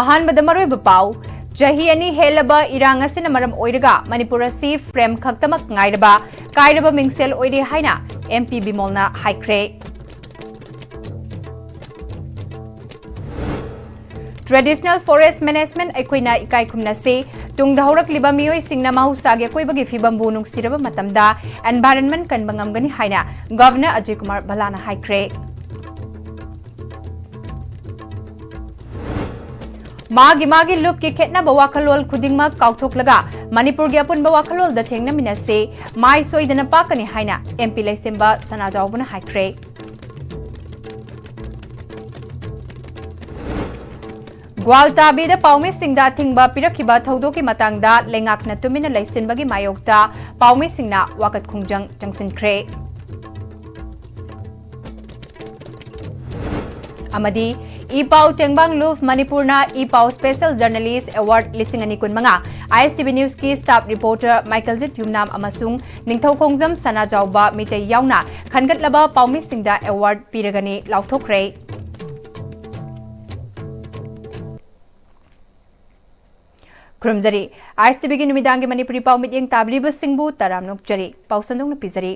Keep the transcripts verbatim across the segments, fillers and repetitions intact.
ꯑꯍꯥꯟꯕꯗ ꯃꯔꯨꯑꯣꯏꯕ ꯄꯥꯎ꯫ ꯆꯍꯤ ꯑꯅꯤ ꯍꯦꯜꯂꯕ ꯏꯔꯥꯡ ꯑꯁꯤꯅ ꯃꯔꯝ ꯑꯣꯏꯔꯒ ꯃꯅꯤꯄꯨꯔ ꯑꯁꯤ frame ꯈꯛꯇꯃꯛ ꯉꯥꯏꯔꯕ ꯀꯥꯏꯔꯕ ꯃꯤꯡꯁꯦꯜ ꯑꯣꯏꯔꯦ ꯍꯥꯏꯅ M P ꯕꯤꯃꯣꯜꯅ ꯍꯥꯏꯈ꯭ꯔꯦ꯫ Traditional forest management ꯑꯩꯈꯣꯏꯅ ꯏꯀꯥꯏ ꯈꯨꯝꯅꯁꯤ꯫ ꯇꯨꯡꯗ ꯍꯧꯔꯛꯂꯤꯕ ꯃꯤꯑꯣꯏꯁꯤꯡꯅ ꯃꯍꯧꯁꯥꯒꯤ ꯑꯀꯣꯏꯕꯒꯤ ꯐꯤꯕꯝꯕꯨ ꯅꯨꯡꯁꯤꯔꯕ ꯃꯇꯝꯗ environment ꯀꯟꯕ ꯉꯝꯒꯅꯤ ꯍꯥꯏꯅ Governor ꯑꯖꯌ ꯀꯨꯃꯥꯔ ꯚꯜꯂꯥꯅ ꯍꯥꯏꯈ꯭ꯔꯦ꯫ ꯃꯥꯒꯤ ꯃꯥꯒꯤ ꯂꯨꯞꯀꯤ ꯈꯦꯠꯅꯕ ꯋꯥꯈꯜꯂꯣꯟ ꯈꯨꯗꯤꯡꯃꯛ ꯀꯥꯎꯊꯣꯛꯂꯒ ꯃꯅꯤꯄꯨꯔꯒꯤ ꯑꯄꯨꯟꯕ ꯋꯥꯈꯜꯂꯣꯟꯗ ꯊꯦꯡꯅꯃꯤꯟꯅꯁꯤ꯫ ꯃꯥꯏ ꯁꯣꯏꯗꯅ ꯄꯥꯛꯀꯅꯤ ꯍꯥꯏꯅ M P ꯂꯩꯁꯦꯝꯕ ꯁꯅꯥꯖꯥꯎꯕꯅ ꯍꯥꯏꯈ꯭ꯔꯦ꯫ ꯒ꯭ꯋꯥꯜꯇꯥꯕꯤꯗ ꯄꯥꯎꯃꯤꯁꯤꯡꯗ ꯑꯊꯤꯡꯕ ꯄꯤꯔꯛꯈꯤꯕ ꯊꯧꯗꯣꯛꯀꯤ ꯃꯇꯥꯡꯗ ꯂꯩꯉꯥꯛꯅ ꯇꯨꯃꯤꯟꯅ ꯂꯩꯁꯤꯟꯕꯒꯤ ꯃꯥꯌꯣꯛꯇ ꯄꯥꯎꯃꯤꯁꯤꯡꯅ ꯋꯥꯀꯠ ꯈꯣꯡꯖꯪ ꯆꯪꯁꯤꯟꯈ꯭ꯔꯦ꯫ ꯑꯃꯗꯤ ꯏ ꯄꯥꯎ ꯇꯦꯡꯕꯥꯡ ꯂꯨꯞ ꯃꯅꯤꯄꯨꯔꯅ ꯏ ꯄꯥꯎ Special Journalist Award ꯂꯤꯁꯤꯡ ꯑꯅꯤ ꯀꯨꯟꯃꯉꯥ ISTV Newsꯀꯤ staff reporter ꯃꯥꯏꯀꯦꯜꯖꯤꯠ ꯌꯨꯝꯅꯥꯝ ꯑꯃꯁꯨꯡ ꯅꯤꯡꯊꯧꯈꯣꯡꯖꯝ ꯁꯅꯥꯖꯥꯎꯕ ꯃꯤꯇꯩ ꯌꯥꯎꯅ ꯈꯟꯒꯠꯂꯕ ꯄꯥꯎꯃꯤꯁꯤꯡꯗ award ꯄꯤꯔꯒꯅꯤ ꯂꯥꯎꯊꯣꯛꯈ꯭ꯔꯦ꯫ ꯈꯨꯔꯨꯝꯖꯔꯤ꯫ ISTVꯒꯤ ꯅꯨꯃꯤꯗꯥꯡꯒꯤ ꯃꯅꯤꯄꯨꯔꯤ ꯄꯥꯎ ꯃꯤꯠꯌꯦꯡ ꯇꯥꯕꯤꯔꯤꯕꯁꯤꯡꯕꯨ ꯇꯔꯥꯝꯅ ꯑꯣꯛꯆꯔꯤ꯫ ꯄꯥꯎ ꯁꯟꯗꯣꯛꯅ ꯄꯤꯖꯔꯤ꯫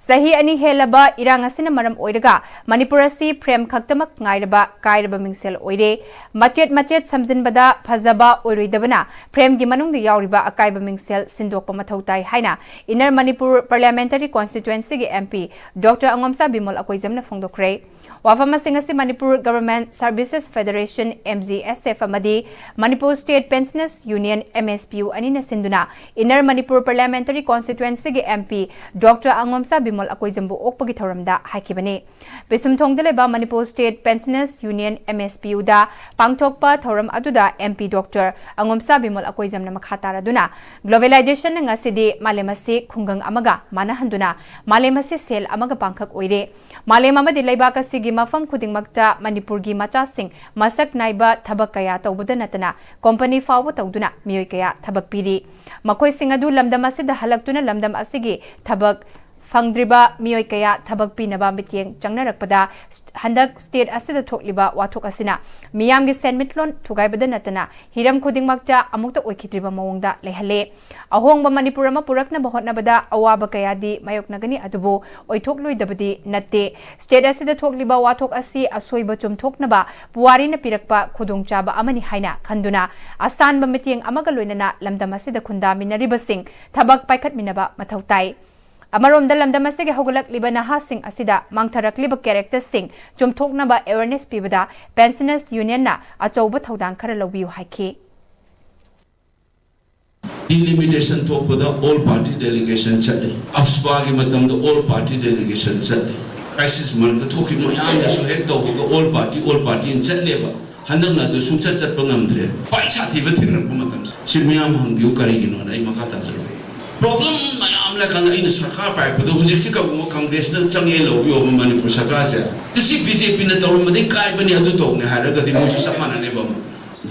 ꯆꯍꯤ ꯑꯅꯤ ꯍꯦꯜꯂꯕ ꯏꯔꯥꯡ ꯑꯁꯤꯅ ꯃꯔꯝ ꯑꯣꯏꯔꯒ ꯃꯅꯤꯄꯨꯔ ꯑꯁꯤ frame ꯈꯛꯇꯃꯛ ꯉꯥꯏꯔꯕ ꯀꯥꯏꯔꯕ ꯃꯤꯡꯁꯦꯜ ꯑꯣꯏꯔꯦ꯫ ꯃꯆꯦꯠ ꯃꯆꯦꯠ ꯁꯝꯖꯤꯟꯕꯗ ꯐꯖꯕ ꯑꯣꯏꯔꯣꯏꯗꯕꯅ frameꯒꯤ ꯃꯅꯨꯡꯗ ꯌꯥꯎꯔꯤꯕ ꯑꯀꯥꯏꯕ ꯃꯤꯡꯁꯦꯜ ꯁꯤꯟꯗꯣꯛꯄ ꯃꯊꯧ ꯇꯥꯏ ꯍꯥꯏꯅ Inner Manipur Parliamentary Constituencyꯒꯤ M P Doctor ꯑꯉꯣꯝꯆꯥ Bimol ꯑꯀꯣꯏꯖꯝꯅ ꯐꯣꯡꯗꯣꯛꯈ꯭ꯔꯦ꯫ ꯋꯥꯐꯝꯁꯤꯡ ꯑꯁꯤ Manipur Government Services Federation, M G S F, ꯑꯃꯗꯤ Manipur State Pensioners Union, M S P U, ꯑꯅꯤꯅ ꯁꯤꯟꯗꯨꯅ Inner Manipur Parliamentary Constituencyꯒꯤ M P Doctor ꯑꯉꯣꯝꯆꯥ Bimol ꯑꯀꯣꯏꯖꯝꯕꯨ ꯑꯣꯛꯄꯒꯤ ꯊꯧꯔꯝꯗ ꯍꯥꯏꯈꯤꯕꯅꯤ꯫ ꯄꯤꯁꯨꯝꯊꯣꯡꯗ ꯂꯩꯕ Manipur State Pensioners Union, M S P Uꯗ ꯄꯥꯡꯊꯣꯛꯄ ꯊꯧꯔꯝ ꯑꯗꯨꯗ M P Doctor ꯑꯉꯣꯝꯆꯥ ꯕꯤꯃꯣꯜ ꯑꯀꯣꯏꯖꯝꯅ ꯃꯈꯥ ꯇꯥꯔꯗꯨꯅ, Globalization ꯉꯁꯤꯗꯤ ꯃꯥꯂꯦꯝ ꯑꯁꯤ ꯈꯨꯡꯒꯪ ꯑꯃꯒ ꯃꯥꯟꯅꯍꯟꯗꯨꯅ ꯃꯥꯂꯦꯝ ꯑꯁꯤ ꯁꯦꯜ ꯑꯃꯒ ꯄꯥꯡꯈꯛ ꯑꯣꯏꯔꯦ꯫ ꯃꯥꯂꯦꯝ ꯑꯃꯗꯤ ꯂꯩꯕꯥꯛ ꯑꯁꯤꯒꯤ ꯃꯐꯝ ꯈꯨꯗꯤꯡꯃꯛꯇ ꯃꯅꯤꯄꯨꯔꯒꯤ ꯃꯆꯥꯁꯤꯡ ꯃꯁꯛ ꯅꯥꯏꯕ ꯊꯕꯛ ꯀꯌꯥ ꯇꯧꯕꯗ ꯅꯠꯇꯅ company ꯐꯥꯎꯕ ꯇꯧꯗꯨꯅ ꯃꯤꯑꯣꯏ ꯀꯌꯥ ꯊꯕꯛ ꯄꯤꯔꯤ꯫ ꯃꯈꯣꯏꯁꯤꯡ ꯑꯗꯨ ꯂꯝꯗꯝ ꯑꯁꯤꯗ ꯍꯜꯂꯛꯇꯨꯅ ꯂꯝꯗꯝ ꯑꯁꯤꯒꯤ ꯊꯕꯛ ꯐꯪꯗ꯭ꯔꯤꯕ ꯃꯤꯑꯣꯏ ꯀꯌꯥ ꯊꯕꯛ ꯄꯤꯅꯕ ꯃꯤꯠꯌꯦꯡ ꯆꯪꯅꯔꯛꯄꯗ, ꯍꯟꯗꯛ state ꯑꯁꯤꯗ ꯊꯣꯛꯂꯤꯕ ꯋꯥꯊꯣꯛ ꯑꯁꯤꯅ ꯃꯤꯌꯥꯝꯒꯤ ꯁꯦꯟꯃꯤꯠꯂꯣꯟ ꯊꯨꯒꯥꯏꯕꯗ ꯅꯠꯇꯅ ꯍꯤꯔꯝ ꯈꯨꯗꯤꯡꯃꯛꯇ ꯑꯃꯨꯛꯇ ꯑꯣꯏꯈꯤꯗ꯭ꯔꯤꯕ ꯃꯑꯣꯡꯗ ꯂꯩꯍꯜꯂꯦ꯫ ꯑꯍꯣꯡꯕ ꯃꯅꯤꯄꯨꯔ ꯑꯃ ꯄꯨꯔꯛꯅꯕ ꯍꯣꯠꯅꯕꯗ ꯑꯋꯥꯕ ꯀꯌꯥꯗꯤ ꯃꯥꯌꯣꯛꯅꯒꯅꯤ, ꯑꯗꯨꯕꯨ ꯑꯣꯏꯊꯣꯛꯂꯣꯏꯗꯕꯗꯤ ꯅꯠꯇꯦ꯫ State ꯑꯁꯤꯗ ꯊꯣꯛꯂꯤꯕ ꯋꯥꯊꯣꯛ ꯑꯁꯤ ꯑꯁꯣꯏꯕ ꯆꯨꯝꯊꯣꯛꯅꯕ ꯄꯨꯋꯥꯔꯤꯅ ꯄꯤꯔꯛꯄ ꯈꯨꯗꯣꯡꯆꯥꯕ ꯑꯃꯅꯤ ꯍꯥꯏꯅ ꯈꯟꯗꯨꯅ, ꯑꯁꯥꯟꯕ ꯃꯤꯠꯌꯦꯡ ꯑꯃꯒ ꯂꯣꯏꯅꯅ ꯂꯝꯗꯝ ꯑꯁꯤꯗ ꯈꯨꯟꯗꯥꯃꯤꯟꯅꯔꯤꯕꯁꯤꯡ ꯊꯕꯛ ꯄꯥꯏꯈꯠꯃꯤꯟꯅꯕ ꯃꯊꯧ ꯇꯥꯏ꯫ ꯑꯃꯔꯣꯝꯗ, ꯂꯝꯗꯝ ꯑꯁꯤꯒꯤ ꯍꯧꯒꯠꯂꯛꯂꯤꯕ ꯅꯍꯥꯁꯤꯡ ꯑꯁꯤꯗ ꯃꯥꯡꯊꯔꯛꯂꯤꯕ characterꯁꯤꯡ ꯆꯨꯝꯊꯣꯛꯅꯕ awareness ꯄꯤꯕꯗ Pensioners Unionꯅ ꯑꯆꯧꯕ ꯊꯧꯗꯥꯡ ꯈꯔ ꯂꯧꯕꯤꯌꯨ ꯍꯥꯏꯈꯤ꯫ Delimitation ꯊꯣꯛꯄꯗ all party delegation ꯆꯠꯂꯤ꯫ AFSPAꯒꯤ ꯃꯇꯝꯗ all party delegation ꯆꯠꯂꯤ꯫ Crisis ꯃꯔꯛꯇ ꯊꯣꯛꯈꯤꯕ ꯃꯌꯥꯝꯗꯁꯨ ꯍꯦꯛ ꯇꯧꯕꯒ all party, all party ꯅ ꯆꯠꯂꯦꯕ꯫ ꯍꯟꯗꯛꯅ ꯑꯗꯨ ꯁꯨꯡꯆꯠ ꯆꯠꯄ ꯉꯝꯗ꯭ꯔꯦ꯫ ꯈ꯭ꯋꯥꯏ ꯁꯥꯊꯤꯕ ꯊꯦꯡꯅꯔꯛꯄ ꯃꯇꯝꯁꯦ꯫ ꯁꯤ ꯃꯌꯥꯝ ꯍꯪꯕꯤꯌꯨ ꯀꯔꯤꯒꯤꯅꯣꯅ ꯑꯩ ꯃꯈꯥ ꯇꯥꯖꯔꯣꯏ꯫ Problem ꯃꯌꯥꯝ ꯂꯩꯔꯀꯥꯟꯗ ꯑꯩꯅ ꯁꯔꯀꯥꯔ ꯄꯥꯏꯔꯛꯄꯗꯣ ꯍꯧꯖꯤꯛꯁꯤ ꯀꯔꯤꯒꯨꯝꯕ ꯀꯪꯒ꯭ꯔꯦꯁꯅ ꯆꯪꯉꯦ ꯂꯧꯕꯤꯌꯣꯕ ꯃꯅꯤꯄꯨꯔ ꯁꯔꯀꯥꯔꯁꯦ꯫ ꯁꯤ BJPꯅ ꯇꯧꯔꯝꯕꯗꯤ ꯀꯥꯏꯕꯅꯤ ꯑꯗꯨ ꯇꯧꯕꯅꯤ ꯍꯥꯏꯔꯒꯗꯤ ꯃꯣꯏꯁꯨ ꯆꯞ ꯃꯥꯟꯅꯅꯦꯕ ꯑꯃꯨꯛ꯫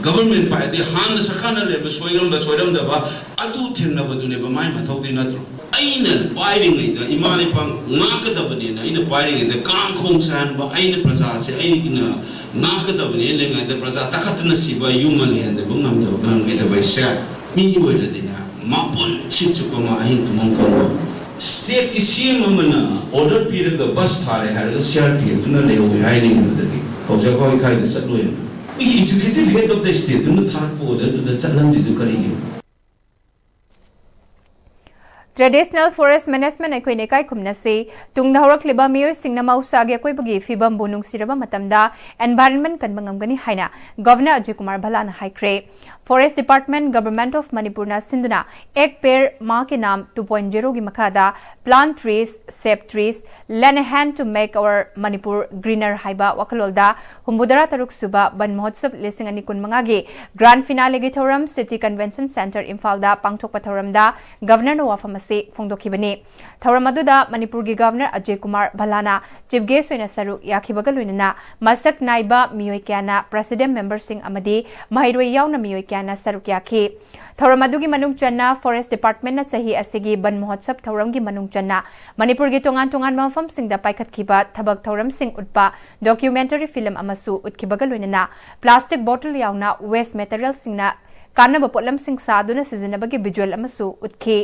Government ꯄꯥꯏꯔꯗꯤ ꯍꯥꯟꯅ ꯁꯔꯀꯥꯔꯅ ꯂꯩꯔꯝꯕ ꯁꯣꯏꯔꯝꯕ ꯁꯣꯏꯔꯝꯗꯕ ꯑꯗꯨ ꯊꯦꯡꯅꯕꯗꯨꯅꯦꯕ ꯃꯥꯏ ꯃꯊꯧꯗꯤ ꯅꯠꯇ꯭ꯔꯣ? ꯑꯩꯅ ꯄꯥꯏꯔꯤꯉꯩꯗ ꯏꯃꯥ ꯂꯩꯄꯥꯛ ꯉꯥꯛꯀꯗꯕꯅꯦꯅ ꯑꯩꯅ ꯄꯥꯏꯔꯤꯉꯩꯗ ꯀꯥꯡ ꯈꯣꯡ ꯁꯥꯍꯟꯕ ꯑꯩꯅ ꯄ꯭ꯔꯖꯥꯁꯦ ꯑꯩꯅ ꯉꯥꯛꯀꯗꯕꯅꯦ ꯂꯩꯉꯩꯗ ꯄ꯭ꯔꯖꯥ ꯇꯥꯈꯠꯇꯅ ꯁꯤꯕ ꯌꯨꯝ ꯑꯃ ꯂꯩꯍꯟꯗꯕ ꯉꯝꯗꯕ ꯉꯝꯒꯗꯕ ꯑꯩꯁꯦ ꯃꯤ ꯑꯣꯏꯔꯗꯤꯅꯦ ꯃꯥꯄꯨꯟꯁꯤ ꯆꯨꯞꯄ ꯑꯃ ꯑꯍꯤꯡ ꯇꯨꯝꯐꯝ ꯈꯪꯗꯕ stateꯀꯤ CM ꯑꯃꯅ order ꯄꯤꯔꯒ bus ꯊꯥꯔꯦ ꯍꯥꯏꯔꯒ CRPFꯇꯨꯅ ꯂꯩꯍꯧꯋꯦ ꯍꯥꯏꯔꯤꯉꯩꯗꯒꯤ ꯍꯧꯖꯤꯛ ꯑꯩꯈꯣꯏ ꯀꯥꯏꯗ ꯆꯠꯂꯣꯏꯅ ꯑꯩꯈꯣꯏꯒꯤ executive head of the stateꯇꯨꯅ ꯊꯥꯔꯛꯄ orderꯗꯨꯗ ꯆꯠꯍꯟꯗ꯭ꯔꯤꯗꯨ ꯀꯔꯤꯒꯤꯅꯣ? Traditional Forest Management ꯑꯩꯈꯣꯏꯅ ꯏꯀꯥꯏ ꯈꯨꯝꯅꯁꯤ꯫ ꯇꯨꯡꯗ ꯍꯧꯔꯛꯂꯤꯕ ꯃꯤꯑꯣꯏꯁꯤꯡꯅ ꯃꯍꯧꯁꯥꯒꯤ ꯑꯀꯣꯏꯕꯒꯤ ꯐꯤꯕꯝꯕꯨ ꯅꯨꯡꯁꯤꯔꯕ ꯃꯇꯝꯗ environment ꯀꯟꯕ ꯉꯝꯒꯅꯤ ꯍꯥꯏꯅ Governor ꯑꯖꯌ ꯀꯨꯃꯥꯔ ꯚꯜꯂꯥꯅ ꯍꯥꯏꯈ꯭ꯔꯦ꯫ Forest Department, Government of ꯃꯅꯤꯄꯨꯔꯅ ꯁꯤꯟꯗꯨꯅ Ek Ped Maa Ke Naam two point zeroꯒꯤ ꯃꯈꯥꯗ Plant Trees, Save Trees, Lend a Hand to Make Our Manipur Greener ꯍꯥꯏꯕ ꯋꯥꯈꯜꯂꯣꯟꯗ ꯍꯨꯝꯐꯨꯇꯔꯥ ꯇꯔꯨꯛ ꯁꯨꯕ ꯕꯟ ꯃꯍꯣꯠꯁꯕ ꯂꯤꯁꯤꯡ ꯑꯅꯤ ꯀꯨꯟꯃꯉꯥꯒꯤ grand finaleꯒꯤ ꯊꯧꯔꯝ City Convention Centre ꯏꯝꯐꯥꯜꯗ ꯄꯥꯡꯊꯣꯛꯄ ꯊꯧꯔꯝꯗ Governorꯅ ꯋꯥꯐꯝ ꯑꯁꯤ ꯐꯣꯡꯗꯣꯛꯈꯤꯕꯅꯤ꯫ ꯊꯧꯔꯝ ꯑꯗꯨꯗ ꯃꯅꯤꯄꯨꯔꯒꯤ Governor Ajay Kumar ꯚꯜꯂꯥꯅ chief guest ꯑꯣꯏꯅ ꯁꯔꯨꯛ ꯌꯥꯈꯤꯕꯒ ꯂꯣꯏꯅꯅ ꯃꯁꯛ ꯅꯥꯏꯕ ꯃꯤꯑꯣꯏ ꯀꯌꯥꯅ president memberꯁꯤꯡ ꯑꯃꯗꯤ ꯃꯍꯩꯔꯣꯏ ꯌꯥꯎꯅ ꯃꯤꯑꯣꯏ ꯀꯌꯥ ꯀꯌꯥꯅ ꯁꯔꯨꯛ ꯌꯥꯈꯤ꯫ ꯊꯧꯔꯝ ꯑꯗꯨꯒꯤ ꯃꯅꯨꯡ ꯆꯟꯅ Forest Departmentꯅ ꯆꯍꯤ ꯑꯁꯤꯒꯤ ꯕꯟ ꯃꯍꯣꯠꯁꯕ ꯊꯧꯔꯝꯒꯤ ꯃꯅꯨꯡ ꯆꯟꯅ ꯃꯅꯤꯄꯨꯔꯒꯤ ꯇꯣꯉꯥꯟ ꯇꯣꯉꯥꯟꯕ ꯃꯐꯝꯁꯤꯡꯗ ꯄꯥꯏꯈꯠꯈꯤꯕ ꯊꯕꯛ ꯊꯧꯔꯝꯁꯤꯡ ꯎꯠꯄ documentary film ꯑꯃꯁꯨ ꯎꯠꯈꯤꯕꯒ ꯂꯣꯏꯅꯅ plastic bottle ꯌꯥꯎꯅ waste materialꯁꯤꯡꯅ ꯀꯥꯟꯅꯕ ꯄꯣꯠꯂꯝꯁꯤꯡ ꯁꯥꯗꯨꯅ ꯁꯤꯖꯤꯟꯅꯕꯒꯤ visual ꯑꯃꯁꯨ ꯎꯠꯈꯤ꯫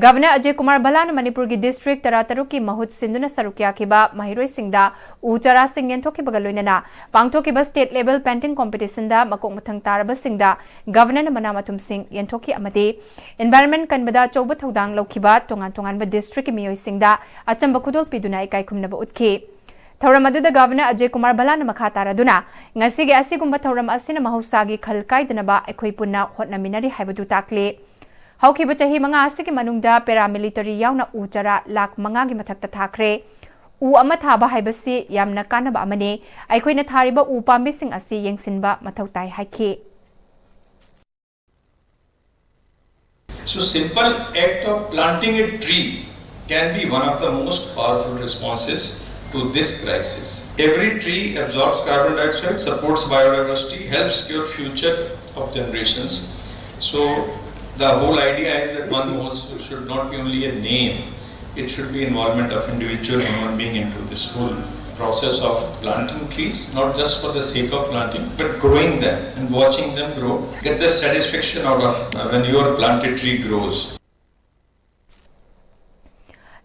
ꯒꯚꯔꯅꯔ ꯑꯖꯌ ꯀꯨꯃꯥꯔ ꯚꯜꯂꯥꯅ ꯃꯅꯤꯄꯨꯔꯒꯤ district ꯇꯔꯥꯇꯔꯨꯛꯀꯤ ꯃꯍꯨꯠ ꯁꯤꯟꯗꯨꯅ ꯁꯔꯨꯛ ꯌꯥꯈꯤꯕ ꯃꯍꯩꯔꯣꯏꯁꯤꯡꯗ ꯎ ꯆꯥꯔꯥꯁꯤꯡ ꯌꯦꯟꯊꯣꯛꯈꯤꯕꯒ ꯂꯣꯏꯅꯅ ꯄꯥꯡꯊꯣꯛꯈꯤꯕ state level painting competitionꯗ ꯃꯀꯣꯛ ꯃꯊꯪ ꯇꯥꯔꯕꯁꯤꯡꯗ ꯒꯚꯔꯅꯔꯅ ꯃꯅꯥ ꯃꯊꯨꯝꯁꯤꯡ ꯌꯦꯟꯊꯣꯛꯈꯤ ꯑꯃꯗꯤ environment ꯀꯟꯕꯗ ꯑꯆꯧꯕ ꯊꯧꯗꯥꯡ ꯂꯧꯈꯤꯕ ꯇꯣꯉꯥꯟ ꯇꯣꯉꯥꯟꯕ districtꯀꯤ ꯃꯤꯑꯣꯏꯁꯤꯡꯗ ꯑꯆꯝꯕ ꯈꯨꯗꯣꯜ ꯄꯤꯗꯨꯅ ꯏꯀꯥꯏ ꯈꯨꯝꯅꯕ ꯎꯠꯈꯤ꯫ ꯊꯧꯔꯝ ꯑꯗꯨꯗ ꯒꯚꯔꯅꯔ ꯑꯖꯌ ꯀꯨꯃꯥꯔ ꯚꯜꯂꯥꯅ ꯃꯈꯥ ꯇꯥꯔꯗꯨꯅ, "ꯉꯁꯤꯒꯤ ꯑꯁꯤꯒꯨꯝꯕ ꯊꯧꯔꯝ ꯑꯁꯤꯅ ꯃꯍꯧꯁꯥꯒꯤ ꯈꯜ ꯀꯥꯏꯗꯅꯕ ꯑꯩꯈꯣꯏ ꯄꯨꯟꯅ ꯍꯣꯠꯅꯃꯤꯟꯅꯔꯤ ꯍꯥꯏꯕꯗꯨ ꯇꯥꯛꯂꯤ꯫ ꯍꯧꯈꯤꯕ ꯆꯍꯤ ꯃꯉꯥ ꯑꯁꯤꯒꯤ ꯃꯅꯨꯡꯗ paramilitary ꯌꯥꯎꯅ ꯎ ꯆꯥꯔꯥ ꯂꯥꯈ ꯃꯉꯥꯒꯤ ꯃꯊꯛꯇ ꯊꯥꯈ꯭ꯔꯦ꯫ ꯎ ꯑꯃ ꯊꯥꯕ ꯍꯥꯏꯕꯁꯤ ꯌꯥꯝꯅ ꯀꯥꯟꯅꯕ ꯑꯃꯅꯤ꯫ ꯑꯩꯈꯣꯏꯅ ꯊꯥꯔꯤꯕ ꯎ ꯄꯥꯝꯕꯤꯁꯤꯡ ꯑꯁꯤ ꯌꯦꯡꯁꯤꯟꯕ ꯃꯊꯧ ꯇꯥꯏ" ꯍꯥꯏꯈꯤ꯫ So simple act of planting a tree can be one of the most powerful responses to this crisis. Every tree absorbs carbon dioxide, supports biodiversity, helps secure future of generations. So the whole idea is that Van Mahotsav should not be only a name, it should be involvement of individual human being into this whole process of planting trees, not just for the sake of planting, but growing them and watching them grow. Get the satisfaction out of uh, when your planted tree grows.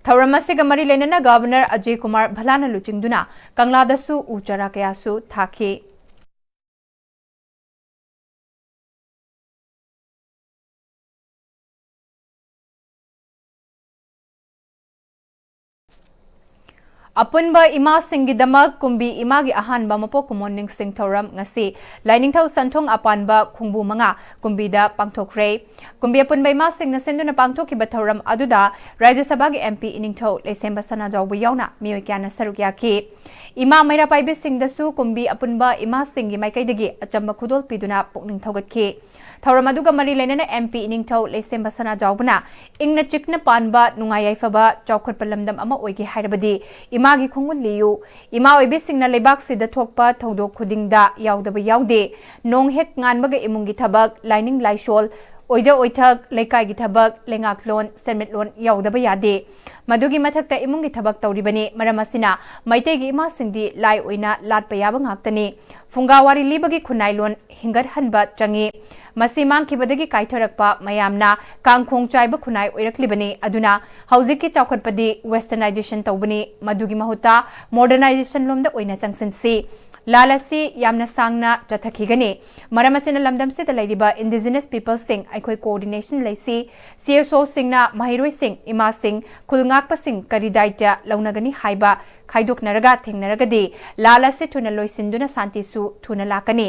ꯊꯧꯔꯝ ꯑꯁꯤꯒ ꯃꯔꯤ ꯂꯩꯅꯅ governor Ajay Kumar ꯚꯜꯂꯥꯅ ꯂꯨꯆꯤꯡꯗꯨꯅ ꯀꯪꯂꯥꯗꯁꯨ ꯎ ꯆꯥꯔꯥ ꯀꯌꯥꯁꯨ ꯊꯥꯈꯤ꯫ ꯑꯄꯨꯟꯕ ꯏꯃꯥꯁꯤꯡꯒꯤꯗꯃꯛ ꯀꯨꯝꯕꯤ ꯏꯃꯥꯒꯤ ꯑꯍꯥꯟꯕ ꯃꯄꯣꯛ ꯀꯨꯝꯑꯣꯟ ꯅꯤꯡꯁꯤꯡ ꯊꯧꯔꯝ ꯉꯁꯤ ꯂꯥꯏꯅꯤꯡꯊꯧ ꯁꯟꯊꯣꯡ ꯑꯄꯥꯟꯕ ꯈꯣꯡꯕꯨ ꯃꯉꯥ ꯀꯨꯝꯕꯤꯗ ꯄꯥꯡꯊꯣꯛꯈ꯭ꯔꯦ꯫ ꯀꯨꯝꯕꯤ ꯑꯄꯨꯟꯕ ꯏꯃꯥꯁꯤꯡꯅ ꯁꯤꯟꯗꯨꯅ ꯄꯥꯡꯊꯣꯛꯈꯤꯕ ꯊꯧꯔꯝ ꯑꯗꯨꯗ ꯔꯥꯖ꯭ꯌ ꯁꯚꯥꯒꯤ MP ꯏꯅꯤꯡꯊꯧ ꯂꯩꯁꯦꯝꯕ ꯁꯅꯥꯖꯥꯎꯕ ꯌꯥꯎꯅ ꯃꯤꯑꯣꯏ ꯀꯌꯥꯅ ꯁꯔꯨꯛ ꯌꯥꯈꯤ꯫ ꯏꯃꯥ ꯃꯩꯔꯥ ꯄꯥꯏꯕꯤꯁꯤꯡꯗꯁꯨ ꯀꯨꯝꯕꯤ ꯑꯄꯨꯟꯕ ꯏꯃꯥꯁꯤꯡꯒꯤ ꯃꯥꯏꯀꯩꯗꯒꯤ ꯑꯆꯝꯕ ꯈꯨꯗꯣꯜ ꯄꯤꯗꯨꯅ ꯄꯨꯛꯅꯤꯡ ꯊꯧꯒꯠꯈꯤ꯫ ꯊꯧꯔꯝ ꯑꯗꯨꯒ ꯃꯔꯤ ꯂꯩꯅꯅ M P ꯏꯅꯤꯡꯊꯧ ꯂꯩꯁꯦꯝꯕ ꯁꯅꯥꯖꯥꯎꯕꯅ ꯏꯪꯅ ꯆꯤꯛꯅ ꯄꯥꯟꯕ, ꯅꯨꯡꯉꯥꯏ ꯌꯥꯏꯐꯕ, ꯆꯥꯎꯈꯠꯄ ꯂꯝꯗꯝ ꯑꯃ ꯑꯣꯏꯒꯦ ꯍꯥꯏꯔꯕꯗꯤ ꯏꯃꯥꯒꯤ ꯈꯣꯡꯒꯨꯟ ꯂꯤꯌꯨ, ꯏꯃꯥ ꯑꯣꯏꯕꯤꯁꯤꯡꯅ ꯂꯩꯕꯥꯛꯁꯤꯗ ꯊꯣꯛꯄ ꯊꯧꯗꯣꯛ ꯈꯨꯗꯤꯡꯗ ꯌꯥꯎꯗꯕ ꯌꯥꯎꯗꯦ꯫ ꯅꯣꯡ ꯍꯦꯛ ꯉꯥꯟꯕꯒ ꯏꯃꯨꯡꯒꯤ ꯊꯕꯛ, ꯂꯥꯏꯅꯤꯡ ꯂꯥꯏꯁꯣꯜ, ꯑꯣꯏꯖ ꯑꯣꯏꯊꯛ, ꯂꯩꯀꯥꯏꯒꯤ ꯊꯕꯛ, ꯂꯩꯉꯥꯛꯂꯣꯟ, ꯁꯦꯟꯃꯤꯠꯂꯣꯟ ꯌꯥꯎꯗꯕ ꯌꯥꯗꯦ꯫ ꯃꯗꯨꯒꯤ ꯃꯊꯛꯇ ꯏꯃꯨꯡꯒꯤ ꯊꯕꯛ ꯇꯧꯔꯤꯕꯅꯤ꯫ ꯃꯔꯝ ꯑꯁꯤꯅ ꯃꯩꯇꯩꯒꯤ ꯏꯃꯥꯁꯤꯡꯗꯤ ꯂꯥꯏ ꯑꯣꯏꯅ ꯂꯥꯠꯄ ꯌꯥꯕ ꯉꯥꯛꯇꯅꯤ꯫ ꯐꯨꯡꯒꯥ ꯋꯥꯔꯤ ꯂꯤꯕꯒꯤ ꯈꯨꯟꯅꯥꯏꯂꯣꯟ ꯍꯤꯡꯒꯠꯍꯟꯕ ꯆꯪꯏ꯫ ꯃꯁꯤ ꯃꯥꯡꯈꯤꯕꯗꯒꯤ ꯀꯥꯏꯊꯔꯛꯄ ꯃꯌꯥꯝꯅ ꯀꯥꯡꯈꯣꯡ ꯆꯥꯏꯕ ꯈꯨꯟꯅꯥꯏ ꯑꯣꯏꯔꯛꯂꯤꯕꯅꯤ꯫ ꯑꯗꯨꯅ ꯍꯧꯖꯤꯛꯀꯤ ꯆꯥꯎꯈꯠꯄꯗꯤ westernization ꯇꯧꯕꯅꯤ꯫ ꯃꯗꯨꯒꯤ ꯃꯍꯨꯠꯇ modernization ꯂꯣꯝꯗ ꯑꯣꯏꯅ ꯆꯪꯁꯤꯟꯁꯤ꯫ ꯂꯥꯜ ꯑꯁꯤ ꯌꯥꯝꯅ ꯁꯥꯡꯅ ꯆꯠꯊꯈꯤꯒꯅꯤ꯫ ꯃꯔꯝ ꯑꯁꯤꯅ ꯂꯝꯗꯝꯁꯤꯗ ꯂꯩꯔꯤꯕ indigenous peopleꯁꯤꯡ ꯑꯩꯈꯣꯏ coordination ꯂꯩꯁꯤ꯫ C S Oꯁꯤꯡꯅ ꯃꯍꯩꯔꯣꯏꯁꯤꯡ, ꯏꯃꯥꯁꯤꯡ, ꯈꯨꯜ ꯉꯥꯛꯄꯁꯤꯡ ꯀꯔꯤ ꯗꯥꯏꯇ ꯂꯧꯅꯒꯅꯤ ꯍꯥꯏꯕ ꯈꯥꯏꯗꯣꯛꯅꯔꯒ ꯊꯦꯡꯅꯔꯒꯗꯤ ꯂꯥꯜ ꯑꯁꯤ ꯊꯨꯅ ꯂꯣꯏꯁꯤꯟꯗꯨꯅ ꯁꯥꯟꯇꯤꯁꯨ ꯊꯨꯅ ꯂꯥꯛꯀꯅꯤ꯫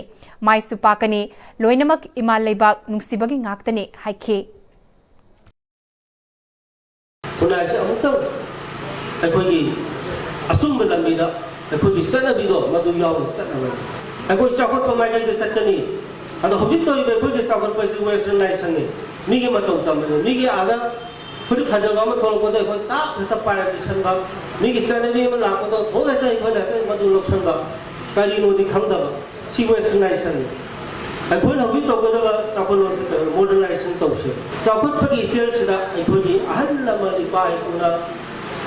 ꯃꯥꯏꯁꯨ ꯄꯥꯛꯀꯅꯤ꯫ ꯂꯣꯏꯅꯃꯛ ꯏꯃꯥ ꯂꯩꯕꯥꯛ ꯅꯨꯡꯁꯤꯕꯒꯤ ꯉꯥꯛꯇꯅꯤ ꯍꯥꯏꯈꯤ꯫ ꯈꯨꯟꯅꯥꯏꯁꯦ ꯑꯃꯨꯛꯇꯪ ꯑꯩꯈꯣꯏꯒꯤ ꯑꯆꯨꯝꯕ ꯂꯝꯕꯤꯗ ꯑꯩꯈꯣꯏꯒꯤ ꯆꯠꯅꯕꯤꯗꯣ ꯃꯗꯨ ꯌꯥꯎꯅ ꯆꯠꯅꯕꯁꯦ ꯑꯩꯈꯣꯏ ꯆꯥꯎꯈꯠꯄ ꯃꯥꯏꯀꯩꯗ ꯆꯠꯀꯅꯤ꯫ ꯑꯗꯣ ꯍꯧꯖꯤꯛ ꯇꯧꯔꯤꯕ ꯑꯩꯈꯣꯏꯒꯤ ꯆꯥꯎꯈꯠꯄꯁꯤꯗꯤ westernization ꯅꯤ꯫ ꯃꯤꯒꯤ ꯃꯇꯧ ꯇꯝꯕꯅꯤ꯫ ꯃꯤꯒꯤ ꯑꯥꯗ ꯐꯨꯔꯤꯠ ꯐꯖꯕ ꯑꯃ ꯊꯣꯛꯂꯛꯄꯗ ꯑꯩꯈꯣꯏ ꯇꯥꯛ ꯍꯦꯛꯇ ꯄꯥꯏꯔ ꯂꯤꯠꯁꯟꯕ, ꯃꯤꯒꯤ ꯆꯠꯅꯕꯤ ꯑꯃ ꯂꯥꯛꯄꯗ ꯊꯣꯛ ꯍꯦꯛꯇ ꯑꯩꯈꯣꯏꯅ ꯍꯦꯛꯇ ꯃꯗꯨ ꯂꯧꯁꯟꯕ, ꯀꯔꯤꯅꯣꯗꯤ ꯈꯪꯗꯕ꯫ ꯁꯤ westernization ꯅꯤ꯫ ꯑꯩꯈꯣꯏꯅ ꯍꯧꯖꯤꯛ ꯇꯧꯒꯗꯕ ꯆꯥꯎꯈꯠꯂꯣꯟꯁꯤ ꯀꯩꯅꯣ? Modernization ꯇꯧꯁꯦ꯫ ꯆꯥꯎꯈꯠꯄꯒꯤ ꯏꯆꯦꯜꯁꯤꯗ ꯑꯩꯈꯣꯏꯒꯤ ꯑꯍꯜ ꯂꯃꯟ ꯏꯄꯥ ꯏꯄꯨꯅ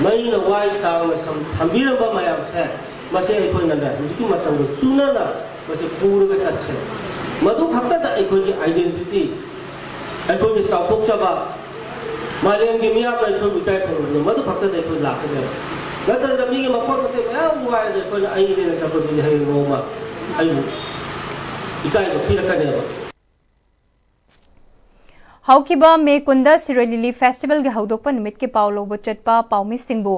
ꯃꯩꯅ ꯋꯥꯏ ꯇꯥꯡꯅ ꯁꯝ ꯊꯝꯕꯤꯔꯝꯕ ꯃꯌꯥꯝꯁꯦ, ꯃꯁꯤ ꯑꯩꯈꯣꯏꯅꯅꯦ ꯍꯧꯖꯤꯛꯀꯤ ꯃꯇꯝꯒ ꯆꯨꯅꯅ ꯃꯁꯤ ꯄꯨꯔꯒ ꯆꯠꯁꯦ꯫ ꯃꯗꯨ ꯈꯛꯇꯗ ꯑꯩꯈꯣꯏꯒꯤ identity, ꯑꯩꯈꯣꯏꯒꯤ ꯆꯥꯎꯊꯣꯛꯆꯕ, ꯃꯥꯂꯦꯝꯒꯤ ꯃꯤꯌꯥꯝꯅ ꯑꯩꯈꯣꯏꯕꯨ ꯏꯀꯥꯏ ꯈꯨꯝꯅꯕꯗꯣ ꯃꯗꯨ ꯈꯛꯇꯗ ꯑꯩꯈꯣꯏ ꯂꯥꯛꯀꯗꯕ꯫ ꯅꯠꯇ꯭ꯔꯒ ꯃꯤꯒꯤ ꯃꯄꯣꯠ ꯃꯆꯩ ꯃꯌꯥꯝ ꯋꯥꯏꯔꯒ ꯑꯩꯈꯣꯏꯅ ꯑꯩꯅꯦꯅ ꯆꯠꯄꯗꯨꯗꯤ ꯍꯌꯦꯡ ꯅꯣꯡꯃ ꯑꯩꯕꯨ ꯏꯀꯥꯏꯕ ꯄꯤꯔꯛꯀꯅꯦꯕ꯫ ꯍꯧꯈꯤꯕ ꯃꯦ ꯀꯨꯟꯗ ꯁꯤꯔꯣꯏ ꯂꯤꯂꯤ ꯐꯦꯁꯇꯤꯚꯦꯜꯒꯤ ꯍꯧꯗꯣꯛꯄ ꯅꯨꯃꯤꯠꯀꯤ ꯄꯥꯎ ꯂꯧꯕ ꯆꯠꯄ ꯄꯥꯎꯃꯤꯁꯤꯡꯕꯨ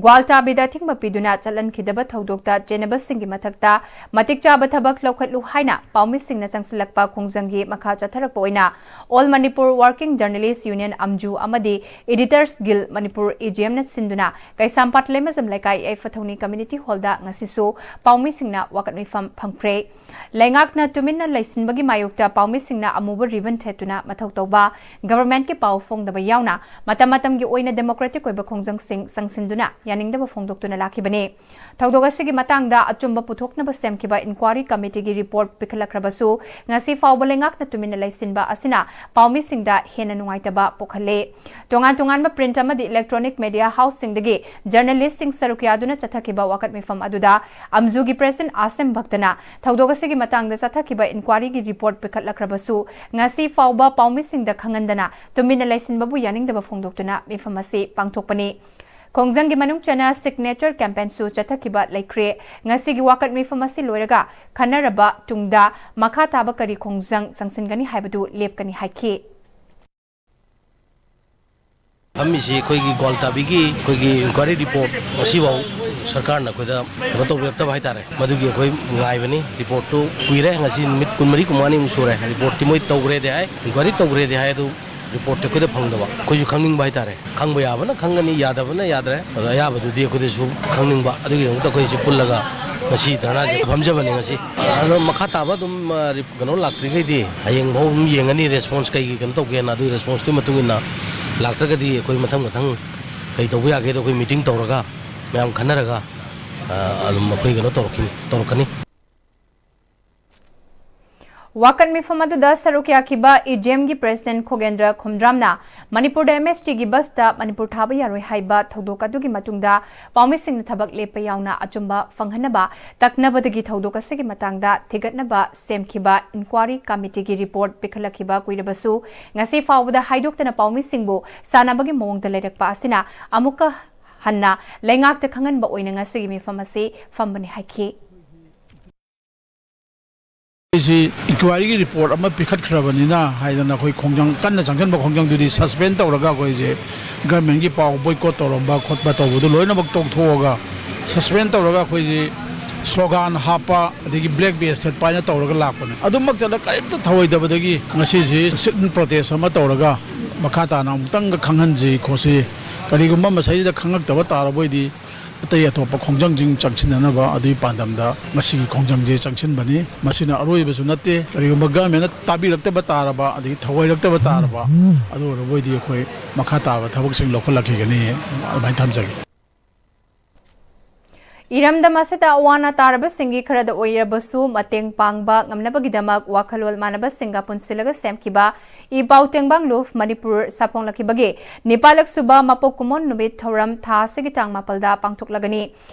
ꯒ꯭ꯋꯥꯜꯇꯥꯕꯤꯗ ꯑꯊꯤꯡꯕ ꯄꯤꯗꯨꯅ ꯆꯠꯍꯟꯈꯤꯗꯕ ꯊꯧꯗꯣꯛꯇ ꯆꯦꯟꯅꯕꯁꯤꯡꯒꯤ ꯃꯊꯛꯇ ꯃꯇꯤꯛ ꯆꯥꯕ ꯊꯕꯛ ꯂꯧꯈꯠꯂꯨ ꯍꯥꯏꯅ ꯄꯥꯎꯃꯤꯁꯤꯡꯅ ꯆꯪꯁꯤꯜꯂꯛꯄ ꯈꯣꯡꯖꯪꯒꯤ ꯃꯈꯥ ꯆꯠꯊꯔꯛꯄ ꯑꯣꯏꯅ All Manipur Working Journalist Union, ꯑꯝꯖꯨ, ꯑꯃꯗꯤ Editors Guild Manipur, A G ꯑꯦꯝꯅ ꯁꯤꯟꯗꯨꯅ ꯀꯩꯁꯥꯝꯄꯥꯠ ꯂꯩꯃꯖꯝ ꯂꯩꯀꯥꯏ ꯌꯥꯏꯐ ꯊꯧꯅꯤ ꯀꯝꯃ꯭ꯌꯨꯅꯤꯇꯤ ꯍꯣꯜꯗ ꯉꯁꯤꯁꯨ ꯄꯥꯎꯃꯤꯁꯤꯡꯅ ꯋꯥꯀꯠ ꯃꯤꯐꯝ ꯐꯝꯈ꯭ꯔꯦ꯫ ꯂꯩꯉꯥꯛꯅ ꯇꯨꯃꯤꯟꯅ ꯂꯩꯁꯤꯟꯕꯒꯤ ꯃꯥꯌꯣꯛꯇ ꯄꯥꯎꯃꯤꯁꯤꯡꯅ ꯑꯃꯨꯕ ꯔꯤꯕꯟ ꯊꯦꯠꯇꯨꯅ ꯃꯊꯧ ꯇꯧꯕ, ꯒꯚꯔꯟꯃꯦꯟꯠꯀꯤ ꯄꯥꯎ ꯐꯣꯡꯗꯕ ꯌꯥꯎꯅ ꯃꯇꯝ ꯃꯇꯝꯒꯤ ꯑꯣꯏꯅ ꯗꯦꯃꯣꯀ꯭ꯔꯦꯇꯤꯛ ꯑꯣꯏꯕ ꯈꯣꯡꯖꯪꯁꯤꯡ ꯆꯪꯁꯤꯟꯗꯨꯅ ꯌꯥꯅꯤꯡꯗꯕ ꯐꯣꯡꯗꯣꯛꯇꯨꯅ ꯂꯥꯛꯈꯤꯕꯅꯤ꯫ ꯊꯧꯗꯣꯛ ꯑꯁꯤꯒꯤ ꯃꯇꯥꯡꯗ ꯑꯆꯨꯝꯕ ꯄꯨꯊꯣꯛꯅꯕ ꯁꯦꯝꯈꯤꯕ ꯏꯟꯀ꯭ꯋꯥꯔꯤ ꯀꯃꯤꯇꯤꯒꯤ ꯔꯤꯄꯣꯔꯠ ꯄꯤꯈꯠꯂꯛꯈ꯭ꯔꯕꯁꯨ ꯉꯁꯤ ꯐꯥꯎꯕ ꯂꯩꯉꯥꯛꯅ ꯇꯨꯃꯤꯟꯅ ꯂꯩꯁꯤꯟꯕ ꯑꯁꯤꯅ ꯄꯥꯎꯃꯤꯁꯤꯡꯗ ꯍꯦꯟꯅ ꯅꯨꯡꯉꯥꯏꯇꯕ ꯄꯣꯛꯍꯜꯂꯦ꯫ ꯇꯣꯉꯥꯟ ꯇꯣꯉꯥꯟꯕ ꯄ꯭ꯔꯤꯟꯠ ꯑꯃꯗꯤ ꯏꯂꯦꯛꯇ꯭ꯔꯣꯅꯤꯛ ꯃꯦꯗꯤꯌꯥ ꯍꯥꯎꯁꯁꯤꯡꯗꯒꯤ ꯖꯔꯅꯦꯂꯤꯁ꯭ꯠꯁꯤꯡ ꯁꯔꯨꯛ ꯌꯥꯗꯨꯅ ꯆꯠꯊꯈꯤꯕ ꯋꯥꯀꯠ ꯃꯤꯐꯝ ꯑꯗꯨꯗ ꯑꯝꯖꯨꯒꯤ ꯄ꯭ꯔꯦꯁꯤꯗꯦꯟꯠ ꯑꯥꯁꯤꯝ ꯚꯛꯇꯅ ꯊꯧꯗꯣꯛ ꯑꯁꯤꯒꯤ ꯃꯇꯥꯡꯗ ꯆꯠꯊꯈꯤꯕ ꯏꯟꯀ꯭ꯋꯥꯔꯤꯒꯤ ꯔꯤꯄꯣꯔꯠ ꯄꯤꯈꯠꯂꯛꯈ꯭ꯔꯕꯁꯨ ꯉꯁꯤ ꯐꯥꯎꯕ ꯄꯥꯎꯃꯤꯁꯤꯡꯗ ꯈꯪꯍꯟꯗꯅ ꯇꯨꯃꯤꯟꯅ ꯂꯩꯁꯤꯟꯕꯕꯨ ꯌꯥꯅꯤꯡꯗꯕ ꯐꯣꯡꯗꯣꯛꯇꯨꯅ ꯃꯤꯐꯝ ꯑꯁꯤ ꯄꯥꯡꯊꯣꯛꯄꯅꯤ꯫ ꯈꯣꯡꯖꯪꯒꯤ ꯃꯅꯨꯡ ꯆꯟꯅ ꯁꯤꯒꯅꯦꯆꯔ ꯀꯦꯝꯄꯦꯟꯁꯨ ꯆꯠꯊꯈꯤꯕ ꯂꯩꯈ꯭ꯔꯦ꯫ ꯉꯁꯤꯒꯤ ꯋꯥꯀꯠ ꯃꯤꯐꯝ ꯑꯁꯤ ꯂꯣꯏꯔꯒ ꯈꯟꯅꯔꯕ ꯇꯨꯡꯗ ꯃꯈꯥ ꯇꯥꯕ ꯀꯔꯤ ꯈꯣꯡꯖꯪ ꯆꯪꯁꯤꯟꯒꯅꯤ ꯍꯥꯏꯕꯗꯨ ꯂꯦꯞꯀꯅꯤ ꯍꯥꯏꯈꯤ꯫ ꯐꯝꯃꯤꯁꯤ ꯑꯩꯈꯣꯏꯒꯤ ꯒ꯭ꯋꯥꯜꯇꯥꯕꯤꯒꯤ ꯑꯩꯈꯣꯏꯒꯤ ꯏꯟꯀ꯭ꯋꯥꯏꯔꯤ ꯔꯤꯄꯣꯔꯠ ꯉꯁꯤꯐꯥꯎ ꯁꯔꯀꯥꯔꯅ ꯑꯩꯈꯣꯏꯗ ꯀꯩꯅꯣ ꯇꯧꯕꯤꯔꯛꯇꯕ ꯍꯥꯏꯇꯥꯔꯦ꯫ ꯃꯗꯨꯒꯤ ꯑꯩꯈꯣꯏ ꯉꯥꯏꯕꯅꯤ꯫ ꯔꯤꯄꯣꯔꯠꯇꯨ ꯀꯨꯏꯔꯦ, ꯉꯁꯤ ꯅꯨꯃꯤꯠ ꯀꯨꯟꯃꯔꯤ, ꯀꯨꯟꯃꯉꯥꯅꯤꯃꯨꯛ ꯁꯨꯔꯦ꯫ ꯔꯤꯄꯣꯔꯠꯇꯤ ꯃꯣꯏ ꯇꯧꯈ꯭ꯔꯦꯗꯤ ꯍꯥꯏ, ꯏꯟꯀ꯭ꯋꯥꯏꯔꯤ ꯇꯧꯈ꯭ꯔꯦꯗꯤ ꯍꯥꯏ, ꯑꯗꯨ ꯔꯤꯄꯣꯔꯠꯇꯤ ꯑꯩꯈꯣꯏꯗ ꯐꯪꯗꯕ꯫ ꯑꯩꯈꯣꯏꯁꯨ ꯈꯪꯅꯤꯡꯕ ꯍꯥꯏꯇꯥꯔꯦ꯫ ꯈꯪꯕ ꯌꯥꯕꯅ ꯈꯪꯒꯅꯤ, ꯌꯥꯗꯕꯅ ꯌꯥꯗ꯭ꯔꯦ꯫ ꯑꯗꯣ ꯑꯌꯥꯕꯗꯨꯗꯤ ꯑꯩꯈꯣꯏꯗꯁꯨ ꯈꯪꯅꯤꯡꯕ, ꯑꯗꯨꯒꯤꯗꯃꯛꯇ ꯑꯩꯈꯣꯏꯁꯤ ꯄꯨꯜꯂꯒ ꯉꯁꯤ ꯙꯔꯅꯥꯁꯦ ꯐꯝꯖꯕꯅꯤ꯫ ꯉꯁꯤ ꯑꯗꯣ ꯃꯈꯥ ꯇꯥꯕ ꯑꯗꯨꯝ, ꯑ, ꯔꯤꯞ-, ꯀꯩꯅꯣ ꯂꯥꯛꯇ꯭ꯔꯤꯈꯩꯗꯤ ꯍꯌꯦꯡꯐꯥꯎ ꯑꯗꯨꯝ ꯌꯦꯡꯒꯅꯤ, ꯔꯦꯁꯄꯣꯟꯁ ꯀꯩꯒꯤ ꯀꯩꯅꯣ ꯇꯧꯒꯦꯅ꯫ ꯑꯗꯨꯒꯤ ꯔꯦꯁꯄꯣꯟꯁꯇꯨꯒꯤ ꯃꯇꯨꯡ ꯏꯟꯅ ꯂꯥꯛꯇ꯭ꯔꯒꯗꯤ ꯑꯩꯈꯣꯏ ꯃꯊꯪ ꯃꯊꯪ ꯀꯩ ꯇꯧꯕ ꯌꯥꯒꯦꯗꯣ ꯑꯩꯈꯣꯏ ꯃꯤꯇꯤꯡ ꯇꯧꯔꯒ, ꯃꯌꯥꯝ ꯈꯟꯅꯔꯒ, ꯑ, ꯑꯗꯨꯝ ꯑꯩꯈꯣꯏ ꯀꯩꯅꯣ ꯇꯧꯔꯛꯈꯤꯅꯤ, ꯇꯧꯔꯛꯀꯅꯤ꯫ ꯋꯥꯀꯠ ꯃꯤꯐꯝ ꯑꯗꯨꯗ ꯁꯔꯨꯛ ꯌꯥꯈꯤꯕ ꯏ ꯖꯤ ꯑꯦꯝꯒꯤ ꯄ꯭ꯔꯦꯁꯤꯗꯦꯟꯠ ꯈꯣꯒꯦꯟꯗ꯭ꯔ ꯈꯨꯝꯗ꯭ꯔꯥꯝꯅ ꯃꯅꯤꯄꯨꯔꯗ ꯑꯦꯝ ꯑꯦꯁ ꯇꯤꯒꯤ ꯕꯁꯇ ꯃꯅꯤꯄꯨꯔ ꯊꯥꯕ ꯌꯥꯔꯣꯏ ꯍꯥꯏꯕ ꯊꯧꯗꯣꯛ ꯑꯗꯨꯒꯤ ꯃꯇꯨꯡꯗ ꯄꯥꯎꯃꯤꯁꯤꯡꯅ ꯊꯕꯛ ꯂꯦꯞꯄ ꯌꯥꯎꯅ ꯑꯆꯨꯝꯕ ꯐꯪꯍꯟꯅꯕ ꯇꯛꯅꯕꯗꯒꯤ ꯊꯧꯗꯣꯛ ꯑꯁꯤꯒꯤ ꯃꯇꯥꯡꯗ ꯊꯤꯒꯠꯅꯕ ꯁꯦꯝꯈꯤꯕ ꯏꯟꯀ꯭ꯋꯥꯔꯤ ꯀꯃꯤꯇꯤꯒꯤ ꯔꯤꯄꯣꯔꯠ ꯄꯤꯈꯠꯂꯛꯈꯤꯕ ꯀꯨꯏꯔꯕꯁꯨ ꯉꯁꯤ ꯐꯥꯎꯕꯗ ꯍꯥꯏꯗꯣꯛꯇꯅ ꯄꯥꯎꯃꯤꯁꯤꯡꯕꯨ ꯁꯥꯟꯅꯕꯒꯤ ꯃꯑꯣꯡꯗ ꯂꯩꯔꯛꯄ ꯑꯁꯤꯅ ꯑꯃꯨꯛꯀ ꯍꯟꯅ ꯂꯩꯉꯥꯛꯇ ꯈꯪꯍꯟꯕ ꯑꯣꯏꯅ ꯉꯁꯤꯒꯤ ꯃꯤꯐꯝ ꯑꯁꯤ ꯐꯝꯕꯅꯤ ꯍꯥꯏꯈꯤ꯫ ꯑꯩꯁꯤ ꯏꯟꯀ꯭ꯋꯥꯏꯔꯤꯒꯤ ꯔꯤꯄꯣꯔꯠ ꯑꯃ ꯄꯤꯈꯠꯈ꯭ꯔꯕꯅꯤꯅ ꯍꯥꯏꯗꯅ ꯑꯩꯈꯣꯏ ꯈꯣꯡꯖꯪ, ꯀꯟꯅ ꯆꯪꯁꯤꯟꯕ ꯈꯣꯡꯖꯪꯗꯨꯗꯤ ꯁꯁꯄꯦꯟ ꯇꯧꯔꯒ ꯑꯩꯈꯣꯏꯁꯦ ꯒꯔꯃꯦꯟꯒꯤ ꯄꯥꯎ ꯕꯣꯏꯀꯣꯠ ꯇꯧꯔꯝꯕ ꯈꯣꯠꯄ ꯇꯧꯕꯗꯨ ꯂꯣꯏꯅꯃꯛ ꯇꯣꯛꯊꯣꯛꯑꯒ, ꯁꯁꯄꯦꯟ ꯇꯧꯔꯒ ꯑꯩꯈꯣꯏꯁꯤ ꯁ꯭ꯂꯣꯒꯥꯟ ꯍꯥꯞꯄ, ꯑꯗꯒꯤ ꯕ꯭ꯂꯦꯛ ꯕꯦꯖ ꯊꯦꯠꯄ ꯍꯥꯏꯅ ꯇꯧꯔꯒ ꯂꯥꯛꯄꯅꯦ꯫ ꯑꯗꯨꯃꯛꯇꯗ ꯀꯔꯤꯝꯇ ꯊꯧꯑꯣꯏꯗꯕꯗꯒꯤ ꯉꯁꯤꯁꯤ ꯁꯤꯠ ꯏꯟ ꯄ꯭ꯔꯣꯇꯦꯁ ꯑꯃ ꯇꯧꯔꯒ ꯃꯈꯥ ꯇꯥꯅ ꯑꯃꯨꯛꯇꯪꯒ ꯈꯪꯍꯟꯁꯤ ꯈꯣꯠꯁꯤ, ꯀꯔꯤꯒꯨꯝꯕ ꯃꯁꯩꯁꯤꯗ ꯈꯪꯉꯛꯇꯕ ꯇꯥꯔꯕꯣꯏꯗꯤ ꯑꯇꯩ ꯑꯇꯣꯞꯄ ꯈꯣꯡꯖꯪꯁꯤꯡ ꯆꯪꯁꯤꯟꯅꯅꯕ ꯑꯗꯨꯒꯤ ꯄꯥꯟꯗꯝꯗ ꯉꯁꯤꯒꯤ ꯈꯣꯡꯖꯪꯁꯦ ꯆꯪꯁꯤꯟꯕꯅꯤ꯫ ꯃꯁꯤꯅ ꯑꯔꯣꯏꯕꯁꯨ ꯅꯠꯇꯦ꯫ ꯀꯔꯤꯒꯨꯝꯕ ꯒꯚꯔꯟꯃꯦꯟꯅ ꯇꯥꯕꯤꯔꯛꯇꯕ ꯇꯥꯔꯕ, ꯑꯗꯒꯤ ꯊꯧꯑꯣꯏꯔꯛꯇꯕ ꯇꯥꯔꯕ, ꯑꯗꯨ ꯑꯣꯏꯔꯕꯣꯏꯗꯤ ꯑꯩꯈꯣꯏ ꯃꯈꯥ ꯇꯥꯕ ꯊꯕꯛꯁꯤꯡ ꯂꯧꯈꯠꯂꯛꯈꯤꯒꯅꯤ꯫ ꯑꯗꯨꯃꯥꯏꯅ ꯊꯝꯖꯒꯦ꯫ ꯏꯔꯝꯗꯝ ꯑꯁꯤꯗ ꯑꯋꯥ ꯑꯅꯥ ꯇꯥꯔꯕꯁꯤꯡꯒꯤ ꯈꯔꯗ ꯑꯣꯏꯔꯕꯁꯨ ꯃꯇꯦꯡ ꯄꯥꯡꯕ ꯉꯝꯅꯕꯒꯤꯗꯃꯛ ꯋꯥꯈꯜꯂꯣꯟ ꯃꯥꯟꯅꯕꯁꯤꯡꯒ ꯄꯨꯟꯁꯤꯜꯂꯒ ꯁꯦꯝꯈꯤꯕ ꯏ ꯄꯥꯎ ꯇꯦꯡꯕꯥꯡ ꯂꯨꯞ ꯃꯅꯤꯄꯨꯔ ꯁꯥꯐꯣꯡꯂꯛꯈꯤꯕꯒꯤ ꯅꯤꯄꯥꯜꯂꯛ ꯁꯨꯕ ꯃꯄꯣꯛ ꯀꯨꯝꯑꯣꯟ ꯅꯨꯃꯤꯠ ꯊꯧꯔꯝ ꯊꯥ ꯑꯁꯤꯒꯤ ꯇꯥꯡ ꯃꯥꯄꯜꯗ ꯄꯥꯡꯊꯣꯛꯂꯒꯅꯤ꯫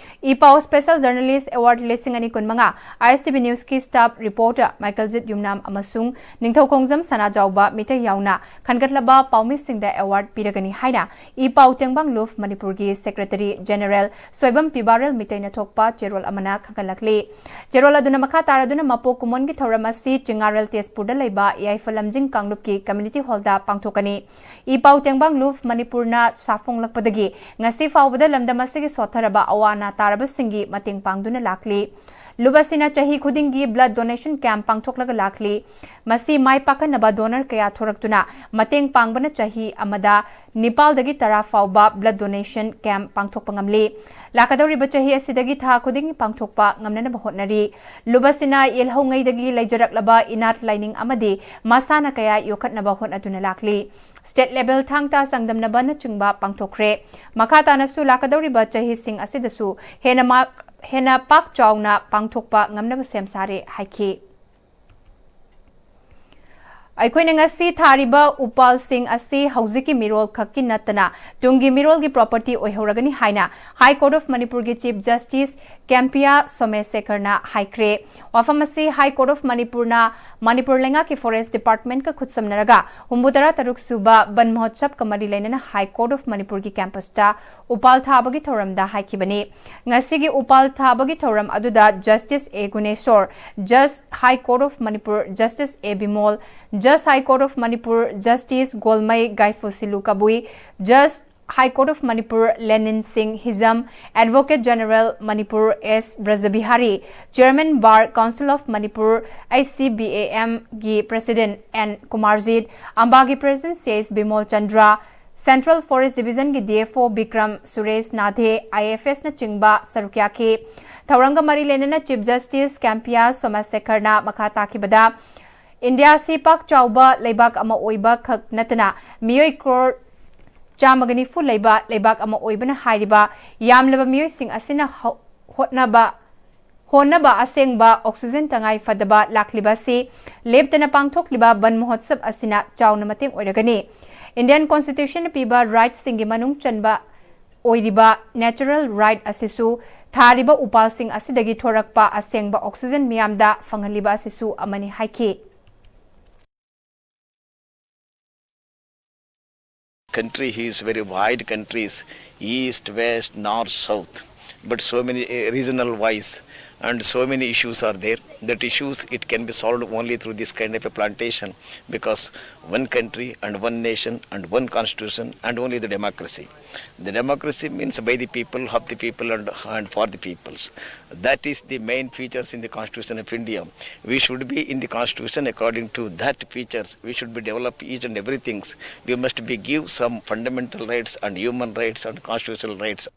ꯏ ꯄꯥꯎ Special Journalist Award ꯂꯤꯁꯤꯡ ꯑꯅꯤ ꯀꯨꯟ ꯃꯉꯥ, ISTV News ꯀꯤ staff reporter ꯃꯥꯏꯀꯦꯜꯖꯤꯠ ꯌꯨꯝꯅꯥꯝ ꯑꯃꯁꯨꯡ ꯅꯤꯡꯊꯧꯈꯣꯡꯖꯝ ꯁꯅꯥꯖꯥꯎꯕ ꯃꯤꯇꯩ ꯌꯥꯎꯅ ꯈꯟꯒꯠꯂꯕ ꯄꯥꯎꯃꯤꯁꯤꯡꯗ award ꯄꯤꯔꯒꯅꯤ ꯍꯥꯏꯅ ꯏ ꯄꯥꯎ ꯇꯦꯡꯕꯥꯡ ꯂꯨꯞ ꯃꯅꯤꯄꯨꯔꯒꯤ Secretary General ꯁꯣꯏꯕꯝ ꯄꯤꯕꯥꯔꯦꯜ ꯃꯤꯇꯩꯅ ꯊꯣꯛꯄ ꯆꯦꯔꯣꯜ ꯑꯃꯅ ꯈꯪꯍꯜꯂꯛꯂꯤ꯫ ꯆꯦꯔꯣꯜ ꯑꯗꯨꯅ ꯃꯈꯥ ꯇꯥꯔꯗꯨꯅ ꯃꯄꯣꯛ ꯀꯨꯝꯑꯣꯟꯒꯤ ꯊꯧꯔꯝ ꯑꯁꯤ ꯆꯤꯡꯉꯥꯔꯦꯜ ꯇꯦꯖꯄꯨꯔꯗ ꯂꯩꯕ ꯌꯥꯏꯐ ꯂꯝꯖꯤꯡ ꯀꯥꯡꯂꯨꯞꯀꯤ community hall ꯗ ꯄꯥꯡꯊꯣꯛꯀꯅꯤ꯫ ꯏ ꯄꯥꯎ ꯇꯦꯡꯕꯥꯡ ꯂꯨꯞ ꯃꯅꯤꯄꯨꯔꯅ ꯁꯥꯐꯣꯡꯂꯛꯄꯗꯒꯤ ꯉꯁꯤ ꯐꯥꯎꯕꯗ ꯂꯝꯗꯝ ꯑꯁꯤꯒꯤ ꯁꯣꯠꯊꯔꯕ ꯑꯋꯥ ꯑꯅꯥ ꯇꯥꯔꯕꯁꯤꯡꯒꯤ ꯃꯇꯦꯡ ꯄꯥꯡꯗꯨꯅ ꯂꯥꯛꯂꯤ꯫ ꯂꯨꯞ ꯑꯁꯤꯅ ꯆꯍꯤ ꯈꯨꯗꯤꯡꯒꯤ blood donation camp ꯄꯥꯡꯊꯣꯛꯂꯒ ꯂꯥꯛꯂꯤ꯫ ꯃꯁꯤ ꯃꯥꯏ ꯄꯥꯛꯍꯟꯅꯕ donor ꯀꯌꯥ ꯊꯣꯔꯛꯇꯨꯅ ꯃꯇꯦꯡ ꯄꯥꯡꯕꯅ ꯆꯍꯤ ꯑꯃꯗ ꯅꯤꯄꯥꯜꯗꯒꯤ ꯇꯔꯥ ꯐꯥꯎꯕ blood donation camp ꯄꯥꯡꯊꯣꯛꯄ ꯉꯝꯂꯤ꯫ ꯂꯥꯛꯀꯗꯧꯔꯤꯕ ꯆꯍꯤ ꯑꯁꯤꯗꯒꯤ ꯊꯥ ꯈꯨꯗꯤꯡꯒꯤ ꯄꯥꯡꯊꯣꯛꯄ ꯉꯝꯅꯅꯕ ꯍꯣꯠꯅꯔꯤ꯫ ꯂꯨꯞ ꯑꯁꯤꯅ ꯌꯦꯜꯍꯧꯉꯩꯗꯒꯤ ꯂꯩꯖꯔꯛꯂꯕ ꯏꯅꯥꯠ ꯂꯥꯏꯅꯤꯡ ꯑꯃꯗꯤ ꯃꯁꯥꯟꯅ ꯀꯌꯥ ꯌꯣꯛꯈꯠꯅꯕ ꯍꯣꯠꯅꯗꯨꯅ ꯂꯥꯛꯂꯤ꯫ State level ꯊꯥꯡ ꯇꯥ ꯆꯥꯡꯗꯝꯅꯕꯅꯆꯤꯡꯕ ꯄꯥꯡꯊꯣꯛꯈ꯭ꯔꯦ꯫ ꯃꯈꯥ ꯇꯥꯅꯁꯨ ꯂꯥꯛꯀꯗꯧꯔꯤꯕ ꯆꯍꯤꯁꯤꯡ ꯑꯁꯤꯗꯁꯨ ꯍꯦꯟꯅ ꯃꯥ-, ꯍꯦꯟꯅ ꯄꯥꯛ ꯆꯥꯎꯅ ꯄꯥꯡꯊꯣꯛꯄ ꯉꯝꯅꯕ ꯁꯦꯝ ꯁꯥꯔꯦ ꯍꯥꯏꯈꯤ꯫ ꯑꯩꯈꯣꯏꯅ ꯉꯁꯤ ꯊꯥꯔꯤꯕ ꯎꯄꯥꯜꯁꯤꯡ ꯑꯁꯤ ꯍꯧꯖꯤꯛꯀꯤ ꯃꯤꯔꯣꯜ ꯈꯛꯀꯤ ꯅꯠꯇꯅ ꯇꯨꯡꯒꯤ ꯃꯤꯔꯣꯜꯒꯤ property ꯑꯣꯏꯍꯧꯔꯒꯅꯤ ꯍꯥꯏꯅ High Court of ꯃꯅꯤꯄꯨꯔꯒꯤ Chief Justice ꯀꯦꯝꯄꯤꯌꯥ ꯁꯣꯃꯦꯁꯦꯈꯔꯅ ꯍꯥꯏꯈ꯭ꯔꯦ꯫ ꯋꯥꯐꯝ ꯑꯁꯤ High Court of ꯃꯅꯤꯄꯨꯔꯅ ꯃꯅꯤꯄꯨꯔ ꯂꯩꯉꯥꯛꯀꯤ Forest Departmentꯀ ꯈꯨꯠꯁꯝꯅꯔꯒ ꯍꯨꯝꯐꯨꯇꯔꯥ ꯇꯔꯨꯛ ꯁꯨꯕ ꯕꯟ ꯃꯍꯣꯠꯁꯕꯀ ꯃꯔꯤ ꯂꯩꯅꯅ High Court of ꯃꯅꯤꯄꯨꯔꯒꯤ campusꯇ ꯎꯄꯥꯜ ꯊꯥꯕꯒꯤ ꯊꯧꯔꯝꯗ ꯍꯥꯏꯈꯤꯕꯅꯤ꯫ ꯉꯁꯤꯒꯤ ꯎꯄꯥꯜ ꯊꯥꯕꯒꯤ ꯊꯧꯔꯝ ꯑꯗꯨꯗ Justice A Guneshor, Judge High Court of Manipur Justice A Bimol, Judge High Court of Manipur Justice Golmei ꯒꯥꯏꯐꯨꯁꯤꯂꯨ Kabui, Judge High Court of Manipur Lenin Singh Hijam, Advocate General Manipur S Brajabihari, Chairman Bar Council of Manipur, H C B A ꯑꯦꯝꯒꯤ President N Kumarjit, ꯑꯝꯕꯥꯒꯤ President C H Bimol Chandra, Central Forest Divisionꯒꯤ D F O Vikram Suresh Nathe, I F ꯑꯦꯁꯅꯆꯤꯡꯕ ꯁꯔꯨꯛ ꯌꯥꯈꯤ꯫ ꯊꯧꯔꯝꯒ ꯃꯔꯤ ꯂꯩꯅꯅ Chief Justice ꯀꯦꯝꯄꯤꯌꯥ ꯁꯣꯃꯥꯁꯦꯈꯔꯅ ꯃꯈꯥ ꯇꯥꯈꯤꯕꯗ, ꯏꯟꯗꯤꯌꯥ ꯑꯁꯤ ꯄꯥꯛ ꯆꯥꯎꯕ ꯂꯩꯕꯥꯛ ꯑꯃ ꯑꯣꯏꯕ ꯈꯛ ꯅꯠꯇꯅ ꯃꯤꯑꯣꯏ ꯀ꯭ꯔꯣꯔ ꯆꯥꯝꯃꯒ ꯅꯤꯐꯨ ꯂꯩꯕ ꯂꯩꯕꯥꯛ ꯑꯃ ꯑꯣꯏꯕꯅ ꯍꯥꯏꯔꯤꯕ ꯌꯥꯝꯂꯕ ꯃꯤꯑꯣꯏꯁꯤꯡ ꯑꯁꯤꯅ ꯍꯧ-, ꯍꯣꯠꯅꯕ, ꯍꯣꯠꯅꯕ ꯑꯁꯦꯡꯕ oxygen ꯇꯉꯥꯏ ꯐꯗꯕ ꯂꯥꯛꯂꯤꯕ ꯑꯁꯤ ꯂꯦꯞꯇꯅ ꯄꯥꯡꯊꯣꯛꯂꯤꯕ ꯕꯟ ꯃꯍꯣꯠꯁꯕ ꯑꯁꯤꯅ ꯆꯥꯎꯅ ꯃꯇꯦꯡ ꯑꯣꯏꯔꯒꯅꯤ꯫ Indian Constitutionꯅ ꯄꯤꯕ rightꯁꯤꯡꯒꯤ ꯃꯅꯨꯡ ꯆꯟꯕ ꯑꯣꯏꯔꯤꯕ natural right ꯑꯁꯤꯁꯨ ꯊꯥꯔꯤꯕ ꯎꯄꯥꯜꯁꯤꯡ ꯑꯁꯤꯗꯒꯤ ꯊꯣꯔꯛꯄ ꯑꯁꯦꯡꯕ oxygen ꯃꯤꯌꯥꯝꯗ ꯐꯪꯍꯜꯂꯤꯕ ꯑꯁꯤꯁꯨ ꯑꯃꯅꯤ ꯍꯥꯏꯈꯤ꯫ Country is very wide countries, east, west, north, south, but so many uh, regional wise, and so many issues are there. That issues, it can be solved only through this kind of a plantation, because one country and one nation and one constitution and only the democracy. The democracy means by the people, of the people, and, and for the peoples. That is the main features in the Constitution of India. We should be in the Constitution according to that features. We should be develop each and everything. We must be give some fundamental rights and human rights and constitutional rights.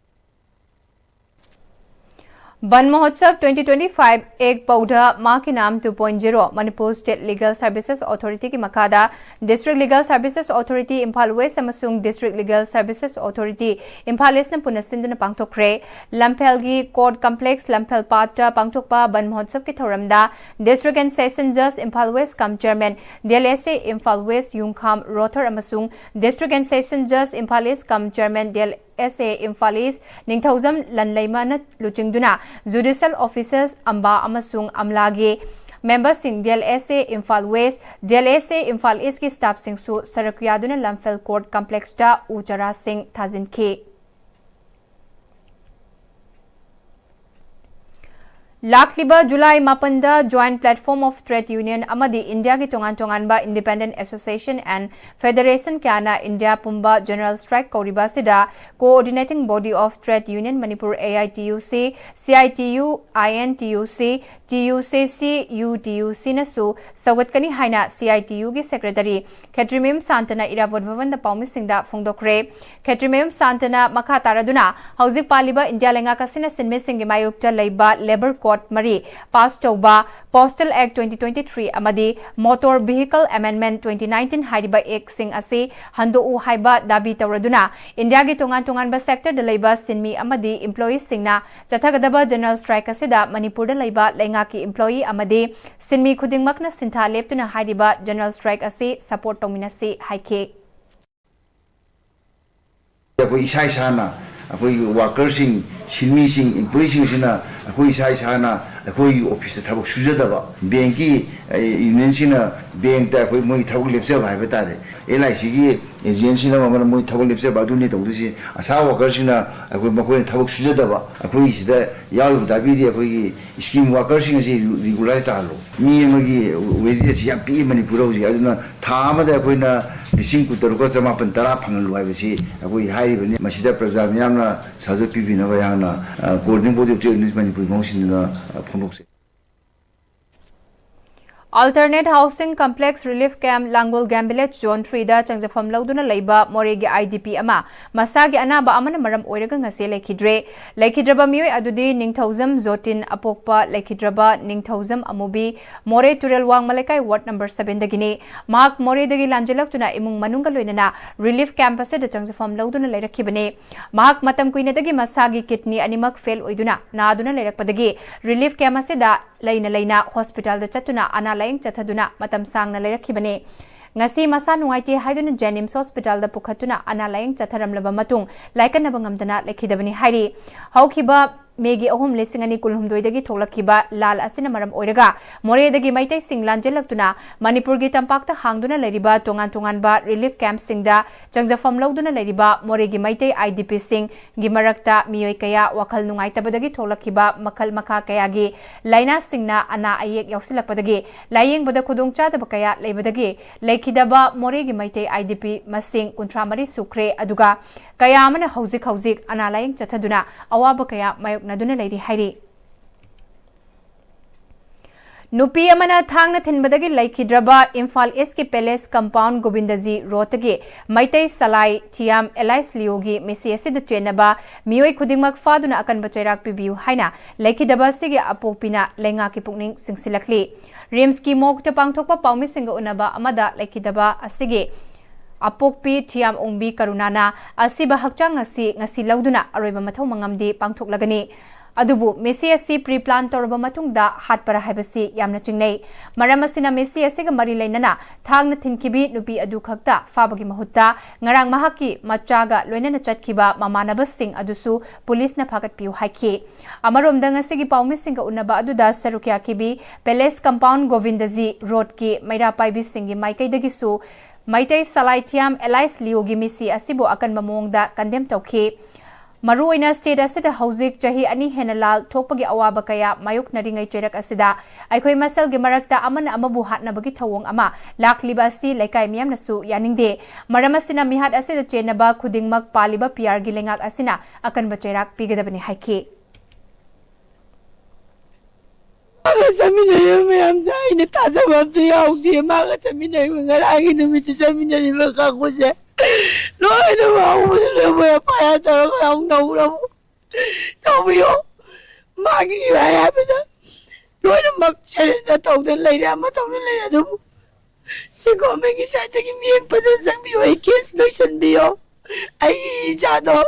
Ban ꯃꯍꯣꯠꯁꯕ twenty twenty-five, ꯑꯦꯛ ꯄꯧꯙ ꯃꯥ ꯀꯤ ꯅꯥꯝ two point zero, Manipur State Legal Services Authority ꯒꯤ ꯃꯈꯥꯗ District Legal Services Authority Imphal West ꯑꯃꯁꯨꯡ District Legal Services Authority Imphal East ꯅ ꯄꯨꯟꯅ ꯁꯤꯟꯗꯨꯅ ꯄꯥꯡꯊꯣꯛꯈ꯭ꯔꯦ꯫ ꯂꯝꯐꯦꯜꯒꯤ Court Complex ꯂꯝꯐꯦꯜ ꯄꯥꯠꯇ ꯄꯥꯡꯊꯣꯛꯄ ꯕꯟ ꯃꯍꯣꯠꯁꯕꯀꯤ ꯊꯧꯔꯝꯗ District and Session Judge Imphal West cum Chairman D L S A Imphal West ꯌꯨꯝꯈꯥꯝ ꯔꯣꯊꯔ ꯑꯃꯁꯨꯡ District and Session Judge Imphal East cum Chairman D L S A Imphal East ꯅꯤꯡꯊꯧꯖꯝ ꯂꯟꯂꯩꯃꯅ ꯂꯨꯆꯤꯡꯗꯨꯅ Judicial Officers ꯑꯝꯕꯥ ꯑꯃꯁꯨꯡ ꯑꯝꯂꯥꯒꯤ member ꯁꯤꯡ, D L S A Imphal West, D L S A Imphal East ꯀꯤ staff ꯁꯤꯡꯁꯨ ꯁꯔꯨꯛ ꯌꯥꯗꯨꯅ ꯂꯝꯐꯦꯜ Court Complex ꯇ ꯎ ꯆꯥꯔꯥꯁꯤꯡ ꯊꯥꯖꯤꯟꯈꯤ꯫ ꯂꯥꯛꯂꯤꯕ July ꯃꯥꯄꯟꯗ Joint Platform of Trade Union ꯑꯃꯗꯤ ꯏꯟꯗꯤꯌꯥꯒꯤ ꯇꯣꯉꯥꯟ ꯇꯣꯉꯥꯟꯕ Independent Association and Federation ꯀꯌꯥꯅ ꯏꯟꯗꯤꯌꯥ ꯄꯨꯝꯕ General Strike ꯀꯧꯔꯤꯕ ꯑꯁꯤꯗ Coordinating Body of Trade Union Manipur, A I T U C, C I T U, I N T U C, T U C C, U T U C ꯅꯁꯨ ꯁꯧꯒꯠꯀꯅꯤ ꯍꯥꯏꯅ C I T U ꯒꯤ Secretary ꯈꯦꯇ꯭ꯔꯤꯃꯌꯨꯝ ꯁꯥꯟꯇꯅ ꯏꯔꯥꯕꯣꯠ ꯚꯕꯟꯗ ꯄꯥꯎꯃꯤꯁꯤꯡꯗ ꯐꯣꯡꯗꯣꯛꯈ꯭ꯔꯦ꯫ ꯈꯦꯇ꯭ꯔꯤꯃꯌꯨꯝ ꯁꯥꯟꯇꯅ ꯃꯈꯥ ꯇꯥꯔꯗꯨꯅ, ꯍꯧꯖꯤꯛ ꯄꯥꯜꯂꯤꯕ India ꯂꯩꯉꯥꯛ ꯑꯁꯤꯅ ꯁꯤꯟꯃꯤꯁꯤꯡꯒꯤ ꯃꯥꯌꯣꯛꯇ ꯂꯩꯕ Labour Code ꯃꯔꯤ pass ꯇꯧꯕ, Postal Act twenty twenty-three ꯑꯃꯗꯤ Motor Vehicle Amendment twenty nineteen ꯍꯥꯏꯔꯤꯕ Act ꯁꯤꯡ ꯑꯁꯤ ꯍꯟꯗꯣꯛꯎ ꯍꯥꯏꯕ ꯗꯥꯕꯤ ꯇꯧꯔꯗꯨꯅ, ꯏꯟꯗꯤꯌꯥꯒꯤ ꯇꯣꯉꯥꯟ ꯇꯣꯉꯥꯟꯕ sector ꯗ ꯂꯩꯕ ꯁꯤꯟꯃꯤ ꯑꯃꯗꯤ employee ꯁꯤꯡꯅ ꯆꯠꯊꯒꯗꯕ General Strike ꯑꯁꯤꯗ ꯃꯅꯤꯄꯨꯔꯗ ꯂꯩꯕ ꯂꯩꯉꯥꯛꯀꯤ employee ꯑꯃꯗꯤ ꯁꯤꯟꯃꯤ ꯈꯨꯗꯤꯡꯃꯛꯅ ꯁꯤꯟꯊꯥ ꯂꯦꯞꯇꯨꯅ ꯍꯥꯏꯔꯤꯕ General Strike ꯑꯁꯤ support ꯇꯧꯃꯤꯟꯅꯁꯤ ꯍꯥꯏꯈꯤ꯫ ꯑꯩꯈꯣꯏ ꯏꯁꯥ ꯏꯁꯥꯅ, ꯑꯩꯈꯣꯏꯒꯤ worker ꯁꯤꯡ, ꯁꯤꯟꯃꯤꯁꯤꯡ, employee ꯁꯤꯡꯁꯤꯅ ꯑꯩꯈꯣꯏ ꯏꯁꯥ ꯏꯁꯥꯅ ꯑꯩꯈꯣꯏꯒꯤ office ꯇ ꯊꯕꯛ ꯁꯨꯖꯗꯕ, bank ꯀꯤ, ꯑꯦ, union ꯁꯤꯡꯅ bank ꯇ ꯑꯩꯈꯣꯏ ꯃꯣꯏꯒꯤ ꯊꯕꯛ ꯂꯦꯞꯆꯕ ꯍꯥꯏꯕ ꯇꯥꯔꯦ, L I C ꯒꯤ agent ꯁꯤꯡꯅ ꯃꯔꯝ ꯑꯣꯏꯔꯒ ꯃꯣꯏ ꯊꯕꯛ ꯂꯦꯞꯆꯕ ꯑꯗꯨꯅꯤ ꯇꯧꯗꯣꯏꯁꯤ꯫ ꯑꯁꯥ worker ꯁꯤꯡꯅ ꯑꯩꯈꯣꯏ, ꯃꯈꯣꯏꯅ ꯊꯕꯛ ꯁꯨꯖꯗꯕ, ꯑꯩꯈꯣꯏꯒꯤ ꯁꯤꯗ ꯌꯥꯎꯔꯤꯕ ꯗꯥꯕꯤꯗꯤ ꯑꯩꯈꯣꯏꯒꯤ scheme worker ꯁꯤꯡ ꯑꯁꯤ regularize ꯇꯥꯍꯜꯂꯨ꯫ ꯃꯤ ꯑꯃꯒꯤ wages ꯌꯥꯝ ꯄꯤꯛꯏ ꯃꯅꯤꯄꯨꯔꯗ ꯍꯧꯖꯤꯛ, ꯑꯗꯨꯅ ꯊꯥ ꯑꯃꯗ ꯑꯩꯈꯣꯏꯅ ꯂꯤꯁꯤꯡ ꯀꯨꯟꯇꯔꯨꯛꯀ ꯆꯃꯥꯄꯟ ꯇꯔꯥ ꯐꯪꯍꯜꯂꯨ ꯍꯥꯏꯕꯁꯤ ꯑꯩꯈꯣꯏ ꯍꯥꯏꯔꯤꯕꯅꯤ꯫ ꯃꯁꯤꯗ ꯄ꯭ꯔꯖꯥ ꯃꯤꯌꯥꯝꯅ ꯁꯍꯖꯣꯠ ꯄꯤꯕꯤꯅꯕ ꯑꯩꯍꯥꯛꯅ, ꯑ, Coordinating Body of Trade Unions Manipur ꯃꯍꯨꯠ ꯁꯤꯟꯗꯨꯅ, ꯑ, ꯐꯣꯡꯗꯣꯛꯆꯩ꯫ Alternate Housing Complex Relief Camp, ꯂꯥꯡꯒꯣꯜ Game Village Zone three ꯗ ꯆꯪꯖꯐꯝ ꯂꯧꯗꯨꯅ ꯂꯩꯕ ꯃꯣꯔꯦꯒꯤ I D P ꯑꯃ ꯃꯁꯥꯒꯤ ꯑꯅꯥꯕ ꯑꯃꯅ ꯃꯔꯝ ꯑꯣꯏꯔꯒ ꯉꯁꯤ ꯂꯩꯈꯤꯗ꯭ꯔꯦ꯫ ꯂꯩꯈꯤꯗ꯭ꯔꯕ ꯃꯤꯑꯣꯏ ꯑꯗꯨꯗꯤ ꯅꯤꯡꯊꯧꯖꯝ ꯖꯣꯇꯤꯟ, ꯑꯄꯣꯛꯄ ꯂꯩꯈꯤꯗ꯭ꯔꯕ ꯅꯤꯡꯊꯧꯖꯝ ꯑꯃꯨꯕꯤ, ꯃꯣꯔꯦ ꯇꯨꯔꯦꯜ ꯋꯥꯡꯃ ꯂꯩꯀꯥꯏ ward number seven ꯗꯒꯤꯅꯤ꯫ ꯃꯍꯥꯛ ꯃꯣꯔꯦꯗꯒꯤ ꯂꯥꯟꯖꯦꯜꯂꯛꯇꯨꯅ ꯏꯃꯨꯡ ꯃꯅꯨꯡꯒ ꯂꯣꯏꯅꯅ relief camp ꯑꯁꯤꯗ ꯆꯪꯖꯐꯝ ꯂꯧꯗꯨꯅ ꯂꯩꯔꯛꯈꯤꯕꯅꯤ꯫ ꯃꯍꯥꯛ ꯃꯇꯝ ꯀꯨꯏꯅꯗꯒꯤ ꯃꯁꯥꯒꯤ kidney ꯑꯅꯤꯃꯛ fail ꯑꯣꯏꯗꯨꯅ ꯅꯥꯗꯨꯅ ꯂꯩꯔꯛꯄꯗꯒꯤ relief camp ꯑꯁꯤꯗ ꯂꯩꯅ ꯂꯩꯅ hospital ꯗ ꯆꯠꯇꯨꯅ ꯑꯅꯥ ꯂꯥꯌꯦꯡ ꯆꯠꯊꯗꯨꯅ ꯃꯇꯝ ꯁꯥꯡꯅ ꯂꯩꯔꯛꯈꯤꯕꯅꯤ꯫ ꯉꯁꯤ ꯃꯁꯥ ꯅꯨꯡꯉꯥꯏꯇꯦ ꯍꯥꯏꯗꯨꯅ JNIMS hospital ꯗ ꯄꯨꯈꯠꯇꯨꯅ ꯑꯅꯥ ꯂꯥꯌꯦꯡ ꯆꯠꯊꯔꯝꯂꯕ ꯃꯇꯨꯡ ꯂꯥꯏꯀꯠꯅꯕ ꯉꯝꯗꯅ ꯂꯩꯈꯤꯗꯕꯅꯤ ꯍꯥꯏꯔꯤ꯫ ꯍꯧꯈꯤꯕ ꯃꯦꯒꯤ ꯑꯍꯨꯝ, ꯂꯤꯁꯤꯡ ꯑꯅꯤ ꯀꯨꯟꯍꯨꯝꯗꯣꯏꯗꯒꯤ ꯊꯣꯛꯂꯛꯈꯤꯕ ꯂꯥꯜ ꯑꯁꯤꯅ ꯃꯔꯝ ꯑꯣꯏꯔꯒ ꯃꯣꯔꯦꯗꯒꯤ ꯃꯩꯇꯩꯁꯤꯡ ꯂꯥꯟꯖꯦꯜꯂꯛꯇꯨꯅ ꯃꯅꯤꯄꯨꯔꯒꯤ ꯇꯝꯄꯥꯛꯇ ꯍꯥꯡꯗꯨꯅ ꯂꯩꯔꯤꯕ ꯇꯣꯉꯥꯟ ꯇꯣꯉꯥꯟꯕ relief camp ꯁꯤꯡꯗ ꯆꯪꯖꯐꯝ ꯂꯧꯗꯨꯅ ꯂꯩꯔꯤꯕ ꯃꯣꯔꯦꯒꯤ ꯃꯩꯇꯩ I D P ꯁꯤꯡ ꯒꯤ ꯃꯔꯛꯇ ꯃꯤꯑꯣꯏ ꯀꯌꯥ ꯋꯥꯈꯜ ꯅꯨꯡꯉꯥꯏꯇꯕꯗꯒꯤ ꯊꯣꯛꯂꯛꯈꯤꯕ ꯃꯈꯜ ꯃꯈꯥ ꯀꯌꯥꯒꯤ ꯂꯥꯏꯅꯥꯁꯤꯡꯅ ꯑꯅꯥ ꯑꯌꯦꯛ ꯌꯥꯎꯁꯤꯜꯂꯛꯄꯗꯒꯤ ꯂꯥꯌꯦꯡꯕꯗ ꯈꯨꯗꯣꯡꯆꯥꯗꯕ ꯀꯌꯥ ꯂꯩꯕꯗꯒꯤ ꯂꯩꯈꯤꯗꯕ ꯃꯣꯔꯦꯒꯤ ꯃꯩꯇꯩ I D P ꯃꯁꯤꯡ ꯀꯨꯟꯊ꯭ꯔꯥ ꯃꯔꯤ ꯁꯨꯈ꯭ꯔꯦ, ꯑꯗꯨꯒ ꯀꯌꯥ ꯑꯃꯅ ꯍꯧꯖꯤꯛ ꯍꯧꯖꯤꯛ ꯑꯅꯥ ꯂꯥꯌꯦꯡ ꯆꯠꯊꯗꯨꯅ ꯑꯋꯥꯕ ꯀꯌꯥ ꯃꯥꯌꯣꯛꯅꯗꯨꯅ ꯂꯩꯔꯤ ꯍꯥꯏꯔꯤ꯫ ꯅꯨꯄꯤ ꯑꯃꯅ ꯊꯥꯡꯅ ꯊꯤꯟꯕꯗꯒꯤ ꯂꯩꯈꯤꯗ꯭ꯔꯕ ꯏꯝꯐꯥꯜ ꯏꯁꯀꯤ Palace Compound ꯒꯣꯕꯤꯟꯗꯖꯤ ꯔꯣꯗꯇꯒꯤ ꯃꯩꯇꯩ ꯁꯂꯥꯏ ꯊꯤꯌꯥꯝ ꯑꯦꯂꯥꯏꯁ ꯂꯤꯌꯣꯒꯤ ꯃꯤꯁꯤ ꯑꯁꯤꯗ ꯆꯦꯟꯅꯕ ꯃꯤꯑꯣꯏ ꯈꯨꯗꯤꯡꯃꯛ ꯐꯥꯗꯨꯅ ꯑꯀꯟꯕ ꯆꯩꯔꯥꯛ ꯄꯤꯕꯤꯌꯨ ꯍꯥꯏꯅ ꯂꯩꯈꯤꯗꯕ ꯑꯁꯤꯒꯤ ꯑꯄꯣꯛꯄꯤꯅ ꯂꯩꯉꯥꯛꯀꯤ ꯄꯨꯛꯅꯤꯡ ꯆꯤꯡꯁꯤꯜꯂꯛꯂꯤ꯫ ꯔꯤꯝꯁꯀꯤ ꯃꯣꯔꯒꯇ ꯄꯥꯡꯊꯣꯛꯄ ꯄꯥꯎꯃꯤꯁꯤꯡꯒ ꯎꯅꯕ ꯑꯃꯗ ꯂꯩꯈꯤꯗꯕ ꯑꯁꯤꯒꯤ ꯑꯄꯣꯛꯄꯤ ꯊꯤꯌꯥꯝ ꯑꯣꯡꯕꯤ ꯀꯔꯨꯅꯥꯅ ꯑꯁꯤꯕ ꯍꯛꯆꯥꯡ ꯑꯁꯤ ꯉꯁꯤ ꯂꯧꯗꯨꯅ ꯑꯔꯣꯏꯕ ꯃꯊꯧ ꯃꯉꯝꯗꯤ ꯄꯥꯡꯊꯣꯛꯂꯒꯅꯤ꯫ ꯑꯗꯨꯕꯨ ꯃꯤꯁꯤ ꯑꯁꯤ pre plan ꯇꯧꯔꯕ ꯃꯇꯨꯡꯗ ꯍꯥꯠꯄꯔꯥ ꯍꯥꯏꯕꯁꯤ ꯌꯥꯝꯅ ꯆꯤꯡꯅꯩ꯫ ꯃꯔꯝ ꯑꯁꯤꯅ ꯃꯤꯁꯤ ꯑꯁꯤꯒ ꯃꯔꯤ ꯂꯩꯅꯅ ꯊꯥꯡꯅ ꯊꯤꯟꯈꯤꯕꯤ ꯅꯨꯄꯤ ꯑꯗꯨ ꯈꯛꯇ ꯐꯥꯕꯒꯤ ꯃꯍꯨꯠꯇ ꯉꯔꯥꯡ ꯃꯍꯥꯛꯀꯤ ꯃꯆꯥꯒ ꯂꯣꯏꯅꯅ ꯆꯠꯈꯤꯕ ꯃꯃꯥꯟꯅꯕꯁꯤꯡ ꯑꯗꯨꯁꯨ ꯄꯨꯂꯤꯁꯅ ꯐꯥꯒꯠꯄꯤꯌꯨ ꯍꯥꯏꯈꯤ꯫ ꯑꯃꯔꯣꯝꯗ ꯉꯁꯤꯒꯤ ꯄꯥꯎꯃꯤꯁꯤꯡꯒ ꯎꯅꯕ ꯑꯗꯨꯗ ꯁꯔꯨꯛ ꯌꯥꯈꯤꯕꯤ Palace Compound ꯒꯣꯕꯤꯟꯗꯖꯤ ꯔꯣꯗꯀꯤ ꯃꯩꯔꯥ ꯄꯥꯏꯕꯤꯁꯤꯡꯒꯤ ꯃꯥꯏꯀꯩꯗꯒꯤꯁꯨ ꯃꯩꯇꯩ ꯁꯂꯥꯏ ꯊꯤꯌꯥꯝ ꯑꯦꯂꯥꯏꯁ ꯂꯤꯌꯣꯒꯤ ꯃꯤꯁꯤ ꯑꯁꯤꯕꯨ ꯑꯀꯟꯕ ꯃꯑꯣꯡꯗ condemn ꯇꯧꯈꯤ꯫ ꯃꯔꯨꯑꯣꯏꯅ state ꯑꯁꯤꯗ ꯍꯧꯖꯤꯛ ꯆꯍꯤ ꯑꯅꯤ ꯍꯦꯟꯅ ꯂꯥꯜ ꯊꯣꯛꯄꯒꯤ ꯑꯋꯥꯕ ꯀꯌꯥ ꯃꯥꯌꯣꯛꯅꯔꯤꯉꯩ ꯆꯩꯔꯛ ꯑꯁꯤꯗ ꯑꯩꯈꯣꯏ ꯃꯁꯦꯜꯒꯤ ꯃꯔꯛꯇ ꯑꯃꯅ ꯑꯃꯕꯨ ꯍꯥꯠꯅꯕꯒꯤ ꯊꯧꯑꯣꯡ ꯑꯃ ꯂꯥꯛꯂꯤꯕ ꯑꯁꯤ ꯂꯩꯀꯥꯏ ꯃꯤꯌꯥꯝꯅꯁꯨ ꯌꯥꯅꯤꯡꯗꯦ꯫ ꯃꯔꯝ ꯑꯁꯤꯅ ꯃꯤꯍꯥꯠ ꯑꯁꯤꯗ ꯆꯦꯟꯅꯕ ꯈꯨꯗꯤꯡꯃꯛ ꯄꯥꯜꯂꯤꯕ P R ꯒꯤ ꯂꯩꯉꯥꯛ ꯑꯁꯤꯅ ꯑꯀꯟꯕ ꯆꯩꯔꯥꯛ ꯄꯤꯒꯗꯕꯅꯤ ꯍꯥꯏꯈꯤ꯫ ꯃꯥꯒ ꯆꯠꯃꯤꯟꯅꯔꯤꯕ ꯃꯌꯥꯝꯁꯦ ꯑꯩꯅ ꯊꯥꯖꯕ ꯑꯝꯇ ꯌꯥꯎꯗꯦ꯫ ꯃꯥꯒ ꯆꯠꯃꯤꯟꯅꯔꯤꯕ, ꯉꯔꯥꯡꯒꯤ ꯅꯨꯃꯤꯠꯇ ꯆꯠꯃꯤꯟꯅꯔꯤꯕ ꯀꯥꯡꯕꯨꯁꯦ ꯂꯣꯏꯅꯃꯛ ꯍꯧꯕꯗ ꯂꯣꯏꯕ ꯐꯥꯏꯌꯥꯔ ꯇꯧꯔꯒ ꯍꯧꯅꯧꯔꯕꯨ ꯇꯧꯕꯤꯌꯣ꯫ ꯃꯥꯒꯤ ꯏꯔꯥꯏ ꯍꯥꯏꯕꯗ ꯂꯣꯏꯅꯃꯛ ꯁꯔꯦꯟꯗꯔ ꯇꯧꯗꯅ ꯂꯩꯔꯦ, ꯑꯃ ꯇꯧꯗꯅ ꯂꯩꯔꯦ꯫ ꯑꯗꯨꯕꯨ ꯁꯤ ꯒꯣꯔꯃꯦꯟꯒꯤ ꯁꯥꯏꯠꯇꯒꯤ ꯃꯤꯠꯌꯦꯡ ꯐꯖꯅ ꯆꯪꯕꯤꯌꯣ, ꯑꯩ ꯀꯦꯁ ꯂꯣꯏꯁꯤꯟꯕꯤꯌꯣ, ꯑꯩꯒꯤ ꯏꯆꯥꯗꯣ꯫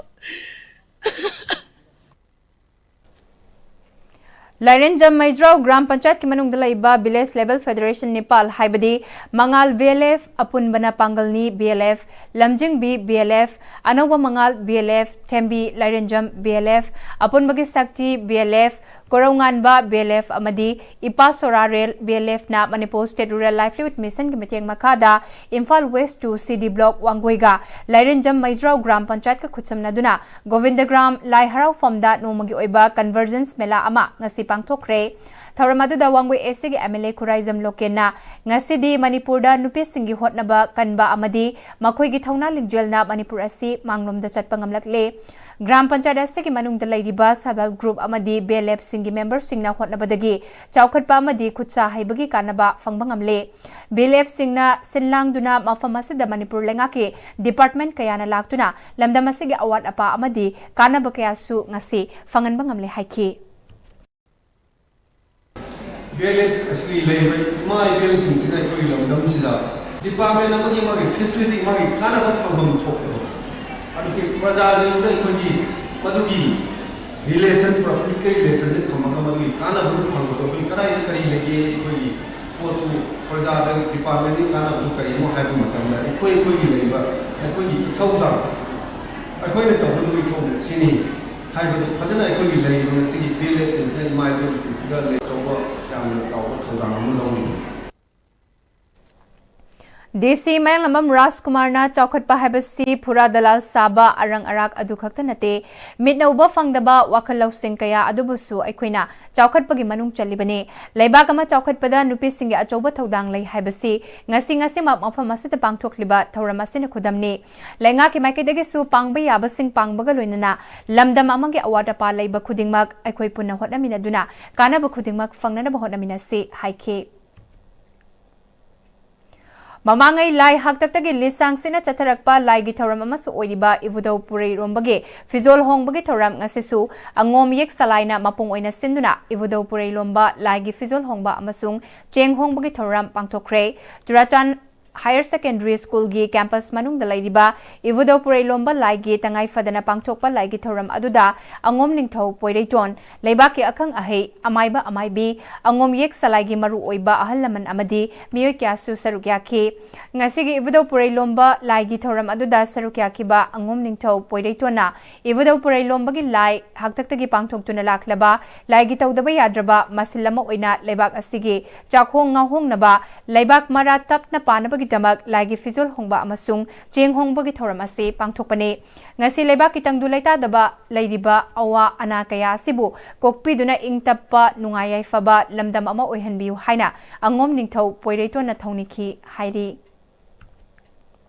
ꯂꯥꯏꯔꯦꯟꯖꯝ ꯃꯩꯖ꯭ꯔꯥꯎ ꯒ꯭ꯔꯥꯝ ꯄꯟꯆꯥꯌꯠꯀꯤ ꯃꯅꯨꯡꯗ ꯂꯩꯕ ꯚꯤꯂꯦꯖ ꯂꯦꯚꯦꯜ ꯐꯦꯗꯔꯦꯁꯟ ꯅꯤꯄꯥꯜ, ꯍꯥꯏꯕꯗꯤ ꯃꯉꯥꯜ ꯚꯤ ꯑꯦꯜ ꯑꯦꯐ, ꯑꯄꯨꯟꯕꯅ ꯄꯥꯡꯒꯜꯅꯤ V L F, Lamjingbi V L F, Anouba Mangal V L F, Thembi Lairenjam V L F, ꯑꯄꯨꯟꯕꯒꯤ Sakti V L F, Korounganba V L F ꯑꯃꯗꯤ Ipa Sorarel V L ꯑꯦꯐꯅ ꯃꯅꯤꯄꯨꯔ ꯁ꯭ꯇꯦꯠ ꯔꯨꯔꯦꯜ ꯂꯥꯏꯚꯂꯤꯍꯨꯗ ꯃꯤꯁꯟꯒꯤ ꯃꯇꯦꯡ ꯃꯈꯥꯗ ꯏꯝꯐꯥꯜ ꯋꯦꯁ ꯇꯨ ꯁꯤ ꯗꯤ ꯕ꯭ꯂꯣꯛ ꯋꯥꯡꯒꯣꯏꯒ ꯂꯥꯏꯔꯦꯟꯖꯝ ꯃꯩꯖ꯭ꯔꯥꯎ ꯒ꯭ꯔꯥꯝ ꯄꯟꯆꯥꯌꯠꯀ ꯈꯨꯠꯁꯝꯅꯗꯨꯅ ꯒꯣꯕꯤꯟꯗꯒ꯭ꯔꯥꯝ ꯂꯥꯏ ꯍꯔꯥꯎꯐꯝꯗ ꯅꯣꯡꯃꯒꯤ ꯑꯣꯏꯕ ꯀꯟꯚꯔꯖꯦꯟꯁ ꯃꯦꯂꯥ ꯑꯃ ꯉꯁꯤ ꯄꯥꯡꯊꯣꯛꯈ꯭ꯔꯦ꯫ ꯊꯧꯔꯝ ꯑꯗꯨꯗ ꯋꯥꯡꯒꯣꯏ ꯑꯦꯁ ꯁꯤꯒꯤ ꯑꯦꯝ ꯑꯦꯜ ꯑꯦ ꯈꯨꯔꯥꯏꯖꯝ ꯂꯣꯀꯦꯟꯅ ꯉꯁꯤꯗꯤ ꯃꯅꯤꯄꯨꯔꯗ ꯅꯨꯄꯤꯁꯤꯡꯒꯤ ꯍꯣꯠꯅꯕ ꯀꯟꯕ ꯑꯃꯗꯤ ꯃꯈꯣꯏꯒꯤ ꯊꯧꯅꯥ ꯂꯤꯡꯖꯦꯜꯅ ꯃꯅꯤꯄꯨꯔ ꯑꯁꯤ ꯃꯥꯡꯂꯣꯝꯗ ꯆꯠꯄ ꯉꯝꯂꯛꯂꯦ꯫ ꯒ꯭ꯔꯥꯝ ꯄꯟꯆꯥꯌꯠ ꯑꯁꯤꯒꯤ ꯃꯅꯨꯡꯗ ꯂꯩꯔꯤꯕ ꯁꯦꯜꯐ ꯍꯦꯜꯞ ꯒ꯭ꯔꯨꯞ ꯑꯃꯗꯤ ꯚꯤ ꯑꯦꯜ ꯑꯦꯐꯁꯤꯡꯒꯤ ꯃꯦꯝꯕꯔꯁꯤꯡꯅ ꯍꯣꯠꯅꯕꯗꯒꯤ ꯆꯥꯎꯈꯠꯄ ꯑꯃꯗꯤ ꯈꯨꯠꯁꯥ ꯍꯩꯕꯒꯤ ꯀꯥꯟꯅꯕ ꯐꯪꯕ ꯉꯝꯂꯦ꯫ ꯚꯤ ꯑꯦꯜ ꯑꯦꯐꯁꯤꯡꯅ ꯁꯤꯟ ꯂꯥꯡꯗꯨꯅ ꯃꯐꯝ ꯑꯁꯤꯗ ꯃꯅꯤꯄꯨꯔ ꯂꯩꯉꯥꯛꯀꯤ ꯗꯤꯄꯥꯔꯠꯃꯦꯟ ꯀꯌꯥꯅ ꯂꯥꯛꯇꯨꯅ ꯂꯝꯗꯝ ꯑꯁꯤꯒꯤ ꯑꯋꯥꯠ ꯑꯄꯥ ꯑꯃꯗꯤ ꯀꯥꯟꯅꯕ ꯀꯌꯥꯁꯨ ꯉꯁꯤ ꯐꯪꯍꯟꯕ ꯉꯝꯂꯦ ꯍꯥꯏꯈꯤ꯫ ꯚꯤ ꯑꯦꯜ ꯑꯦꯐ ꯑꯁꯤꯒꯤ ꯂꯩꯔꯤꯕ ꯏꯃꯥ ꯏꯕꯦꯜꯁꯤꯡꯁꯤꯅ ꯑꯩꯈꯣꯏꯒꯤ ꯂꯝꯗꯝꯁꯤꯗ ꯗꯤꯄꯥꯔꯠꯃꯦꯟ ꯑꯃꯒꯤ ꯃꯥꯒꯤ ꯐꯦꯁꯤꯂꯤꯇꯤ, ꯃꯥꯒꯤ ꯀꯥꯟꯅꯕ ꯐꯪꯐꯝ ꯊꯣꯛꯄꯗꯣ, ꯑꯗꯨꯒꯤ ꯄ꯭ꯔꯖꯥꯁꯤꯡꯁꯤꯗ ꯑꯩꯈꯣꯏꯒꯤ ꯃꯗꯨꯒꯤ ꯔꯤꯂꯦꯁꯟ, ꯄꯕ꯭ꯂꯤꯛꯀ ꯔꯤꯂꯦꯁꯟꯁꯦ ꯊꯝꯃꯒ ꯃꯗꯨꯒꯤ ꯀꯥꯟꯅꯕꯗꯨ ꯐꯪꯕꯗꯣ ꯑꯩꯈꯣꯏ ꯀꯗꯥꯏꯗ ꯀꯔꯤ ꯂꯩꯒꯦ, ꯑꯩꯈꯣꯏꯒꯤ ꯄꯣꯠꯇꯨ ꯄ꯭ꯔꯖꯥꯗ ꯗꯤꯄꯥꯔꯠꯃꯦꯟꯒꯤ ꯀꯥꯟꯅꯕꯗꯨ ꯀꯔꯤꯅꯣ ꯍꯥꯏꯕ ꯃꯇꯝꯗ ꯑꯩꯈꯣꯏ ꯑꯩꯈꯣꯏꯒꯤ ꯂꯩꯕ ꯑꯩꯈꯣꯏꯒꯤ ꯏꯊꯧꯗꯥꯡ, ꯑꯩꯈꯣꯏꯅ ꯇꯧꯒꯗꯕ ꯏꯊꯧꯗꯨ ꯁꯤꯅꯤ ꯍꯥꯏꯕꯗꯨ ꯐꯖꯅ ꯑꯩꯈꯣꯏꯒꯤ ꯂꯩꯔꯤꯕ ꯉꯁꯤꯒꯤ ꯚꯤ ꯑꯦꯜ ꯑꯦꯐꯁꯤꯡꯁꯤꯗ, ꯏꯃꯥ ꯏꯕꯦꯜꯁꯤꯡꯁꯤꯗ ꯑꯆꯧꯕ, ꯌꯥꯝꯅ ꯆꯥꯎꯕ ꯊꯧꯗꯥꯡ ꯑꯃ ꯂꯧꯔꯤ꯫ ꯗꯤ ꯁꯤ ꯃꯌꯥꯡꯂꯝꯕꯝ ꯔꯥꯖꯀꯨꯃꯥꯔꯅ ꯆꯥꯎꯈꯠꯄ ꯍꯥꯏꯕꯁꯤ ꯐꯨꯔꯥ ꯗꯂꯥꯜ ꯁꯥꯕ ꯑꯔꯪ ꯑꯔꯥꯛ ꯑꯗꯨ ꯈꯛꯇ ꯅꯠꯇꯦ, ꯃꯤꯠꯅ ꯎꯕ ꯐꯪꯗꯕ ꯋꯥꯈꯜ ꯂꯧꯁꯤꯡ ꯀꯌꯥ ꯑꯗꯨꯕꯨꯁꯨ ꯑꯩꯈꯣꯏꯅ ꯆꯥꯎꯈꯠꯄꯒꯤ ꯃꯅꯨꯡ ꯆꯜꯂꯤꯕꯅꯤ꯫ ꯂꯩꯕꯥꯛ ꯑꯃ ꯆꯥꯎꯈꯠꯄꯗ ꯅꯨꯄꯤꯁꯤꯡꯒꯤ ꯑꯆꯧꯕ ꯊꯧꯗꯥꯡ ꯂꯩ ꯍꯥꯏꯕꯁꯤ ꯉꯁꯤ ꯉꯁꯤꯃꯛ ꯃꯐꯝ ꯑꯁꯤꯗ ꯄꯥꯡꯊꯣꯛꯂꯤꯕ ꯊꯧꯔꯝ ꯑꯁꯤꯅ ꯈꯨꯗꯝꯅꯤ꯫ ꯂꯩꯉꯥꯛꯀꯤ ꯃꯥꯏꯀꯩꯗꯒꯤꯁꯨ ꯄꯥꯡꯕ ꯌꯥꯕꯁꯤꯡ ꯄꯥꯡꯕꯒ ꯂꯣꯏꯅꯅ ꯂꯝꯗꯝ ꯑꯃꯒꯤ ꯑꯋꯥꯠ ꯑꯄꯥ ꯂꯩꯕ ꯈꯨꯗꯤꯡꯃꯛ ꯑꯩꯈꯣꯏ ꯄꯨꯟꯅ ꯍꯣꯠꯅꯃꯤꯟꯅꯗꯨꯅ ꯀꯥꯟꯅꯕ ꯈꯨꯗꯤꯡꯃꯛ ꯐꯪꯅꯅꯕ ꯍꯣꯠꯅꯃꯤꯟꯅꯁꯤ ꯍꯥꯏꯈꯤ꯫ ꯃꯃꯥꯡꯉꯩ ꯂꯥꯏ ꯍꯥꯛꯇꯛꯇꯒꯤ ꯂꯤꯁꯥꯡ ꯁꯤꯠꯅ ꯆꯠꯊꯔꯛꯄ ꯂꯥꯏꯒꯤ ꯊꯧꯔꯝ ꯑꯃꯁꯨ ꯑꯣꯏꯔꯤꯕ ꯏꯕꯨꯙꯧ ꯄꯨꯔꯩꯔꯣꯝꯕꯒꯤ ꯐꯤꯖꯣꯜ ꯍꯣꯡꯕꯒꯤ ꯊꯧꯔꯝ ꯉꯁꯤꯁꯨ ꯑꯉꯣꯝ ꯌꯦꯛ ꯁꯂꯥꯏꯅ ꯃꯄꯨꯡ ꯑꯣꯏꯅ ꯁꯤꯟꯗꯨꯅ ꯏꯕꯨꯙꯧ ꯄꯨꯔꯩꯂꯣꯝꯕ ꯂꯥꯏꯒꯤ ꯐꯤꯖꯣꯜ ꯍꯣꯡꯕ ꯑꯃꯁꯨꯡ ꯆꯦꯡ ꯍꯣꯡꯕꯒꯤ ꯊꯧꯔꯝ ꯄꯥꯡꯊꯣꯛꯈ꯭ꯔꯦ꯫ ꯆꯨꯔꯥꯆꯥꯟ ꯍꯥꯌꯔ ꯁꯦꯀꯦꯟꯗꯔꯤ ꯁ꯭ꯀꯨꯜꯒꯤ ꯀꯦꯝꯄꯁ ꯃꯅꯨꯡꯗ ꯂꯩꯔꯤꯕ ꯏꯕꯨꯙꯧ ꯄꯨꯔꯩꯂꯣꯝꯕ ꯂꯥꯏꯒꯤ ꯇꯉꯥꯏ ꯐꯗꯅ ꯄꯥꯡꯊꯣꯛꯄ ꯂꯥꯏꯒꯤ ꯊꯧꯔꯝ ꯑꯗꯨꯗ ꯑꯉꯣꯝ ꯅꯤꯡꯊꯧ ꯄꯣꯏꯔꯩꯇꯣꯟ, ꯂꯩꯕꯥꯛꯀꯤ ꯑꯈꯪ ꯑꯍꯩ, ꯑꯃꯥꯏꯕ ꯑꯃꯥꯏꯕꯤ, ꯑꯉꯣꯝ ꯌꯦꯛ ꯁꯂꯥꯏꯒꯤ ꯃꯔꯨꯑꯣꯏꯕ ꯑꯍꯜ ꯂꯃꯟ ꯑꯃꯗꯤ ꯃꯤꯑꯣꯏ ꯀꯌꯥꯁꯨ ꯁꯔꯨꯛ ꯌꯥꯈꯤ꯫ ꯉꯁꯤꯒꯤ ꯏꯕꯨꯙꯧ ꯄꯨꯔꯩꯂꯣꯝꯕ ꯂꯥꯏꯒꯤ ꯊꯧꯔꯝ ꯑꯗꯨꯗ ꯁꯔꯨꯛ ꯌꯥꯈꯤꯕ ꯑꯉꯣꯝ ꯅꯤꯡꯊꯧ ꯄꯣꯏꯔꯩꯇꯣꯟꯅ ꯏꯕꯨꯙꯧ ꯄꯨꯔꯩꯂꯣꯝꯕꯒꯤ ꯂꯥꯏ ꯍꯥꯛꯇꯛꯇꯒꯤ ꯄꯥꯡꯊꯣꯛꯇꯨꯅ ꯂꯥꯛꯂꯕ ꯂꯥꯏꯒꯤ ꯇꯧꯗꯕ ꯌꯥꯗ꯭ꯔꯕ ꯃꯁꯤꯜ ꯑꯃ ꯑꯣꯏꯅ ꯂꯩꯕꯥꯛ ꯑꯁꯤꯒꯤ ꯆꯥꯛꯍꯣꯡ ꯉꯥꯍꯣꯡꯅꯕ, ꯂꯩꯕꯥꯛ ꯃꯔꯥ ꯇꯞꯅ ꯄꯥꯟꯅꯕꯒꯤꯗꯃꯛ ꯂꯥꯏꯒꯤ ꯐꯤꯖꯣꯜ ꯍꯣꯡꯕ ꯑꯃꯁꯨꯡ ꯆꯦꯡ ꯍꯣꯡꯕꯒꯤ ꯊꯧꯔꯝ ꯑꯁꯤ ꯄꯥꯡꯊꯣꯛꯄꯅꯤ꯫ ꯉꯁꯤ ꯂꯩꯕꯥꯛꯀꯤ ꯇꯪꯗꯨ ꯂꯩꯇꯥꯗꯕ ꯂꯩꯔꯤꯕ ꯑꯋꯥ ꯑꯅꯥ ꯀꯌꯥ ꯑꯁꯤꯕꯨ ꯀꯣꯛꯄꯤꯗꯨꯅ ꯏꯪ ꯇꯞꯄ, ꯅꯨꯡꯉꯥꯏ ꯌꯥꯏꯐꯕ ꯂꯝꯗꯝ ꯑꯃ ꯑꯣꯏꯍꯟꯕꯤꯌꯨ ꯍꯥꯏꯅ ꯑꯉꯣꯝ ꯅꯤꯡꯊꯧ ꯄꯣꯏꯔꯩꯇꯣꯟꯅ ꯊꯧꯅꯤꯈꯤ ꯍꯥꯏꯔꯤ꯫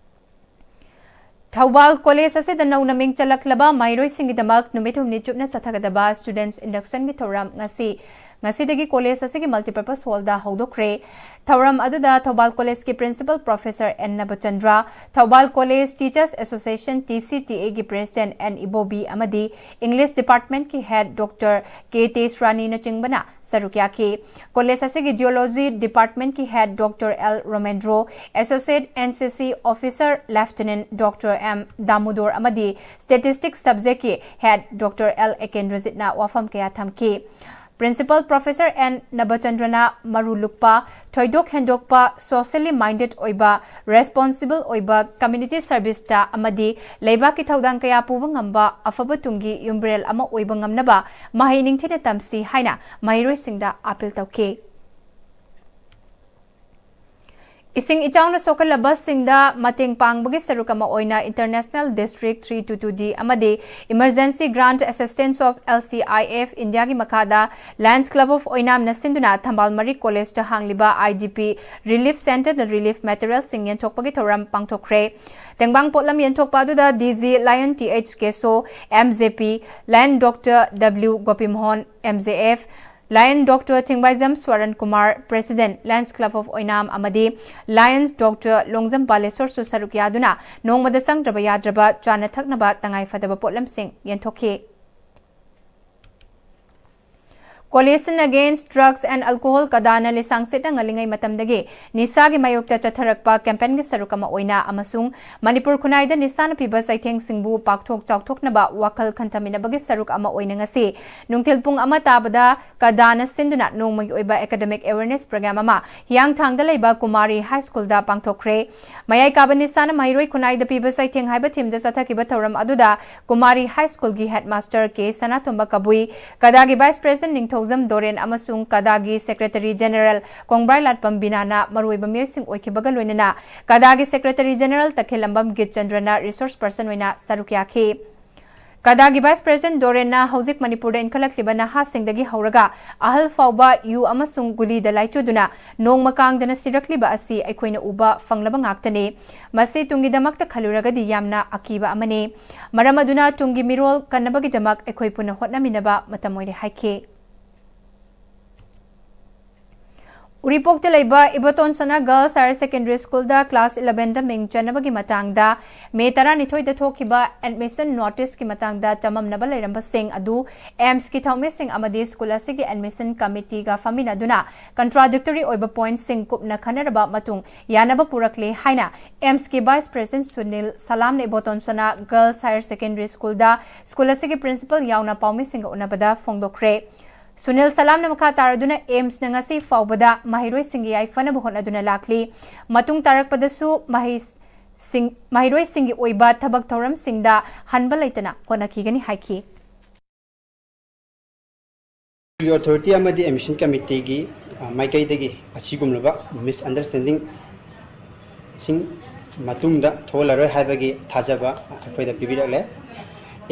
ꯊꯧꯕꯥꯜ ꯀꯣꯂꯦꯖ ꯑꯁꯤꯗ ꯅꯧꯅ ꯃꯤꯡ ꯆꯜꯂꯛꯂꯕ ꯃꯍꯩꯔꯣꯏꯁꯤꯡꯒꯤꯗꯃꯛ ꯅꯨꯃꯤꯠ ꯍꯨꯝꯅꯤ ꯆꯨꯞꯅ ꯆꯠꯊꯒꯗꯕ Students Inductionꯒꯤ ꯊꯧꯔꯝ ꯉꯁꯤ, ꯉꯁꯤꯗꯒꯤ ꯀꯣꯂꯦꯖ ꯑꯁꯤꯒꯤ Multipurpose Hallꯗ ꯍꯧꯗꯣꯛꯈ꯭ꯔꯦ꯫ ꯊꯧꯔꯝ ꯑꯗꯨꯗ ꯊꯧꯕꯥꯜ ꯀꯣꯂꯦꯖꯀꯤ Principal Professor N Nabachandra, Thoubal college Teachers Association, T C T Aꯒꯤ President N ꯏꯕꯣꯕꯤ ꯑꯃꯗꯤ English Departmentꯀꯤ Head Doctor K ꯇꯦꯖꯔꯥꯅꯤꯅꯆꯤꯡꯕꯅ ꯁꯔꯨꯛ ꯌꯥꯈꯤ꯫ ꯀꯣꯂꯦꯖ ꯑꯁꯤꯒꯤ Geology Departmentꯀꯤ Head Doctor L ꯔꯣꯃꯦꯟꯗ꯭ꯔꯣ, Associate N C C Officer Lieutenant Doctor M Damodar ꯑꯃꯗꯤ Statistics Subjectꯀꯤ Head Doctor L ꯑꯦꯀꯦꯟꯗ꯭ꯔꯖꯤꯠꯅ ꯋꯥꯐꯝ ꯀꯌꯥ ꯊꯝꯈꯤ꯫ Principal Professor N ꯅꯕꯆꯟꯗ꯭ꯔꯅ ꯃꯔꯨ ꯂꯨꯛꯄ, ꯊꯣꯏꯗꯣꯛ ꯍꯦꯟꯗꯣꯛꯄ, socially minded ꯑꯣꯏꯕ, responsible ꯑꯣꯏꯕ, community serviceꯇ ꯑꯃꯗꯤ ꯂꯩꯕꯥꯛꯀꯤ ꯊꯧꯗꯥꯡ ꯀꯌꯥ ꯄꯨꯕ ꯉꯝꯕ ꯑꯐꯕ ꯇꯨꯡꯒꯤ ꯌꯨꯝꯕ꯭ꯔꯦꯜ ꯑꯃ ꯑꯣꯏꯕ ꯉꯝꯅꯕ ꯃꯍꯩ ꯅꯤꯡꯊꯤꯅ ꯇꯝꯁꯤ ꯍꯥꯏꯅ ꯃꯍꯩꯔꯣꯏꯁꯤꯡꯗ appeal ꯇꯧꯈꯤ꯫ ꯏꯁꯤꯡ ꯏꯆꯥꯎꯅ ꯁꯣꯛꯍꯜꯂꯕꯁꯤꯡꯗ ꯃꯇꯦꯡ ꯄꯥꯡꯕꯒꯤ ꯁꯔꯨꯛ ꯑꯃ ꯑꯣꯏꯅ International District three two two D ꯑꯃꯗꯤ Emergency Grant Assistance of L C I F Indiaꯒꯤ ꯃꯈꯥꯗ Lions Club of ꯑꯣꯏꯅꯥꯝꯅ ꯁꯤꯟꯗꯨꯅ ꯊꯝꯕꯥꯜ ꯃꯔꯤꯛ ꯀꯣꯂꯦꯖꯇ ꯍꯥꯡꯂꯤꯕ I D P Relief Centreꯗ relief materialꯁꯤꯡ ꯌꯦꯟꯊꯣꯛꯄꯒꯤ ꯊꯧꯔꯝ ꯄꯥꯡꯊꯣꯛꯈ꯭ꯔꯦ꯫ ꯇꯦꯡꯕꯥꯡ ꯄꯣꯠꯂꯝ ꯌꯦꯟꯊꯣꯛꯄ ꯑꯗꯨꯗ D G Lion T H Keso, M J P, Lion Doctor W Gopimohan, M J F, Lion Doctor ꯊꯦꯡꯕꯥꯏꯖꯝ Swaran Kumar, President, Lions Club of ꯑꯣꯏꯅꯥꯝ ꯑꯃꯗꯤ Lions Doctor ꯂꯣꯡꯖꯝ ꯕꯥꯂꯦꯁꯣꯔꯁꯨ ꯁꯔꯨꯛ ꯌꯥꯗꯨꯅ ꯅꯣꯡꯃꯗ ꯆꯪꯗ꯭ꯔꯕ ꯌꯥꯗ꯭ꯔꯕ ꯆꯥꯅ ꯊꯛꯅꯕ ꯇꯉꯥꯏ ꯐꯗꯕ ꯄꯣꯠꯂꯝꯁꯤꯡ ꯌꯦꯟꯊꯣꯛꯈꯤ꯫ Coalition Against Drugs and Alcohol, ꯀꯗꯥꯅ ꯂꯤꯁꯥꯡ ꯁꯤꯠꯅ ꯉꯜꯂꯤꯉꯩ ꯃꯇꯝꯗꯒꯤ ꯅꯤꯁꯥꯒꯤ ꯃꯥꯌꯣꯛꯇ ꯆꯠꯊꯔꯛꯄ campaignꯒꯤ ꯁꯔꯨꯛ ꯑꯃ ꯑꯣꯏꯅ ꯑꯃꯁꯨꯡ ꯃꯅꯤꯄꯨꯔ ꯈꯨꯟꯅꯥꯏꯗ ꯅꯤꯁꯥꯅ ꯄꯤꯕ ꯆꯩꯊꯦꯡꯁꯤꯡꯕꯨ ꯄꯥꯛꯊꯣꯛ ꯆꯥꯎꯊꯣꯛꯅꯕ ꯋꯥꯈꯜ ꯈꯟꯊꯃꯤꯟꯅꯕꯒꯤ ꯁꯔꯨꯛ ꯑꯃ ꯑꯣꯏꯅ ꯉꯁꯤ ꯅꯨꯡꯊꯤꯜ ꯄꯨꯡ ꯑꯃ ꯇꯥꯕꯗ ꯀꯗꯥꯅ ꯁꯤꯟꯗꯨꯅ ꯅꯣꯡꯃꯒꯤ ꯑꯣꯏꯕ academic awareness program ꯑꯃ ꯍꯤꯌꯥꯡꯊꯥꯡꯗ ꯂꯩꯕ ꯀꯨꯃꯥꯔꯤ High Schoolꯗ ꯄꯥꯡꯊꯣꯛꯈ꯭ꯔꯦ꯫ ꯃꯌꯥꯏ ꯀꯥꯕ ꯅꯤꯁꯥꯅ ꯃꯍꯩꯔꯣꯏ ꯈꯨꯟꯅꯥꯏꯗ ꯄꯤꯕ ꯆꯩꯊꯦꯡ ꯍꯥꯏꯕ themeꯗ ꯆꯠꯊꯈꯤꯕ ꯊꯧꯔꯝ ꯑꯗꯨꯗ ꯀꯨꯃꯥꯔꯤ High Schoolꯒꯤ headmaster K ꯁꯅꯥꯇꯣꯝꯕ ꯀꯕꯨꯏ, ꯀꯗꯥꯒꯤ vice president ꯅꯤꯡꯊꯧꯖꯝ ꯗꯣꯔꯦꯟ ꯑꯃꯁꯨꯡ ꯀꯗꯥꯒꯤ secretary general ꯀꯣꯡꯕ꯭ꯔꯥꯏ ꯂꯥꯠꯄꯝ ꯕꯤꯅꯥꯅ ꯃꯔꯨꯑꯣꯏꯕ ꯃꯤꯑꯣꯏꯁꯤꯡ ꯑꯣꯏꯈꯤꯕꯒ ꯂꯣꯏꯅꯅ ꯀꯗꯥꯒꯤ secretary general ꯇꯈꯦꯜꯂꯝꯕꯝ ꯒꯤꯠꯆꯟꯗ꯭ꯔꯅ resource person ꯑꯣꯏꯅ ꯁꯔꯨꯛ ꯌꯥꯈꯤ꯫ ꯀꯗꯥꯒꯤ vice president ꯗꯣꯔꯦꯟꯅ ꯍꯧꯖꯤꯛ ꯃꯅꯤꯄꯨꯔꯗ ꯏꯟꯈꯠꯂꯛꯂꯤꯕ ꯅꯍꯥꯁꯤꯡꯗꯒꯤ ꯍꯧꯔꯒ ꯑꯍꯜ ꯐꯥꯎꯕ ꯌꯨ ꯑꯃꯁꯨꯡ ꯒꯨꯂꯤꯗ ꯂꯥꯏꯆꯨꯗꯨꯅ ꯅꯣꯡꯃ ꯀꯥꯡꯗꯅ ꯁꯤꯔꯛꯂꯤꯕ ꯑꯁꯤ ꯑꯩꯈꯣꯏꯅ ꯎꯕ ꯐꯪꯂꯕ ꯉꯥꯛꯇꯅꯤ꯫ ꯃꯁꯤ ꯇꯨꯡꯒꯤꯗꯃꯛꯇ ꯈꯜꯂꯨꯔꯒꯗꯤ ꯌꯥꯝꯅ ꯑꯀꯤꯕ ꯑꯃꯅꯤ꯫ ꯃꯔꯝ ꯑꯗꯨꯅ ꯇꯨꯡꯒꯤ ꯃꯤꯔꯣꯜ ꯀꯟꯅꯕꯒꯤꯗꯃꯛ ꯑꯩꯈꯣꯏ ꯄꯨꯟꯅ ꯍꯣꯠꯅꯃꯤꯟꯅꯕ ꯃꯇꯝ ꯑꯣꯏꯔꯦ ꯍꯥꯏꯈꯤ꯫ ꯎꯔꯤꯄꯣꯛꯇ ꯂꯩꯕ ꯏꯕꯣꯇꯣꯟ ꯁꯅꯥ Girls Higher Secondary Schoolꯗ class elevenꯗ ꯃꯤꯡ ꯆꯟꯅꯕꯒꯤ ꯃꯇꯥꯡꯗ ꯃꯦ ꯇꯔꯥꯅꯤꯊꯣꯏꯗ ꯊꯣꯛꯈꯤꯕ admission noticeꯀꯤ ꯃꯇꯥꯡꯗ ꯆꯃꯝꯅꯕ ꯂꯩꯔꯝꯕꯁꯤꯡ ꯑꯗꯨ AIIMSꯀꯤ ꯊꯧꯃꯤꯁꯤꯡ ꯑꯃꯗꯤ school ꯑꯁꯤꯒꯤ admission committeeꯒ ꯐꯝꯃꯤꯟꯅꯗꯨꯅ contradictory ꯑꯣꯏꯕ pointꯁꯤꯡ ꯀꯨꯞꯅ ꯈꯟꯅꯔꯕ ꯃꯇꯨꯡ ꯌꯥꯅꯕ ꯄꯨꯔꯛꯂꯦ ꯍꯥꯏꯅ AIIMSꯀꯤ vice president ꯁꯨꯅꯤꯜ ꯁꯂꯥꯝꯅ ꯏꯕꯣꯇꯣꯟ ꯁꯅꯥ Girls Higher Secondary Schoolꯗ school ꯑꯁꯤꯒꯤ principal ꯌꯥꯎꯅ ꯄꯥꯎꯃꯤꯁꯤꯡꯒ ꯎꯅꯕꯗ ꯐꯣꯡꯗꯣꯛꯈ꯭ꯔꯦ꯫ ꯁꯨꯅꯤꯜ ꯁꯂꯥꯝꯅ ꯃꯈꯥ ꯇꯥꯔꯗꯨꯅ AIIMSꯅ ꯉꯁꯤ ꯐꯥꯎꯕꯗ ꯃꯍꯩꯔꯣꯏꯁꯤꯡꯒꯤ ꯌꯥꯏꯐꯅꯕ ꯍꯣꯠꯅꯗꯨꯅ ꯂꯥꯛꯂꯤ꯫ ꯃꯇꯨꯡ ꯇꯥꯔꯛꯄꯗꯁꯨ ꯃꯍꯩꯁꯤꯡ, ꯃꯍꯩꯔꯣꯏꯁꯤꯡꯒꯤ ꯑꯣꯏꯕ ꯊꯕꯛ ꯊꯧꯔꯝꯁꯤꯡꯗ ꯍꯟꯕ ꯂꯩꯇꯅ ꯍꯣꯠꯅꯈꯤꯒꯅꯤ ꯍꯥꯏꯈꯤ꯫ Authority ꯑꯃꯗꯤ admission committeeꯒꯤ, ꯑ, ꯃꯥꯏꯀꯩꯗꯒꯤ ꯑꯁꯤꯒꯨꯝꯂꯕ misunderstanding ꯁꯤꯡ ꯃꯇꯨꯡꯗ ꯊꯣꯛꯍꯜꯂꯔꯣꯏ ꯍꯥꯏꯕꯒꯤ ꯊꯥꯖꯕ ꯑꯩꯈꯣꯏꯗ ꯄꯤꯕꯤꯔꯛꯂꯦ꯫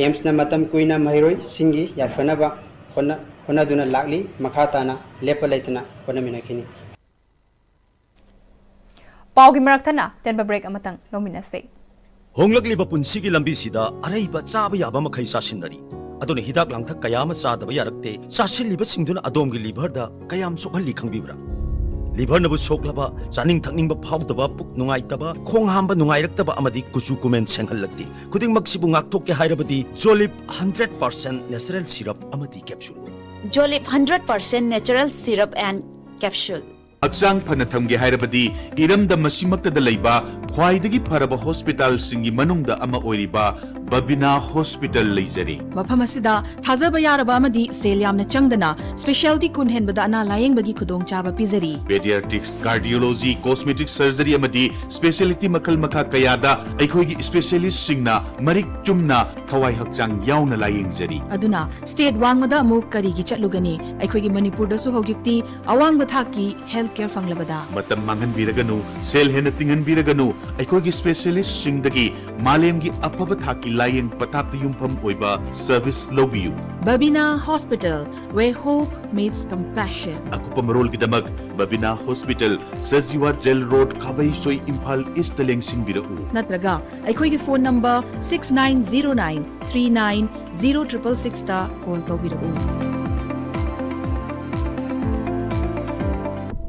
ꯑꯦꯝꯁꯅ ꯃꯇꯝ ꯀꯨꯏꯅ ꯃꯍꯩꯔꯣꯏꯁꯤꯡꯒꯤ ꯌꯥꯏꯐꯅꯕ ꯍꯣꯠꯅ-, ꯍꯣꯠꯅꯗꯨꯅ ꯂꯥꯛꯂꯤ, ꯃꯈꯥ ꯇꯥꯅ ꯂꯦꯞꯄ ꯂꯩꯇꯅ ꯍꯣꯠꯅꯃꯤꯟꯅꯈꯤꯅꯤ꯫ ꯄꯥꯎꯒꯤ ꯃꯔꯛꯇꯅ ꯇꯦꯟꯕ ꯕ꯭ꯔꯦꯛ ꯑꯃꯇꯪ ꯂꯧꯃꯤꯟꯅꯁꯤ꯫ ꯍꯣꯡꯂꯛꯂꯤꯕ ꯄꯨꯟꯁꯤꯒꯤ ꯂꯝꯕꯤꯁꯤꯗ ꯑꯔꯩꯕ ꯆꯥꯕ ꯌꯥꯕ ꯃꯈꯩ ꯆꯥꯁꯤꯟꯅꯔꯤ꯫ ꯑꯗꯨꯅ ꯍꯤꯗꯥꯛ ꯂꯥꯡꯊꯛ ꯀꯌꯥ ꯑꯃ ꯆꯥꯗꯕ ꯌꯥꯔꯛꯇꯦ꯫ ꯆꯥꯁꯤꯜꯂꯤꯕꯁꯤꯡꯗꯨꯅ ꯑꯗꯣꯝꯒꯤ ꯂꯤꯚꯔꯗ ꯀꯌꯥꯝ ꯁꯣꯛꯍꯜꯂꯤ ꯈꯪꯕꯤꯕ꯭ꯔꯥ? ꯂꯤꯚꯔꯅꯕꯨ ꯁꯣꯛꯂꯕ, ꯆꯥꯅꯤꯡ ꯊꯛꯅꯤꯡꯕ ꯐꯥꯎꯗꯕ, ꯄꯨꯛ ꯅꯨꯡꯉꯥꯏꯇꯕ, ꯈꯣꯡ ꯍꯥꯝꯕ ꯅꯨꯡꯉꯥꯏꯔꯛꯇꯕ ꯑꯃꯗꯤ ꯀꯨꯆꯨ ꯀꯨꯃꯦꯟ ꯁꯦꯡꯍꯜꯂꯛꯇꯦ꯫ ꯈꯨꯗꯤꯡꯃꯛꯁꯤꯕꯨ ꯉꯥꯛꯊꯣꯛꯀꯦ ꯍꯥꯏꯔꯕꯗꯤ ꯖꯣꯂꯤꯞ ꯍꯟꯗ꯭ꯔꯦꯠ ꯄꯥꯔꯁꯦꯟ ꯅꯦꯆꯔꯦꯜ ꯁꯤꯔꯞ ꯑꯃꯗꯤ capsule. Jolip hundred percent natural syrup and capsule. ꯍꯛꯆꯥꯡ ꯐꯅ ꯊꯝꯒꯦ ꯍꯥꯏꯔꯕꯗꯤ ꯏꯔꯝꯗꯝ ꯑꯁꯤꯃꯛꯇꯗ ꯂꯩꯕ ꯈ꯭ꯋꯥꯏꯗꯒꯤ ꯐꯔꯕ ꯍꯣꯁꯄꯤꯇꯥꯜꯁꯤꯡꯒꯤ ꯃꯅꯨꯡꯗ ꯑꯃ ꯑꯣꯏꯔꯤꯕ ꯕꯕꯤꯅꯥ ꯍꯣꯁꯄꯤꯇꯥꯜ ꯂꯩꯖꯔꯤ꯫ ꯃꯐꯝ ꯑꯁꯤꯗ ꯊꯥꯖꯕ ꯌꯥꯔꯕ ꯑꯃꯗꯤ ꯁꯦꯜ ꯌꯥꯝꯅ ꯆꯪꯗꯅ ꯁ꯭ꯄꯦꯁꯤꯌꯥꯂꯤꯇꯤ ꯀꯨꯟ ꯍꯦꯟꯕꯗ ꯑꯅꯥ ꯂꯥꯌꯦꯡꯕꯒꯤ ꯈꯨꯗꯣꯡꯆꯥꯕ ꯄꯤꯖꯔꯤ꯫ Pediatrics, Cardiology, Cosmetic Surgery ꯑꯃꯗꯤ ꯁ꯭ꯄꯦꯁꯤꯌꯥꯂꯤꯇꯤ ꯃꯈꯜ ꯃꯈꯥ ꯀꯌꯥꯗ ꯑꯩꯈꯣꯏꯒꯤ ꯁ꯭ꯄꯦꯁꯤꯌꯥꯂꯤꯁꯁꯤꯡꯅ ꯃꯔꯤꯛ ꯆꯨꯝꯅ ꯊꯋꯥꯏ ꯍꯛꯆꯥꯡ ꯌꯥꯎꯅ ꯂꯥꯌꯦꯡꯖꯔꯤ꯫ ꯑꯗꯨꯅ ꯁ꯭ꯇꯦꯠ ꯋꯥꯡꯃꯗ ꯑꯃꯨꯛ ꯀꯔꯤꯒꯤ ꯆꯠꯂꯨꯒꯅꯤ? ꯑꯩꯈꯣꯏꯒꯤ ꯃꯅꯤꯄꯨꯔꯗꯁꯨ ꯍꯧꯖꯤꯛꯇꯤ ꯑꯋꯥꯡꯕ ꯊꯥꯛꯀꯤ ꯍꯦꯜꯊ ꯀꯦꯌꯔ ꯐꯪꯂꯕꯗ꯫ ꯃꯇꯝ ꯃꯥꯡꯍꯟꯕꯤꯔꯒꯅꯨ, ꯁꯦꯜ ꯍꯦꯟꯅ ꯇꯤꯡꯍꯟꯕꯤꯔꯒꯅꯨ, ꯑꯩꯈꯣꯏꯒꯤ ꯁ꯭ꯄꯦꯁꯤꯌꯥꯂꯤꯁꯁꯤꯡꯗꯒꯤ ꯃꯥꯂꯦꯝꯒꯤ ꯑꯐꯕ ꯊꯥꯛꯀꯤ ꯂꯥꯌꯦꯡ ꯄꯊꯥꯞꯇ ꯌꯨꯝꯐꯝ ꯑꯣꯏꯕ ꯁꯔꯚꯤꯁ ꯂꯧꯕꯤꯌꯨ꯫ Babina Hospital, where hope meets compassion. ꯑꯀꯨꯞꯄ ꯃꯔꯣꯜꯒꯤꯗꯃꯛ Babina hospital, Sajiwa jail road, Khabeisoi, Imphal east ꯂꯦꯡꯁꯤꯟꯕꯤꯔꯛꯎ꯫ ꯅꯠꯇ꯭ꯔꯒ ꯑꯩꯈꯣꯏꯒꯤ phone number six nine zero nine three nine zero triple six ꯇ ꯀꯣꯜ ꯇꯧꯕꯤꯔꯛꯎ꯫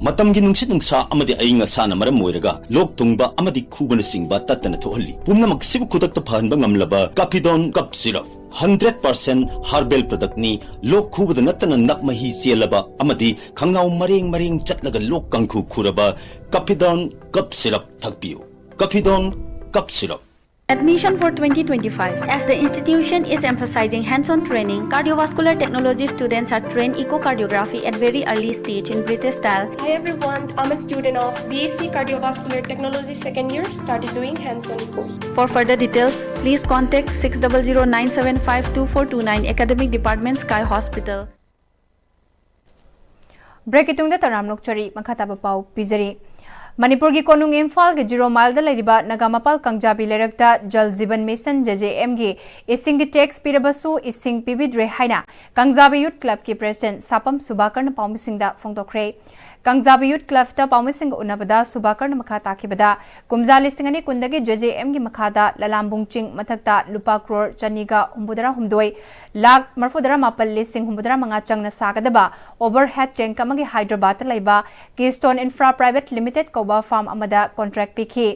ꯃꯇꯝꯒꯤ ꯅꯨꯡꯁꯤꯠ ꯅꯨꯡꯁꯥ ꯑꯃꯗꯤ ꯑꯏꯪ ꯑꯁꯥꯅ ꯃꯔꯝ ꯑꯣꯏꯔꯒ ꯂꯣꯛ ꯊꯨꯡꯕ ꯑꯃꯗꯤ ꯈꯨꯕꯅꯆꯤꯡꯕ ꯇꯠꯇꯅ ꯊꯣꯛꯍꯜꯂꯤ꯫ ꯄꯨꯝꯅꯃꯛꯁꯤꯕꯨ ꯈꯨꯗꯛꯇ ꯐꯍꯟꯕ ꯉꯝꯂꯕ ꯀꯥꯐꯤꯗꯣꯟ cough syrup. Hundred percent herbal ꯄ꯭ꯔꯗꯛꯅꯤ꯫ ꯂꯣꯛ ꯈꯨꯕꯗ ꯅꯠꯇꯅ ꯅꯞ ꯃꯍꯤ ꯆꯦꯜꯂꯕ ꯑꯃꯗꯤ ꯈꯪꯅꯥꯎ ꯃꯔꯦꯡ ꯃꯔꯦꯡ ꯆꯠꯂꯒ ꯂꯣꯛ ꯀꯥꯡꯈꯨ ꯈꯨꯔꯕ ꯀꯥꯐꯤꯗꯣꯟ ꯀꯞ ꯁꯤꯔꯞ ꯊꯛꯄꯤꯌꯨ꯫ ꯀꯥꯐꯤꯗꯣꯟ cough syrup. Admission for twenty twenty-five. As the institution is emphasizing hands-on training, cardiovascular technology students are trained echocardiography at very early stage in British style. Hi everyone, I'm a student of B S C Cardiovascular Technology second year, started doing hands-on echo. For further details, please contact six double zero nine seven five two four two nine, Academic Department, Sky Hospital. ꯕ꯭ꯔꯦꯛꯀꯤ ꯇꯨꯡꯗ ꯇꯔꯥꯝ ꯂꯣꯛꯆꯔꯤ꯫ ꯃꯈꯥ ꯇꯥꯕ ꯄꯥꯎ ꯄꯤꯖꯔꯤ꯫ ꯃꯅꯤꯄꯨꯔꯒꯤ ꯀꯣꯅꯨꯡ ꯏꯝꯐꯥꯜꯒꯤ zero ꯃꯥꯏꯜꯗ ꯂꯩꯔꯤꯕ ꯅꯥꯒꯥꯃꯄꯥꯜ ꯀꯥꯡꯖꯥꯕꯤ ꯂꯩꯔꯛꯇ ꯖꯜ ꯖꯤꯕꯟ mission, J J ꯑꯦꯝꯒꯤ ꯏꯁꯤꯡꯒꯤ ꯇꯦꯛꯁ ꯄꯤꯔꯕꯁꯨ ꯏꯁꯤꯡ ꯄꯤꯕꯤꯗ꯭ꯔꯦ ꯍꯥꯏꯅ ꯀꯥꯡꯖꯥꯕꯤ ꯌꯨꯠ ꯀ꯭ꯂꯕꯀꯤ ꯄ꯭ꯔꯦꯁꯤꯗꯦꯟꯠ ꯁꯥꯄꯝ ꯁꯨꯚꯥꯀꯔꯅ ꯄꯥꯎꯃꯤꯁꯤꯡꯗ ꯐꯣꯡꯗꯣꯛꯈ꯭ꯔꯦ꯫ ꯀꯥꯡꯖꯥꯕꯤ ꯌꯨꯠ ꯀ꯭ꯂꯕꯇ ꯄꯥꯎꯃꯤꯁꯤꯡꯒ ꯎꯅꯕꯗ ꯁꯨꯚꯥꯀꯔꯅ ꯃꯈꯥ ꯇꯥꯈꯤꯕꯗ, ꯀꯨꯝꯖꯥ ꯂꯤꯁꯤꯡ ꯑꯅꯤ ꯀꯨꯟꯗꯒꯤ ꯖꯦ ꯖꯦ ꯑꯦꯝꯒꯤ ꯃꯈꯥꯗ ꯂꯂꯥꯝꯕꯨꯡ ꯆꯤꯡ ꯃꯊꯛꯇ ꯂꯨꯄꯥ ꯀ꯭ꯔꯣꯔ ꯆꯅꯤꯒ ꯍꯨꯝꯐꯨꯇꯔꯥ ꯍꯨꯝꯗꯣꯏ ꯂꯥꯈ ꯃꯔꯤꯐꯨꯇꯔꯥ ꯃꯥꯄꯜ ꯂꯤꯁꯤꯡ ꯍꯨꯝꯐꯨꯇꯔꯥ ꯃꯉꯥ ꯆꯪꯅ ꯁꯥꯒꯗꯕ ꯑꯣꯚꯔꯍꯦꯗ ꯇꯦꯡꯛ ꯑꯃꯒꯤ ꯍꯥꯏꯗ꯭ꯔꯕꯥꯗꯇ ꯂꯩꯕ ꯀꯤꯁꯇꯣꯟ ꯏꯟꯐ꯭ꯔꯥ ꯄ꯭ꯔꯥꯏꯚꯦꯠ ꯂꯤꯃꯤꯇꯦꯗ ꯀꯧꯕ ꯐꯥꯔꯝ ꯑꯃꯗ ꯀꯣꯟꯇ꯭ꯔꯦꯛ ꯄꯤꯈꯤ꯫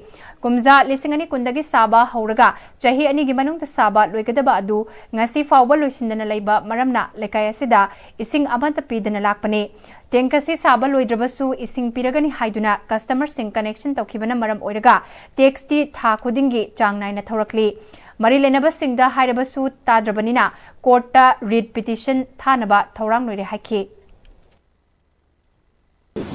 ꯀꯨꯝꯖꯥ ꯂꯤꯁꯤꯡ ꯑꯅꯤ ꯀꯨꯟꯗꯒꯤ ꯁꯥꯕ ꯍꯧꯔꯒ ꯆꯍꯤ ꯑꯅꯤꯒꯤ ꯃꯅꯨꯡꯗ ꯁꯥꯕ ꯂꯣꯏꯒꯗꯕ ꯑꯗꯨ ꯉꯁꯤ ꯐꯥꯎꯕ ꯂꯣꯏꯁꯤꯟꯗꯅ ꯂꯩꯕ ꯃꯔꯝꯅ ꯂꯩꯀꯥꯏ ꯑꯁꯤꯗ ꯏꯁꯤꯡ ꯑꯃꯠꯇ ꯄꯤꯗꯅ ꯂꯥꯛꯄꯅꯤ꯫ ꯇꯦꯡꯛ ꯑꯁꯤ ꯁꯥꯕ ꯂꯣꯏꯗ꯭ꯔꯕꯁꯨ ꯏꯁꯤꯡ ꯄꯤꯔꯒꯅꯤ ꯍꯥꯏꯗꯨꯅ ꯀꯁꯇꯃꯔꯁꯤꯡ ꯀꯅꯦꯛꯁꯟ ꯇꯧꯈꯤꯕꯅ ꯃꯔꯝ ꯑꯣꯏꯔꯒ ꯇꯦꯛꯁꯇꯤ ꯊꯥ ꯈꯨꯗꯤꯡꯒꯤ ꯆꯥꯡ ꯅꯥꯏꯅ ꯊꯧꯔꯛꯂꯤ꯫ ꯃꯔꯤ ꯂꯩꯅꯕꯁꯤꯡꯗ ꯍꯥꯏꯔꯕꯁꯨ ꯇꯥꯗ꯭ꯔꯕꯅꯤꯅ ꯀꯣꯔꯠꯇ ꯔꯤꯠ ꯄꯤꯇꯤꯁꯟ ꯊꯥꯅꯕ ꯊꯧꯔꯥꯡ ꯂꯣꯏꯔꯦ ꯍꯥꯏꯈꯤ꯫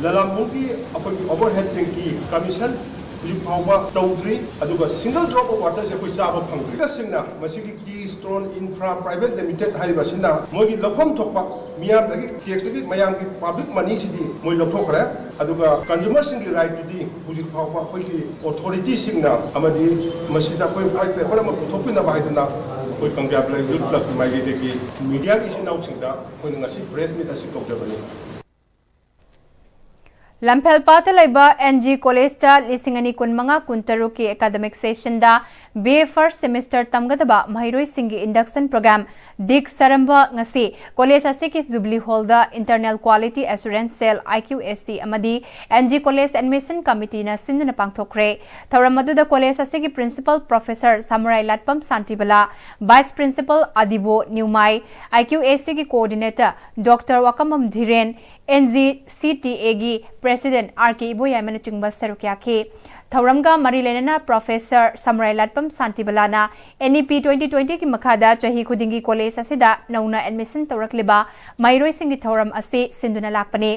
ꯂꯂꯥꯝꯕꯨꯡꯒꯤ ꯑꯩꯈꯣꯏꯒꯤ ꯑꯣꯚꯔꯍꯦꯗ ꯇꯦꯡꯀꯤ ꯀꯃꯤꯁꯟ ꯍꯧꯖꯤꯛ ꯐꯥꯎꯕ ꯇꯧꯗ꯭ꯔꯤ, ꯑꯗꯨꯒ ꯁꯤꯡꯒꯜ ꯗ꯭ꯔꯣꯞ ꯑꯣꯐ ꯋꯥꯇꯔꯁꯦ ꯑꯩꯈꯣꯏ ꯆꯥꯕ ꯐꯪꯗ꯭ꯔꯤ꯫ ꯁꯤꯡꯅ ꯃꯁꯤꯒꯤ ꯀꯤꯁꯇꯣꯟ ꯏꯟꯐ꯭ꯔꯥ ꯄ꯭ꯔꯥꯏꯚꯦꯠ ꯂꯤꯃꯤꯇꯦꯗ ꯍꯥꯏꯔꯤꯕ ꯑꯁꯤꯅ ꯃꯣꯏꯒꯤ ꯂꯧꯐꯝ ꯊꯣꯛꯄ ꯃꯤꯌꯥꯝꯗꯒꯤ ꯇꯦꯛꯁꯇꯒꯤ ꯃꯌꯥꯝꯒꯤ ꯄꯥꯕ꯭ꯂꯤꯛ ꯃꯅꯤꯁꯤꯗꯤ ꯃꯣꯏ ꯂꯧꯊꯣꯛꯈ꯭ꯔꯦ꯫ ꯑꯗꯨꯒ ꯀꯟꯖꯨꯃꯔꯁꯤꯡꯒꯤ ꯔꯥꯏꯠꯇꯨꯗꯤ ꯍꯧꯖꯤꯛ ꯐꯥꯎꯕ ꯑꯩꯈꯣꯏꯒꯤ ꯑꯣꯊꯣꯔꯤꯇꯤꯁꯤꯡꯅ ꯑꯃꯗꯤ ꯃꯁꯤꯗ ꯑꯩꯈꯣꯏ ꯋꯥꯏꯠ ꯄꯦꯄꯔ ꯑꯃ ꯄꯨꯊꯣꯛꯄꯤꯅꯕ ꯍꯥꯏꯗꯨꯅ ꯑꯩꯈꯣꯏ ꯀꯪꯖꯥꯕꯤ ꯂꯩꯔꯛ ꯌꯨꯠ ꯀ꯭ꯂꯕꯀꯤ ꯃꯥꯏꯀꯩꯗꯒꯤ ꯃꯤꯗꯤꯌꯥꯒꯤ ꯏꯆꯤꯟ ꯏꯅꯥꯎꯁꯤꯡꯗ ꯑꯩꯈꯣꯏꯅ ꯉꯁꯤ ꯄ꯭ꯔꯦꯁ ꯃꯤꯠ ꯑꯁꯤ ꯀꯧꯖꯕꯅꯤ꯫ ꯂꯝꯐꯦꯜꯄꯥꯠꯇ ꯂꯩꯕ ꯑꯦꯟ ꯖꯤ ꯀꯣꯂꯦꯖꯇ ꯂꯤꯁꯤꯡ ꯑꯅꯤ ꯀꯨꯟꯃꯉꯥ ꯀꯨꯟꯇꯔꯨꯛꯀꯤ ꯑꯦꯀꯥꯗꯃꯤꯛ ꯁꯦꯁꯟꯗ ꯕꯤ ꯑꯦ ꯐꯥꯔꯁ ꯁꯦꯃꯤꯁꯇꯔ ꯇꯝꯒꯗꯕ ꯃꯍꯩꯔꯣꯏꯁꯤꯡꯒꯤ ꯏꯟꯗꯛꯁꯟ ꯄ꯭ꯔꯣꯒ꯭ꯔꯥꯝ ꯗꯤꯛ ꯁꯔꯝꯕ ꯉꯁꯤ ꯀꯣꯂꯦꯖ ꯑꯁꯤꯒꯤ ꯖꯨꯕꯤꯂꯤ ꯍꯣꯜꯗ internal quality assurance cell, I Q A C, ꯑꯃꯗꯤ ꯑꯦꯟ ꯖꯤ ꯀꯣꯂꯦꯖ ꯑꯦꯗꯃꯤꯁꯟ ꯀꯃꯤꯇꯤꯅ ꯁꯤꯟꯗꯨꯅ ꯄꯥꯡꯊꯣꯛꯈ꯭ꯔꯦ꯫ ꯊꯧꯔꯝ ꯑꯗꯨꯗ ꯀꯣꯂꯦꯖ ꯑꯁꯤꯒꯤ principal professor Samurai Laitpam Shantibala, vice principal Adibo Newmai, I Q A ꯁꯤꯒꯤ coordinator doctor Wakambam Dhiren, N G C T ꯑꯦꯒꯤ ꯄ꯭ꯔꯦꯁꯤꯗꯦꯟꯠ ꯑꯥꯔ ꯀꯦ ꯏꯕꯣꯌꯥꯏꯃꯅꯆꯤꯡꯕ ꯁꯔꯨꯛ ꯌꯥꯈꯤ꯫ ꯊꯧꯔꯝꯒ ꯃꯔꯤ ꯂꯩꯅꯅ ꯄ꯭ꯔꯣꯐꯦꯁꯔ ꯁꯥꯃꯨꯔꯥꯏ ꯂꯥꯠꯄꯝ ꯁꯥꯟꯇꯤꯕꯂꯥꯅ ꯑꯦꯟ ꯏ ꯄꯤ ꯇ꯭ꯋꯦꯟꯇꯤ ꯇ꯭ꯋꯦꯟꯇꯤꯒꯤ ꯃꯈꯥꯗ ꯆꯍꯤ ꯈꯨꯗꯤꯡꯒꯤ ꯀꯣꯂꯦꯖ ꯑꯁꯤꯗ ꯅꯧꯅ ꯑꯦꯗꯃꯤꯁꯟ ꯇꯧꯔꯛꯂꯤꯕ ꯃꯍꯩꯔꯣꯏꯁꯤꯡꯒꯤ ꯊꯧꯔꯝ ꯑꯁꯤ ꯁꯤꯟꯗꯨꯅ ꯂꯥꯛꯄꯅꯤ꯫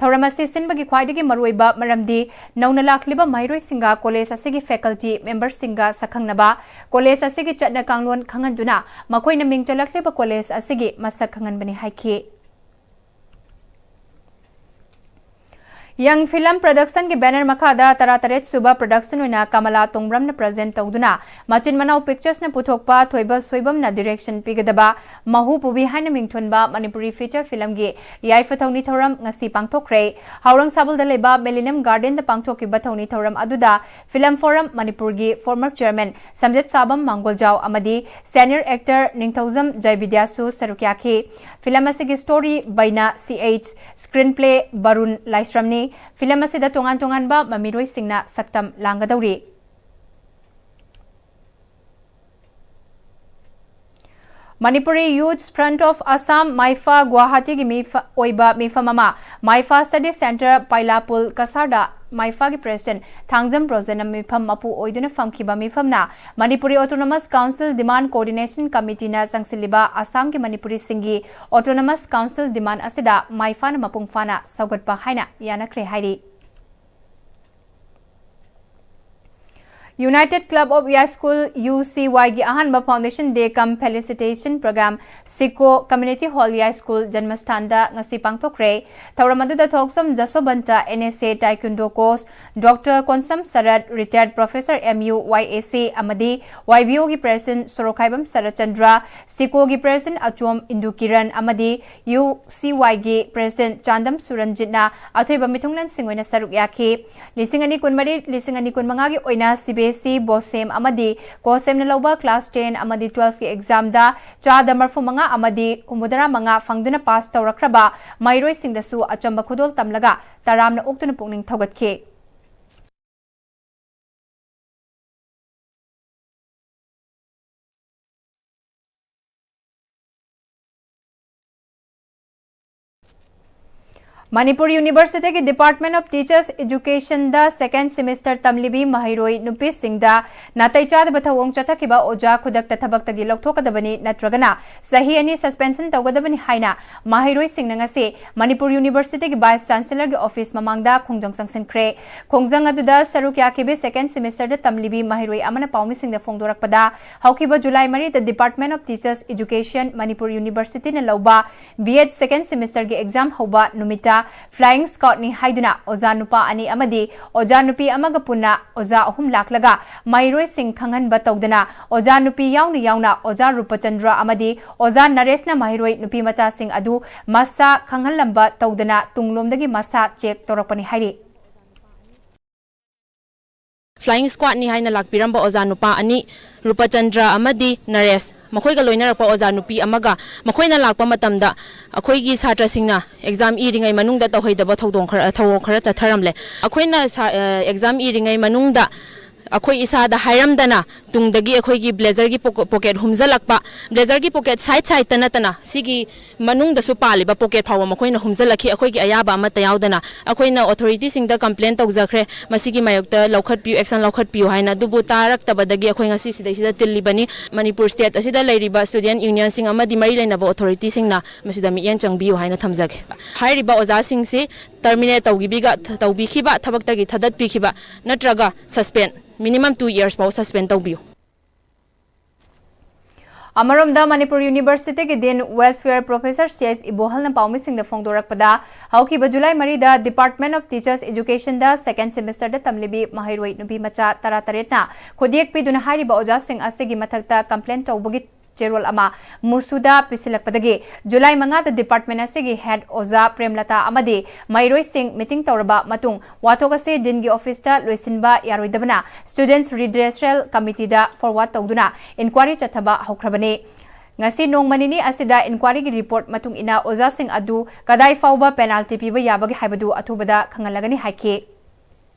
ꯊꯧꯔꯝ ꯑꯁꯤ ꯁꯤꯟꯕꯒꯤ ꯈ꯭ꯋꯥꯏꯗꯒꯤ ꯃꯔꯨꯑꯣꯏꯕ ꯃꯔꯝꯗꯤ ꯅꯧꯅ ꯂꯥꯛꯂꯤꯕ ꯃꯍꯩꯔꯣꯏꯁꯤꯡꯒ ꯀꯣꯂꯦꯖ ꯑꯁꯤꯒꯤ ꯐꯦꯀꯜꯇꯤ ꯃꯦꯝꯕꯔꯁꯤꯡꯒ ꯁꯛꯈꯪꯅꯕ, ꯀꯣꯂꯦꯖ ꯑꯁꯤꯒꯤ ꯆꯠꯅ ꯀꯥꯡꯂꯣꯟ ꯈꯪꯍꯟꯗꯨꯅ ꯃꯈꯣꯏꯅ ꯃꯤꯡ ꯆꯜꯂꯛꯂꯤꯕ ꯀꯣꯂꯦꯖ ꯑꯁꯤꯒꯤ ꯃꯁꯛ ꯈꯪꯍꯟꯕꯅꯤ ꯍꯥꯏꯈꯤ꯫ ꯌꯪ ꯐꯤꯂꯝ ꯄ꯭ꯔꯗꯛꯁꯟꯒꯤ ꯕꯦꯅꯔ ꯃꯈꯥꯗ ꯇꯔꯥꯇꯔꯦꯠ ꯁꯨꯕ ꯄ꯭ꯔꯗꯛꯁꯟ ꯑꯣꯏꯅ ꯀꯃꯂꯥ ꯇꯣꯡꯕ꯭ꯔꯝꯅ ꯄ꯭ꯔꯖꯦꯟ ꯇꯧꯗꯨꯅ ꯃꯆꯤꯟ ꯃꯅꯥꯎ ꯄꯤꯛꯆꯔꯁꯅ ꯄꯨꯊꯣꯛꯄ ꯊꯣꯏꯕ ꯁꯣꯏꯕꯝꯅ ꯗꯤꯔꯦꯛꯁꯟ ꯄꯤꯒꯗꯕ ꯃꯍꯨ ꯄꯨꯕꯤ ꯍꯥꯏꯅ ꯃꯤꯡꯊꯣꯟꯕ ꯃꯅꯤꯄꯨꯔꯤ ꯐꯤꯆꯔ ꯐꯤꯂꯝꯒꯤ ꯌꯥꯏꯐ ꯊꯧꯅꯤ ꯊꯧꯔꯝ ꯉꯁꯤ ꯄꯥꯡꯊꯣꯛꯈ꯭ꯔꯦ꯫ ꯍꯥꯎꯔꯪ ꯁꯥꯕꯜꯗ ꯂꯩꯕ ꯃꯤꯂꯤꯅꯤꯌꯝ ꯒꯥꯔꯗꯦꯟꯗ ꯄꯥꯡꯊꯣꯛꯈꯤꯕ ꯊꯧꯅꯤ ꯊꯧꯔꯝ ꯑꯗꯨꯗ ꯐꯤꯂꯝ ꯐꯣꯔꯝ ꯃꯅꯤꯄꯨꯔꯒꯤ ꯐꯣꯔꯃꯔ ꯆꯤꯌꯔꯃꯦꯟ ꯁꯝꯖꯦꯠ ꯁꯥꯕꯝ ꯃꯥꯡꯒꯣꯜꯖꯥꯎ ꯑꯃꯗꯤ ꯁꯦꯅꯤꯌꯔ ꯑꯦꯛꯇꯔ ꯅꯤꯡꯊꯧꯖꯝ ꯖꯌꯕꯤꯗ꯭ꯌꯥꯁꯨ ꯁꯔꯨꯛ ꯌꯥꯈꯤ꯫ ꯐꯤꯂꯝ ꯑꯁꯤꯒꯤ ꯁ꯭ꯇꯣꯔꯤ ꯕꯩꯅꯥ C H, screenplay Barun ꯂꯥꯏꯁ꯭ꯔꯝꯅꯤ꯫ ꯐꯤꯂꯝ ꯑꯁꯤꯗ ꯇꯣꯉꯥꯟ ꯇꯣꯉꯥꯟꯕ ꯃꯃꯤꯔꯣꯏꯁꯤꯡꯅ ꯁꯛꯇꯝ ꯂꯥꯡꯒꯗꯧꯔꯤ꯫ Manipuri youth front of Assam, MYFA, ꯒꯨꯋꯥꯍꯥꯇꯤꯒꯤ ꯃꯤꯐ-, ꯑꯣꯏꯕ ꯃꯤꯐꯝ ꯑꯃ ꯃꯥꯏꯐꯥ ꯁ꯭ꯇꯗꯤ ꯁꯦꯟꯇꯔ, ꯄꯥꯏꯂꯥꯄꯨꯜ, ꯀꯁꯥꯔꯗ ꯃꯥꯏꯐꯥꯒꯤ ꯄ꯭ꯔꯦꯁꯤꯗꯦꯟꯠ ꯊꯥꯡꯖꯝ ꯕ꯭ꯔꯣꯖꯦꯟꯅ ꯃꯤꯐꯝ ꯃꯄꯨ ꯑꯣꯏꯗꯨꯅ ꯐꯝꯈꯤꯕ ꯃꯤꯐꯝꯅ Manipuri autonomous council demand coordination ꯀꯃꯤꯇꯤꯅ ꯆꯪꯁꯤꯜꯂꯤꯕ ꯑꯁꯥꯝꯒꯤ ꯃꯅꯤꯄꯨꯔꯤꯁꯤꯡꯒꯤ ꯑꯣꯇꯣꯅꯣꯃꯁ ꯀꯥꯎꯟꯁꯤꯜ ꯗꯤꯃꯥꯟ ꯑꯁꯤꯗ ꯃꯥꯏꯐꯥꯅ ꯃꯄꯨꯡ ꯐꯥꯅ ꯁꯧꯒꯠꯄ ꯍꯥꯏꯅ ꯌꯥꯅꯈ꯭ꯔꯦ ꯍꯥꯏꯔꯤ꯫ United Club of Yaskul, U C ꯋꯥꯏꯒꯤ ꯑꯍꯥꯟꯕ Foundation Day cum Felicitation Program ꯁꯤꯀꯣ Community Hall, ꯌꯥꯏꯁ꯭ꯀꯨꯜ, ꯖꯟꯃꯁꯊꯥꯟꯗ ꯉꯁꯤ ꯄꯥꯡꯊꯣꯛꯈ꯭ꯔꯦ꯫ ꯊꯧꯔꯝ ꯑꯗꯨꯗ Thokchom Jasobanta, N S A Taekwondo coach, doctor Konsam Sarat, retired professor, M U Y A C ꯑꯃꯗꯤ ꯋꯥꯏ ꯕꯤ ꯑꯣꯒꯤ president ꯁꯣꯔꯣꯛꯈꯥꯏꯕꯝ ꯁꯔꯠꯆꯟꯗ꯭ꯔ, ꯁꯤꯀꯣꯒꯤ president ꯑꯆꯣꯝ ꯏꯟꯗꯨ ꯀꯤꯔꯟ ꯑꯃꯗꯤ ꯌꯨ ꯁꯤ ꯋꯥꯏꯒꯤ president ꯆꯥꯟꯗꯝ ꯁꯨꯔꯟꯖꯤꯠꯅ ꯑꯊꯣꯏꯕ ꯃꯤꯊꯨꯡꯂꯦꯟꯁꯤꯡ ꯑꯣꯏꯅ ꯁꯔꯨꯛ ꯌꯥꯈꯤ꯫ ꯂꯤꯁꯤꯡ ꯑꯅꯤ ꯀꯨꯟꯃꯔꯤ, ꯂꯤꯁꯤꯡ ꯑꯅꯤ ꯀꯨꯟꯃꯉꯥꯒꯤ ꯑꯣꯏꯅ ꯁꯤ ꯕꯤ ꯑꯦꯁ ꯏ, ꯕꯣꯁꯦꯝ ꯑꯃꯗꯤ ꯀꯣꯁꯦꯝꯅ ꯂꯧꯕ class ten ꯑꯃꯗꯤ twelveꯀꯤ examꯗ ꯆꯥꯗ ꯃꯔꯐꯨ ꯃꯉꯥ ꯑꯃꯗꯤ ꯍꯨꯝꯐꯨꯇꯔꯥ ꯃꯉꯥ ꯐꯪꯗꯨꯅ pass ꯇꯧꯔꯛꯈ꯭ꯔꯕ ꯃꯍꯩꯔꯣꯏꯁꯤꯡꯗꯁꯨ ꯑꯆꯝꯕ ꯈꯨꯗꯣꯜ ꯇꯝꯂꯒ ꯇꯔꯥꯝꯅ ꯑꯣꯛꯇꯨꯅ ꯄꯨꯛꯅꯤꯡ ꯊꯧꯒꯠꯈꯤ꯫ ꯃꯅꯤꯄꯨꯔ ꯌꯨꯅꯤꯚꯔꯁꯤꯇꯤꯒꯤ Department of Teachers Educationꯗ second semester ꯇꯝꯂꯤꯕꯤ ꯃꯍꯩꯔꯣꯏ ꯅꯨꯄꯤꯁꯤꯡꯗ ꯅꯥꯇꯩ ꯆꯥꯗꯕ ꯊꯧꯑꯣꯡ ꯆꯠꯊꯈꯤꯕ ꯑꯣꯖꯥ ꯈꯨꯗꯛꯇ ꯊꯕꯛꯇꯒꯤ ꯂꯧꯊꯣꯛꯀꯗꯕꯅꯤ ꯅꯠꯇ꯭ꯔꯒꯅ ꯆꯍꯤ ꯑꯅꯤ suspension ꯇꯧꯒꯗꯕꯅꯤ ꯍꯥꯏꯅ ꯃꯍꯩꯔꯣꯏꯁꯤꯡꯅ ꯉꯁꯤ ꯃꯅꯤꯄꯨꯔ ꯌꯨꯅꯤꯚꯔꯁꯤꯇꯤꯒꯤ Vice Chancellorꯒꯤ office ꯃꯃꯥꯡꯗ ꯈꯣꯡꯖꯪ ꯆꯪꯁꯤꯟꯈ꯭ꯔꯦ꯫ ꯈꯣꯡꯖꯪ ꯑꯗꯨꯗ ꯁꯔꯨꯛ ꯌꯥꯈꯤꯕꯤ second semesterꯗ ꯇꯝꯂꯤꯕꯤ ꯃꯍꯩꯔꯣꯏ ꯑꯃꯅ ꯄꯥꯎꯃꯤꯁꯤꯡꯗ ꯐꯣꯡꯗꯣꯔꯛꯄꯗ, ꯍꯧꯈꯤꯕ ꯖꯨꯂꯥꯏ ꯃꯔꯤꯗ Department of Teachers Education, Manipur ꯌꯨꯅꯤꯚꯔꯁꯤꯇꯤꯅ ꯂꯧꯕ B.Ed second semesterꯒꯤ exam ꯍꯧꯕ ꯅꯨꯃꯤꯠꯇ Flying Squadꯅꯤ ꯍꯥꯏꯗꯨꯅ ꯑꯣꯖꯥ ꯅꯨꯄꯥ ꯑꯅꯤ ꯑꯃꯗꯤ ꯑꯣꯖꯥ ꯅꯨꯄꯤ ꯑꯃꯒ ꯄꯨꯟꯅ ꯑꯣꯖꯥ ꯑꯍꯨꯝ ꯂꯥꯛꯂꯒ ꯃꯍꯩꯔꯣꯏꯁꯤꯡ ꯈꯪꯍꯟꯕ ꯇꯧꯗꯅ, ꯑꯣꯖꯥ ꯅꯨꯄꯤ ꯌꯥꯎꯅ ꯌꯥꯎꯅ ꯑꯣꯖꯥ ꯔꯨꯄꯆꯟꯗ꯭ꯔ ꯑꯃꯗꯤ ꯑꯣꯖꯥ ꯅꯔꯦꯁꯅ ꯃꯍꯩꯔꯣꯏ ꯅꯨꯄꯤ ꯃꯆꯥꯁꯤꯡ ꯑꯗꯨ ꯃꯁꯥ ꯈꯪꯍꯜꯂꯝꯕ ꯇꯧꯗꯅ ꯇꯨꯡꯂꯣꯝꯗꯒꯤ ꯃꯁꯥ ꯆꯦꯛ ꯇꯧꯔꯛꯄꯅꯤ ꯍꯥꯏꯔꯤ꯫ Flying Squadꯅꯤ ꯍꯥꯏꯅ ꯂꯥꯛꯄꯤꯔꯝꯕ ꯑꯣꯖꯥ ꯅꯨꯄꯥ ꯑꯅꯤ, ꯔꯨꯄꯆꯟꯗ꯭ꯔ ꯑꯃꯗꯤ ꯅꯔꯦꯁ, ꯃꯈꯣꯏꯒ ꯂꯣꯏꯅꯔꯛꯄ ꯑꯣꯖꯥ ꯅꯨꯄꯤ ꯑꯃꯒ, ꯃꯈꯣꯏꯅ ꯂꯥꯛꯄ ꯃꯇꯝꯗ ꯑꯩꯈꯣꯏꯒꯤ ꯁꯥꯇ꯭ꯔꯁꯤꯡꯅ exam ꯏꯔꯤꯉꯩ ꯃꯅꯨꯡꯗ ꯇꯧꯍꯩꯗꯕ ꯊꯧꯗꯣꯡ ꯈꯔ, ꯊꯧꯑꯣꯡ ꯈꯔ ꯆꯠꯊꯔꯝꯂꯦ꯫ ꯑꯩꯈꯣꯏꯅ ꯁꯥ-, ꯑ, exam ꯏꯔꯤꯉꯩ ꯃꯅꯨꯡꯗ ꯑꯩꯈꯣꯏ ꯏꯁꯥꯗ ꯍꯥꯏꯔꯝꯗꯅ ꯇꯨꯡꯗꯒꯤ ꯑꯩꯈꯣꯏꯒꯤ blazerꯒꯤ ꯄꯣꯀ-, pocket ꯍꯨꯝꯖꯜꯂꯛꯄ, blazerꯒꯤ pocket side sideꯇ ꯅꯠꯇꯅ ꯁꯤꯒꯤ ꯃꯅꯨꯡꯗꯁꯨ ꯄꯥꯜꯂꯤꯕ pocket ꯐꯥꯎꯕ ꯃꯈꯣꯏꯅ ꯍꯨꯝꯖꯜꯂꯛꯈꯤ, ꯑꯩꯈꯣꯏꯒꯤ ꯑꯌꯥꯕ ꯑꯃꯠꯇ ꯌꯥꯎꯗꯅ꯫ ꯑꯩꯈꯣꯏꯅ authorityꯁꯤꯡꯗ complain ꯇꯧꯖꯈ꯭ꯔꯦ, ꯃꯁꯤꯒꯤ ꯃꯥꯌꯣꯛꯇ ꯂꯧꯈꯠꯄꯤꯌꯨ, action ꯂꯧꯈꯠꯄꯤꯌꯨ ꯍꯥꯏꯅ꯫ ꯑꯗꯨꯕꯨ ꯇꯥꯔꯛꯇꯕꯗꯒꯤ ꯑꯩꯈꯣꯏ ꯉꯁꯤ ꯁꯤꯗꯩꯁꯤꯗ ꯇꯤꯜꯂꯤꯕꯅꯤ꯫ ꯃꯅꯤꯄꯨꯔ state ꯑꯁꯤꯗ ꯂꯩꯔꯤꯕ student unionꯁꯤꯡ ꯑꯃꯗꯤ ꯃꯔꯤ ꯂꯩꯅꯕ authorityꯁꯤꯡꯅ ꯃꯁꯤꯗ ꯃꯤꯠꯌꯦꯡ ꯆꯪꯕꯤꯌꯨ ꯍꯥꯏꯅ ꯊꯝꯖꯒꯦ꯫ ꯍꯥꯏꯔꯤꯕ ꯑꯣꯖꯥꯁꯤꯡꯁꯤ terminate ꯇꯧꯈꯤꯕꯤꯒ-, ꯇꯧꯕꯤꯈꯤꯕ, ꯊꯕꯛꯇꯒꯤ ꯊꯥꯗꯠꯄꯤꯈꯤꯕ ꯅꯠꯇ꯭ꯔꯒ suspend, minimum two years ꯐꯥꯎ suspend ꯇꯧꯕꯤꯌꯨ꯫ ꯑꯃꯔꯣꯝꯗ ꯃꯅꯤꯄꯨꯔ ꯌꯨꯅꯤꯚꯔꯁꯤꯇꯤꯒꯤ ꯗꯤꯟ ꯋꯦꯜꯐꯤꯌꯔ ꯄ꯭ꯔꯣꯐꯦꯁꯔ ꯁꯤ ꯑꯩꯆ ꯏꯕꯣꯍꯜꯅ ꯄꯥꯎꯃꯤꯁꯤꯡꯗ ꯐꯣꯡꯗꯣꯔꯛꯄꯗ, ꯍꯧꯈꯤꯕ ꯖꯨꯂꯥꯏ ꯃꯔꯤꯗ Department of Teachers Educationꯗ second semesterꯗ ꯇꯝꯂꯤꯕꯤ ꯃꯍꯩꯔꯣꯏ ꯅꯨꯄꯤ ꯃꯆꯥ ꯇꯔꯥꯇꯔꯦꯠꯅ ꯈꯨꯠꯌꯦꯛ ꯄꯤꯗꯨꯅ ꯍꯥꯏꯔꯤꯕ ꯑꯣꯖꯥꯁꯤꯡ ꯑꯁꯤꯒꯤ ꯃꯊꯛꯇ complain ꯇꯧꯕꯒꯤ ꯆꯦꯔꯣꯜ ꯑꯃ ꯃꯨꯁꯨꯗ ꯄꯤꯁꯤꯜꯂꯛꯄꯗꯒꯤ ꯖꯨꯂꯥꯏ ꯃꯉꯥꯗ department ꯑꯁꯤꯒꯤ head ꯑꯣꯖꯥ ꯄ꯭ꯔꯦꯝꯂꯇꯥ ꯑꯃꯗꯤ ꯃꯍꯩꯔꯣꯏꯁꯤꯡ meeting ꯇꯧꯔꯕ ꯃꯇꯨꯡ ꯋꯥꯊꯣꯛ ꯑꯁꯤ ꯗꯤꯟꯒꯤ ꯑꯣꯐꯤꯁꯇ ꯂꯣꯏꯁꯤꯟꯕ ꯌꯥꯔꯣꯏꯗꯕꯅ Students Redressal Committeeꯗ forward ꯇꯧꯗꯨꯅ inquiry ꯆꯠꯊꯕ ꯍꯧꯈ꯭ꯔꯕꯅꯤ꯫ ꯉꯁꯤ ꯅꯣꯡꯃ ꯅꯤꯅꯤ ꯑꯁꯤꯗ inquiryꯒꯤ report ꯃꯇꯨꯡ ꯏꯟꯅ ꯑꯣꯖꯥꯁꯤꯡ ꯑꯗꯨ ꯀꯗꯥꯏ ꯐꯥꯎꯕ penalty ꯄꯤꯕ ꯌꯥꯕꯒꯦ ꯍꯥꯏꯕꯗꯨ ꯑꯊꯨꯕꯗ ꯈꯪꯍꯜꯂꯒꯅꯤ ꯍꯥꯏꯈꯤ꯫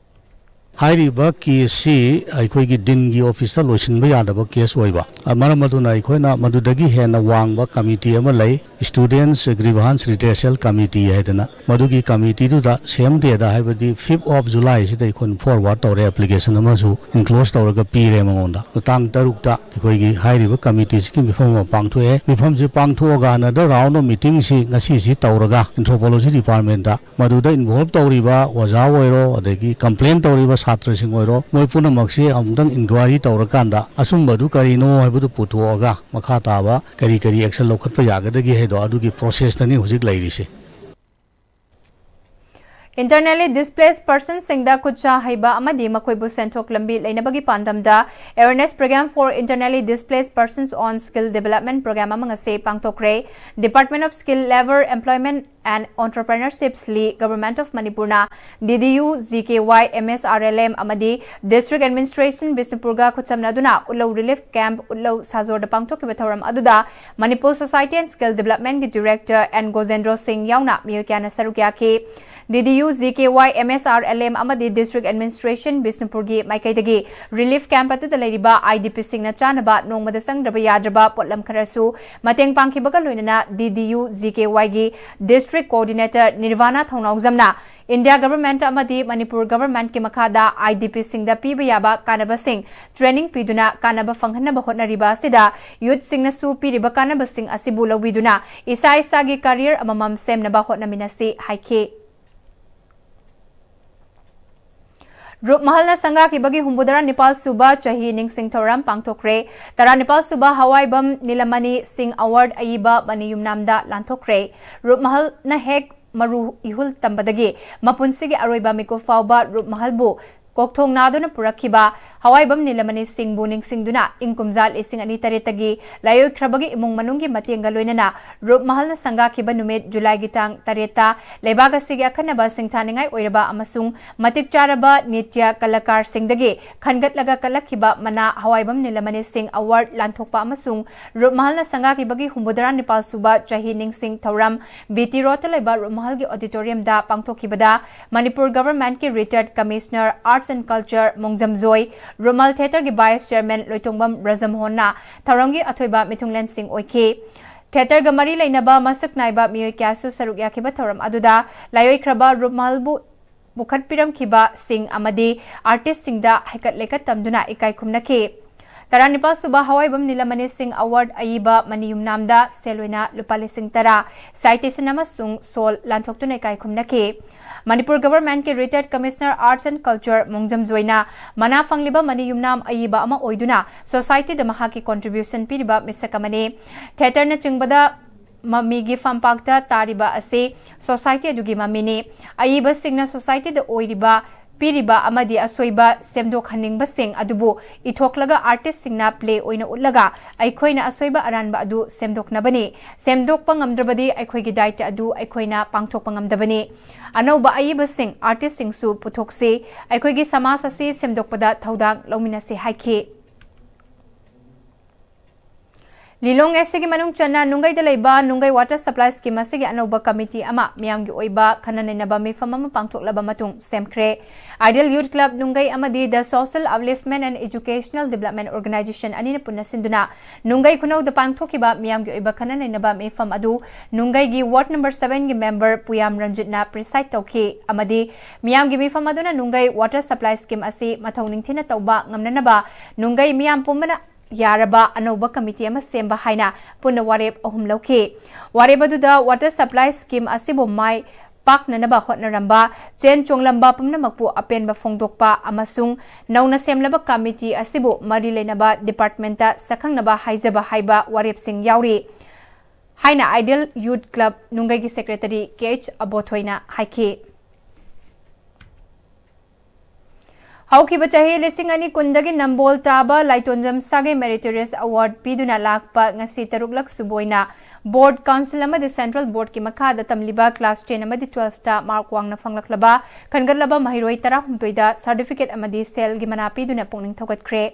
ꯍꯥꯏꯔꯤꯕ caseꯁꯤ ꯑꯩꯈꯣꯏꯒꯤ ꯗꯤꯟꯒꯤ ꯑꯣꯐꯤꯁꯇ ꯂꯣꯏꯁꯤꯟꯕ ꯌꯥꯗꯕ case ꯑꯣꯏꯕ, ꯑ, ꯃꯔꯝ ꯑꯗꯨꯅ ꯑꯩꯈꯣꯏꯅ ꯃꯗꯨꯗꯒꯤ ꯍꯦꯟꯅ ꯋꯥꯡꯕ committee ꯑꯃ ꯂꯩ, Students Grievance Redressal Committee ꯍꯥꯏꯗꯅ꯫ ꯃꯗꯨꯒꯤ committeeꯗꯨꯗ same dayꯗ, ꯍꯥꯏꯕꯗꯤ fifth of Julyꯁꯤꯗ ꯑꯩꯈꯣꯏꯅ forward ꯇꯧꯔꯦ, application ꯑꯃꯁꯨ enclose ꯇꯧꯔꯒ ꯄꯤꯔꯦ ꯃꯉꯣꯟꯗ꯫ ꯇꯥꯡ ꯇꯔꯨꯛꯇ ꯑꯩꯈꯣꯏꯒꯤ ꯍꯥꯏꯔꯤꯕ committeeꯁꯤꯒꯤ ꯃꯤꯐꯝ ꯑꯃ ꯄꯥꯡꯊꯣꯛꯑꯦ꯫ ꯃꯤꯐꯝꯁꯤ ꯄꯥꯡꯊꯣꯛꯑꯒ another round of meetingꯁꯤ ꯉꯁꯤꯁꯤ ꯇꯧꯔꯒ Anthropology Departmentꯇ ꯃꯗꯨꯗ involve ꯇꯧꯔꯤꯕ ꯑꯣꯖꯥ ꯑꯣꯏꯔꯣ, ꯑꯗꯒꯤ complain ꯇꯧꯔꯤꯕ ꯁꯥꯇ꯭ꯔꯁꯤꯡ ꯑꯣꯏꯔꯣ, ꯃꯣꯏ ꯄꯨꯝꯅꯃꯛꯁꯦ ꯑꯃꯨꯛꯇꯪ inquiry ꯇꯧꯔꯀꯥꯟꯗ ꯑꯆꯨꯝꯕꯗꯨ ꯀꯔꯤꯅꯣ ꯍꯥꯏꯕꯗꯨ ꯄꯨꯊꯣꯛꯑꯒ ꯃꯈꯥ ꯇꯥꯕ ꯀꯔꯤ ꯀꯔꯤ action ꯂꯧꯈꯠꯄ ꯌꯥꯒꯗꯒꯦ ꯍꯥꯏꯗꯣ ꯑꯗꯨꯒꯤ processꯇꯅꯤ ꯍꯧꯖꯤꯛ ꯂꯩꯔꯤꯁꯦ꯫ Internally displaced personsꯁꯤꯡꯗ ꯈꯨꯠꯁꯥ ꯍꯩꯕ ꯑꯃꯗꯤ ꯃꯈꯣꯏꯕꯨ ꯁꯦꯟꯊꯣꯛ ꯂꯝꯕꯤ ꯂꯩꯅꯕꯒꯤ ꯄꯥꯟꯗꯝꯗ Awareness Program for Internally Displaced Persons on Skill Development Program ꯑꯃ ꯉꯁꯤ ꯄꯥꯡꯊꯣꯛꯈ꯭ꯔꯦ꯫ Department of Skill, Labour, Employment and Entrepreneurship, ꯂꯤ Government of ꯃꯅꯤꯄꯨꯔꯅ D D U, G K Y, M S R L M ꯑꯃꯗꯤ District Administration ꯕꯤꯁꯅꯨꯄꯨꯔꯒ ꯈꯨꯠꯁꯝꯅꯗꯨꯅ ꯎꯠꯂꯧ Relief Camp ꯎꯠꯂꯧ ꯁꯥꯖꯣꯔꯗ ꯄꯥꯡꯊꯣꯛꯈꯤꯕ ꯊꯧꯔꯝ ꯑꯗꯨꯗ Manipur Society and Skill Developmentꯀꯤ Director N ꯒꯣꯖꯦꯟꯗ꯭ꯔꯣ ꯁꯤꯡ ꯌꯥꯎꯅ ꯃꯤꯑꯣꯏ ꯀꯌꯥꯅ ꯁꯔꯨꯛ ꯌꯥꯈꯤ꯫ D D U, G K Y, M S R L M ꯑꯃꯗꯤ District Administration ꯕꯤꯁꯅꯨꯄꯨꯔꯒꯤ ꯃꯥꯏꯀꯩꯗꯒꯤ Relief Camp ꯑꯗꯨꯗ ꯂꯩꯔꯤꯕ I D Pꯁꯤꯡꯅ ꯆꯥꯅꯕ ꯅꯣꯡꯃꯗ ꯆꯪꯗ꯭ꯔꯕ ꯌꯥꯗ꯭ꯔꯕ ꯄꯣꯠꯂꯝ ꯈꯔꯁꯨ ꯃꯇꯦꯡ ꯄꯥꯡꯈꯤꯕꯒ ꯂꯣꯏꯅꯅ D D U, G K Yꯒꯤ District Coordinator ꯅꯤꯔꯚꯥꯅꯥ ꯊꯧꯅꯥꯎꯖꯝꯅ India Government ꯑꯃꯗꯤ ꯃꯅꯤꯄꯨꯔ Governmentꯀꯤ ꯃꯈꯥꯗ I D Pꯁꯤꯡꯗ ꯄꯤꯕ ꯌꯥꯕ ꯀꯥꯟꯅꯕꯁꯤꯡ training ꯄꯤꯗꯨꯅ ꯀꯥꯟꯅꯕ ꯐꯪꯍꯟꯅꯕ ꯍꯣꯠꯅꯔꯤꯕ ꯑꯁꯤꯗ youthꯁꯤꯡꯅꯁꯨ ꯄꯤꯔꯤꯕ ꯀꯥꯟꯅꯕꯁꯤꯡ ꯑꯁꯤꯕꯨ ꯂꯧꯕꯤꯗꯨꯅ ꯏꯁꯥ ꯏꯁꯥꯒꯤ career ꯑꯃꯃꯝ ꯁꯦꯝꯅꯕ ꯍꯣꯠꯅꯃꯤꯟꯅꯁꯤ ꯍꯥꯏꯈꯤ꯫ ꯔꯨꯞꯃꯍꯜꯅ ꯁꯪꯒꯥꯈꯤꯕꯒꯤ ꯍꯨꯝꯐꯨꯇꯔꯥ ꯅꯤꯄꯥꯜ ꯁꯨꯕ ꯆꯍꯤ ꯅꯤꯡꯁꯤꯡ ꯊꯧꯔꯝ ꯄꯥꯡꯊꯣꯛꯈ꯭ꯔꯦ꯫ ꯇꯔꯥꯅꯤꯄꯥꯜ ꯁꯨꯕ ꯍꯋꯥꯏꯕꯝ ꯅꯤꯂꯃꯅꯤ ꯁꯤꯡ Award ꯑꯏꯕ ꯃꯅꯤ ꯌꯨꯝꯅꯥꯝꯗ ꯂꯥꯟꯊꯣꯛꯈ꯭ꯔꯦ꯫ ꯔꯨꯞꯃꯍꯜꯅ ꯍꯦꯛ ꯃꯔꯨ ꯏꯍꯨꯜ ꯇꯝꯕꯗꯒꯤ ꯃꯄꯨꯟꯁꯤꯒꯤ ꯑꯔꯣꯏꯕ ꯃꯤꯀꯨꯞ ꯐꯥꯎꯕ ꯔꯨꯞꯃꯍꯜꯕꯨ ꯀꯣꯛꯊꯣꯡ ꯅꯥꯗꯨꯅ ꯄꯨꯔꯛꯈꯤꯕ ꯍꯋꯥꯏꯕꯝ ꯅꯤꯂꯃꯅꯤ ꯁꯤꯡꯕꯨ ꯅꯤꯡꯁꯤꯡꯗꯨꯅ ꯏꯪ ꯀꯨꯝꯖꯥ ꯂꯤꯁꯤꯡ ꯑꯅꯤ ꯇꯔꯦꯠꯇꯒꯤ ꯂꯥꯏꯑꯣꯏꯈ꯭ꯔꯕꯒꯤ ꯏꯃꯨꯡ ꯃꯅꯨꯡꯒꯤ ꯃꯇꯦꯡꯒ ꯂꯣꯏꯅꯅ ꯔꯨꯞꯃꯍꯜꯅ ꯁꯪꯒꯥꯈꯤꯕ ꯅꯨꯃꯤꯠ ꯖꯨꯂꯥꯏꯒꯤ ꯇꯥꯡ ꯇꯔꯦꯠꯇ ꯂꯩꯕꯥꯛ ꯑꯁꯤꯒꯤ ꯑꯈꯟꯅꯕ ꯁꯤꯡꯊꯥꯅꯤꯡꯉꯥꯏ ꯑꯣꯏꯔꯕ ꯑꯃꯁꯨꯡ ꯃꯇꯤꯛ ꯆꯥꯔꯕ ꯅꯤꯇ꯭ꯌ ꯀꯂꯥꯀꯥꯔꯁꯤꯡꯗꯒꯤ ꯈꯟꯒꯠꯂꯒ ꯀꯠꯂꯛꯈꯤꯕ ꯃꯅꯥ ꯍꯋꯥꯏꯕꯝ ꯅꯤꯂꯃꯅꯤ ꯁꯤꯡ Award ꯂꯥꯟꯊꯣꯛꯄ ꯑꯃꯁꯨꯡ ꯔꯨꯞꯃꯍꯜꯅ ꯁꯪꯒꯥꯈꯤꯕꯒꯤ ꯍꯨꯝꯐꯨꯇꯔꯥ ꯅꯤꯄꯥꯜ ꯁꯨꯕ ꯆꯍꯤ ꯅꯤꯡꯁꯤꯡ ꯊꯧꯔꯝ B T Roadꯇ ꯂꯩꯕ ꯔꯨꯞꯃꯍꯜꯒꯤ Auditoriumꯗ ꯄꯥꯡꯊꯣꯛꯈꯤꯕꯗ Manipur Governmentꯀꯤ Retired Commissioner Arts and Culture ꯃꯣꯡꯖꯝꯖꯣꯏ, ꯔꯨꯃꯥꯜ Theatreꯒꯤ Vice Chairman ꯂꯣꯏꯇꯣꯡꯕꯝ ꯕ꯭ꯔꯖꯃꯣꯍꯟꯅ ꯊꯧꯔꯝꯒꯤ ꯑꯊꯣꯏꯕ ꯃꯤꯊꯨꯡꯂꯦꯟꯁꯤꯡ ꯑꯣꯏꯈꯤ꯫ Theatreꯒ ꯃꯔꯤ ꯂꯩꯅꯕ ꯃꯁꯛ ꯅꯥꯏꯕ ꯃꯤꯑꯣꯏ ꯀꯌꯥꯁꯨ ꯁꯔꯨꯛ ꯌꯥꯈꯤꯕ ꯊꯧꯔꯝ ꯑꯗꯨꯗ ꯂꯥꯏꯑꯣꯏꯈ꯭ꯔꯕ ꯔꯨꯃꯥꯜꯕꯨ ꯄꯨꯈꯠꯄꯤꯔꯝꯈꯤꯕꯁꯤꯡ ꯑꯃꯗꯤ artistꯁꯤꯡꯗ ꯍꯩꯀꯠ ꯂꯩꯀꯠ ꯇꯝꯗꯨꯅ ꯏꯀꯥꯏ ꯈꯨꯝꯅꯈꯤ꯫ ꯇꯔꯥꯅꯤꯄꯥꯜ ꯁꯨꯕ ꯍꯋꯥꯏꯕꯝ ꯅꯤꯂꯃꯅꯤ ꯁꯤꯡ Award ꯑꯏꯕ ꯃꯅꯤ ꯌꯨꯝꯅꯥꯝꯗ ꯁꯦꯜ ꯑꯣꯏꯅ ꯂꯨꯄꯥ ꯂꯤꯁꯤꯡ ꯇꯔꯥ, citation ꯑꯃꯁꯨꯡ ꯁꯣꯜ ꯂꯥꯟꯊꯣꯛꯇꯨꯅ ꯏꯀꯥꯏ ꯈꯨꯝꯅꯈꯤ꯫ Manipur Governmentꯀꯤ Retired Commissioner Arts and Culture ꯃꯣꯡꯖꯝꯖꯣꯏꯅ ꯃꯅꯥ ꯐꯪꯂꯤꯕ ꯃꯅꯤ ꯌꯨꯝꯅꯥꯝ ꯑꯏꯕ ꯑꯃ ꯑꯣꯏꯗꯨꯅ societyꯗ ꯃꯍꯥꯛꯀꯤ contribution ꯄꯤꯔꯤꯕ ꯃꯤꯁꯛ ꯑꯃꯅꯤ꯫ Theatreꯅꯆꯤꯡꯕꯗ ꯃꯃꯤꯒꯤ ꯐꯝꯄꯥꯛꯇ ꯇꯥꯔꯤꯕ ꯑꯁꯤ ꯁꯣꯁꯥꯏꯇꯤ ꯑꯗꯨꯒꯤ ꯃꯃꯤꯅꯤ꯫ ꯑꯏꯕꯁꯤꯡꯅ ꯁꯣꯁꯥꯏꯇꯤꯗ ꯑꯣꯏꯔꯤꯕ, ꯄꯤꯔꯤꯕ ꯑꯃꯗꯤ ꯑꯁꯣꯏꯕ ꯁꯦꯝꯗꯣꯛꯍꯟꯅꯤꯡꯕꯁꯤꯡ ꯑꯗꯨꯕꯨ ꯏꯊꯣꯛꯂꯒ ꯑꯥꯔꯇꯤꯁꯁꯤꯡꯅ ꯄ꯭ꯂꯦ ꯑꯣꯏꯅ ꯎꯠꯂꯒ ꯑꯩꯈꯣꯏꯅ ꯑꯁꯣꯏꯕ ꯑꯔꯥꯟꯕ ꯑꯗꯨ ꯁꯦꯝꯗꯣꯛꯅꯕꯅꯤ꯫ ꯁꯦꯝꯗꯣꯛꯄ ꯉꯝꯗ꯭ꯔꯕꯗꯤ ꯑꯩꯈꯣꯏꯒꯤ ꯗꯥꯏꯇ ꯑꯗꯨ ꯑꯩꯈꯣꯏꯅ ꯄꯥꯡꯊꯣꯛꯄ ꯉꯝꯗꯕꯅꯤ꯫ ꯑꯅꯧꯕ ꯑꯏꯕꯁꯤꯡ, ꯑꯥꯔꯇꯤꯁꯁꯤꯡꯁꯨ ꯄꯨꯊꯣꯛꯁꯤ꯫ ꯑꯩꯈꯣꯏꯒꯤ ꯁꯃꯥꯖ ꯑꯁꯤ ꯁꯦꯝꯗꯣꯛꯄꯗ ꯊꯧꯗꯥꯡ ꯂꯧꯃꯤꯟꯅꯁꯤ ꯍꯥꯏꯈꯤ꯫ ꯂꯤꯂꯣꯡ ꯑꯦꯁ ꯁꯤꯒꯤ ꯃꯅꯨꯡ ꯆꯟꯅ ꯅꯨꯡꯒꯩꯗ ꯂꯩꯕ ꯅꯨꯡꯒꯩ ꯋꯥꯇꯔ ꯁꯄ꯭ꯂꯥꯏ ꯁ꯭ꯀꯤꯝ ꯑꯁꯤꯒꯤ ꯑꯅꯧꯕ ꯀꯃꯤꯇꯤ ꯑꯃ ꯃꯤꯌꯥꯝꯒꯤ ꯑꯣꯏꯕ ꯈꯟꯅ ꯅꯩꯅꯕ ꯃꯤꯐꯝ ꯑꯃ ꯄꯥꯡꯊꯣꯛꯂꯕ ꯃꯇꯨꯡ ꯁꯦꯝꯈ꯭ꯔꯦ꯫ ꯑꯥꯏꯗꯤꯌꯦꯜ ꯌꯨꯠ ꯀ꯭ꯂꯕ ꯅꯨꯡꯒꯩ ꯑꯃꯗꯤ The Social Upliftment and Educational Development Organization ꯑꯅꯤꯅ ꯄꯨꯟꯅ ꯁꯤꯟꯗꯨꯅ ꯅꯨꯡꯒꯩ ꯈꯨꯅꯧꯗ ꯄꯥꯡꯊꯣꯛꯈꯤꯕ ꯃꯤꯌꯥꯝꯒꯤ ꯑꯣꯏꯕ ꯈꯟꯅ ꯅꯩꯅꯕ ꯃꯤꯐꯝ ꯑꯗꯨ ꯅꯨꯡꯒꯩꯒꯤ ꯋꯥꯔꯗ ꯅꯝꯕꯔ ꯁꯚꯦꯟꯒꯤ ꯃꯦꯝꯕꯔ ꯄꯨꯌꯥꯝ ꯔꯟꯖꯤꯠꯅ ꯄ꯭ꯔꯤꯁꯥꯏꯗ ꯇꯧꯈꯤ ꯑꯃꯗꯤ ꯃꯤꯌꯥꯝꯒꯤ ꯃꯤꯐꯝ ꯑꯗꯨꯅ ꯅꯨꯡꯒꯩ ꯋꯥꯇꯔ ꯁꯄ꯭ꯂꯥꯏ ꯁ꯭ꯀꯤꯝ ꯑꯁꯤ ꯃꯊꯧ ꯅꯤꯡꯊꯤꯅ ꯇꯧꯕ ꯉꯝꯅꯅꯕ ꯅꯨꯡꯒꯩ ꯃꯤꯌꯥꯝ ꯄꯨꯝꯕꯅ ꯌꯥꯔꯕ ꯑꯅꯧꯕ ꯀꯃꯤꯇꯤ ꯑꯃ ꯁꯦꯝꯕ ꯍꯥꯏꯅ ꯄꯨꯟꯅ ꯋꯥꯔꯦꯞ ꯑꯍꯨꯝ ꯂꯧꯈꯤ꯫ ꯋꯥꯔꯦꯞ ꯑꯗꯨꯗ ꯋꯥꯇꯔ ꯁꯄ꯭ꯂꯥꯏ ꯁ꯭ꯀꯤꯝ ꯑꯁꯤꯕꯨ ꯃꯥꯏ ꯄꯥꯛꯅꯅꯕ ꯍꯣꯠꯅꯔꯝꯕ, ꯆꯦꯟ ꯆꯣꯡꯂꯝꯕ ꯄꯨꯝꯅꯃꯛꯄꯨ ꯑꯄꯦꯟꯕ ꯐꯣꯡꯗꯣꯛꯄ ꯑꯃꯁꯨꯡ ꯅꯧꯅ ꯁꯦꯝꯂꯕ ꯀꯃꯤꯇꯤ ꯑꯁꯤꯕꯨ ꯃꯔꯤ ꯂꯩꯅꯕ ꯗꯤꯄꯥꯔꯠꯃꯦꯟꯇ ꯁꯛꯈꯪꯅꯕ ꯍꯥꯏꯖꯕ ꯍꯥꯏꯕ ꯋꯥꯔꯦꯞꯁꯤꯡ ꯌꯥꯎꯔꯤ ꯍꯥꯏꯅ ꯑꯥꯏꯗꯤꯌꯦꯜ ꯌꯨꯠ ꯀ꯭ꯂꯕ ꯅꯨꯡꯒꯩꯒꯤ ꯁꯦꯀ꯭ꯔꯦꯇꯔꯤ ꯀꯦ ꯑꯩꯆ ꯑꯕꯣꯊꯣꯏꯅ ꯍꯥꯏꯈꯤ꯫ ꯍꯧꯈꯤꯕ ꯆꯍꯤ ꯂꯤꯁꯤꯡ ꯑꯅꯤ ꯀꯨꯟꯗꯒꯤ ꯅꯝꯕꯣꯜ ꯇꯥꯕ ꯂꯥꯏꯇꯣꯟꯖꯝ ꯁꯥꯒꯩ ꯃꯦꯔꯤꯇꯣꯔꯤꯌꯁ ꯑꯦꯋꯥꯔꯗ ꯄꯤꯗꯨꯅ ꯂꯥꯛꯄ ꯉꯁꯤ ꯇꯔꯨꯛꯂꯛ ꯁꯨꯕ ꯑꯣꯏꯅ ꯕꯣꯔꯗ, ꯀꯥꯎꯟꯁꯤꯜ ꯑꯃꯗꯤ ꯁꯦꯟꯇ꯭ꯔꯦꯜ ꯕꯣꯔꯗꯀꯤ ꯃꯈꯥꯗ ꯇꯝꯂꯤꯕ ꯀ꯭ꯂꯥꯁ ꯇꯦꯟ ꯑꯃꯗꯤ ꯇꯨꯋꯦꯜꯐꯇ ꯃꯥꯔꯛ ꯋꯥꯡꯅ ꯐꯪꯂꯛꯂꯕ ꯈꯟꯒꯠꯂꯕ ꯃꯍꯩꯔꯣꯏ ꯇꯔꯥꯍꯨꯝꯗꯣꯏꯗ ꯁꯥꯔꯇꯤꯐꯤꯀꯦꯠ ꯑꯃꯗꯤ ꯁꯦꯜꯒꯤ ꯃꯅꯥ ꯄꯤꯗꯨꯅ ꯄꯨꯛꯅꯤꯡ ꯊꯧꯒꯠꯈ꯭ꯔꯦ꯫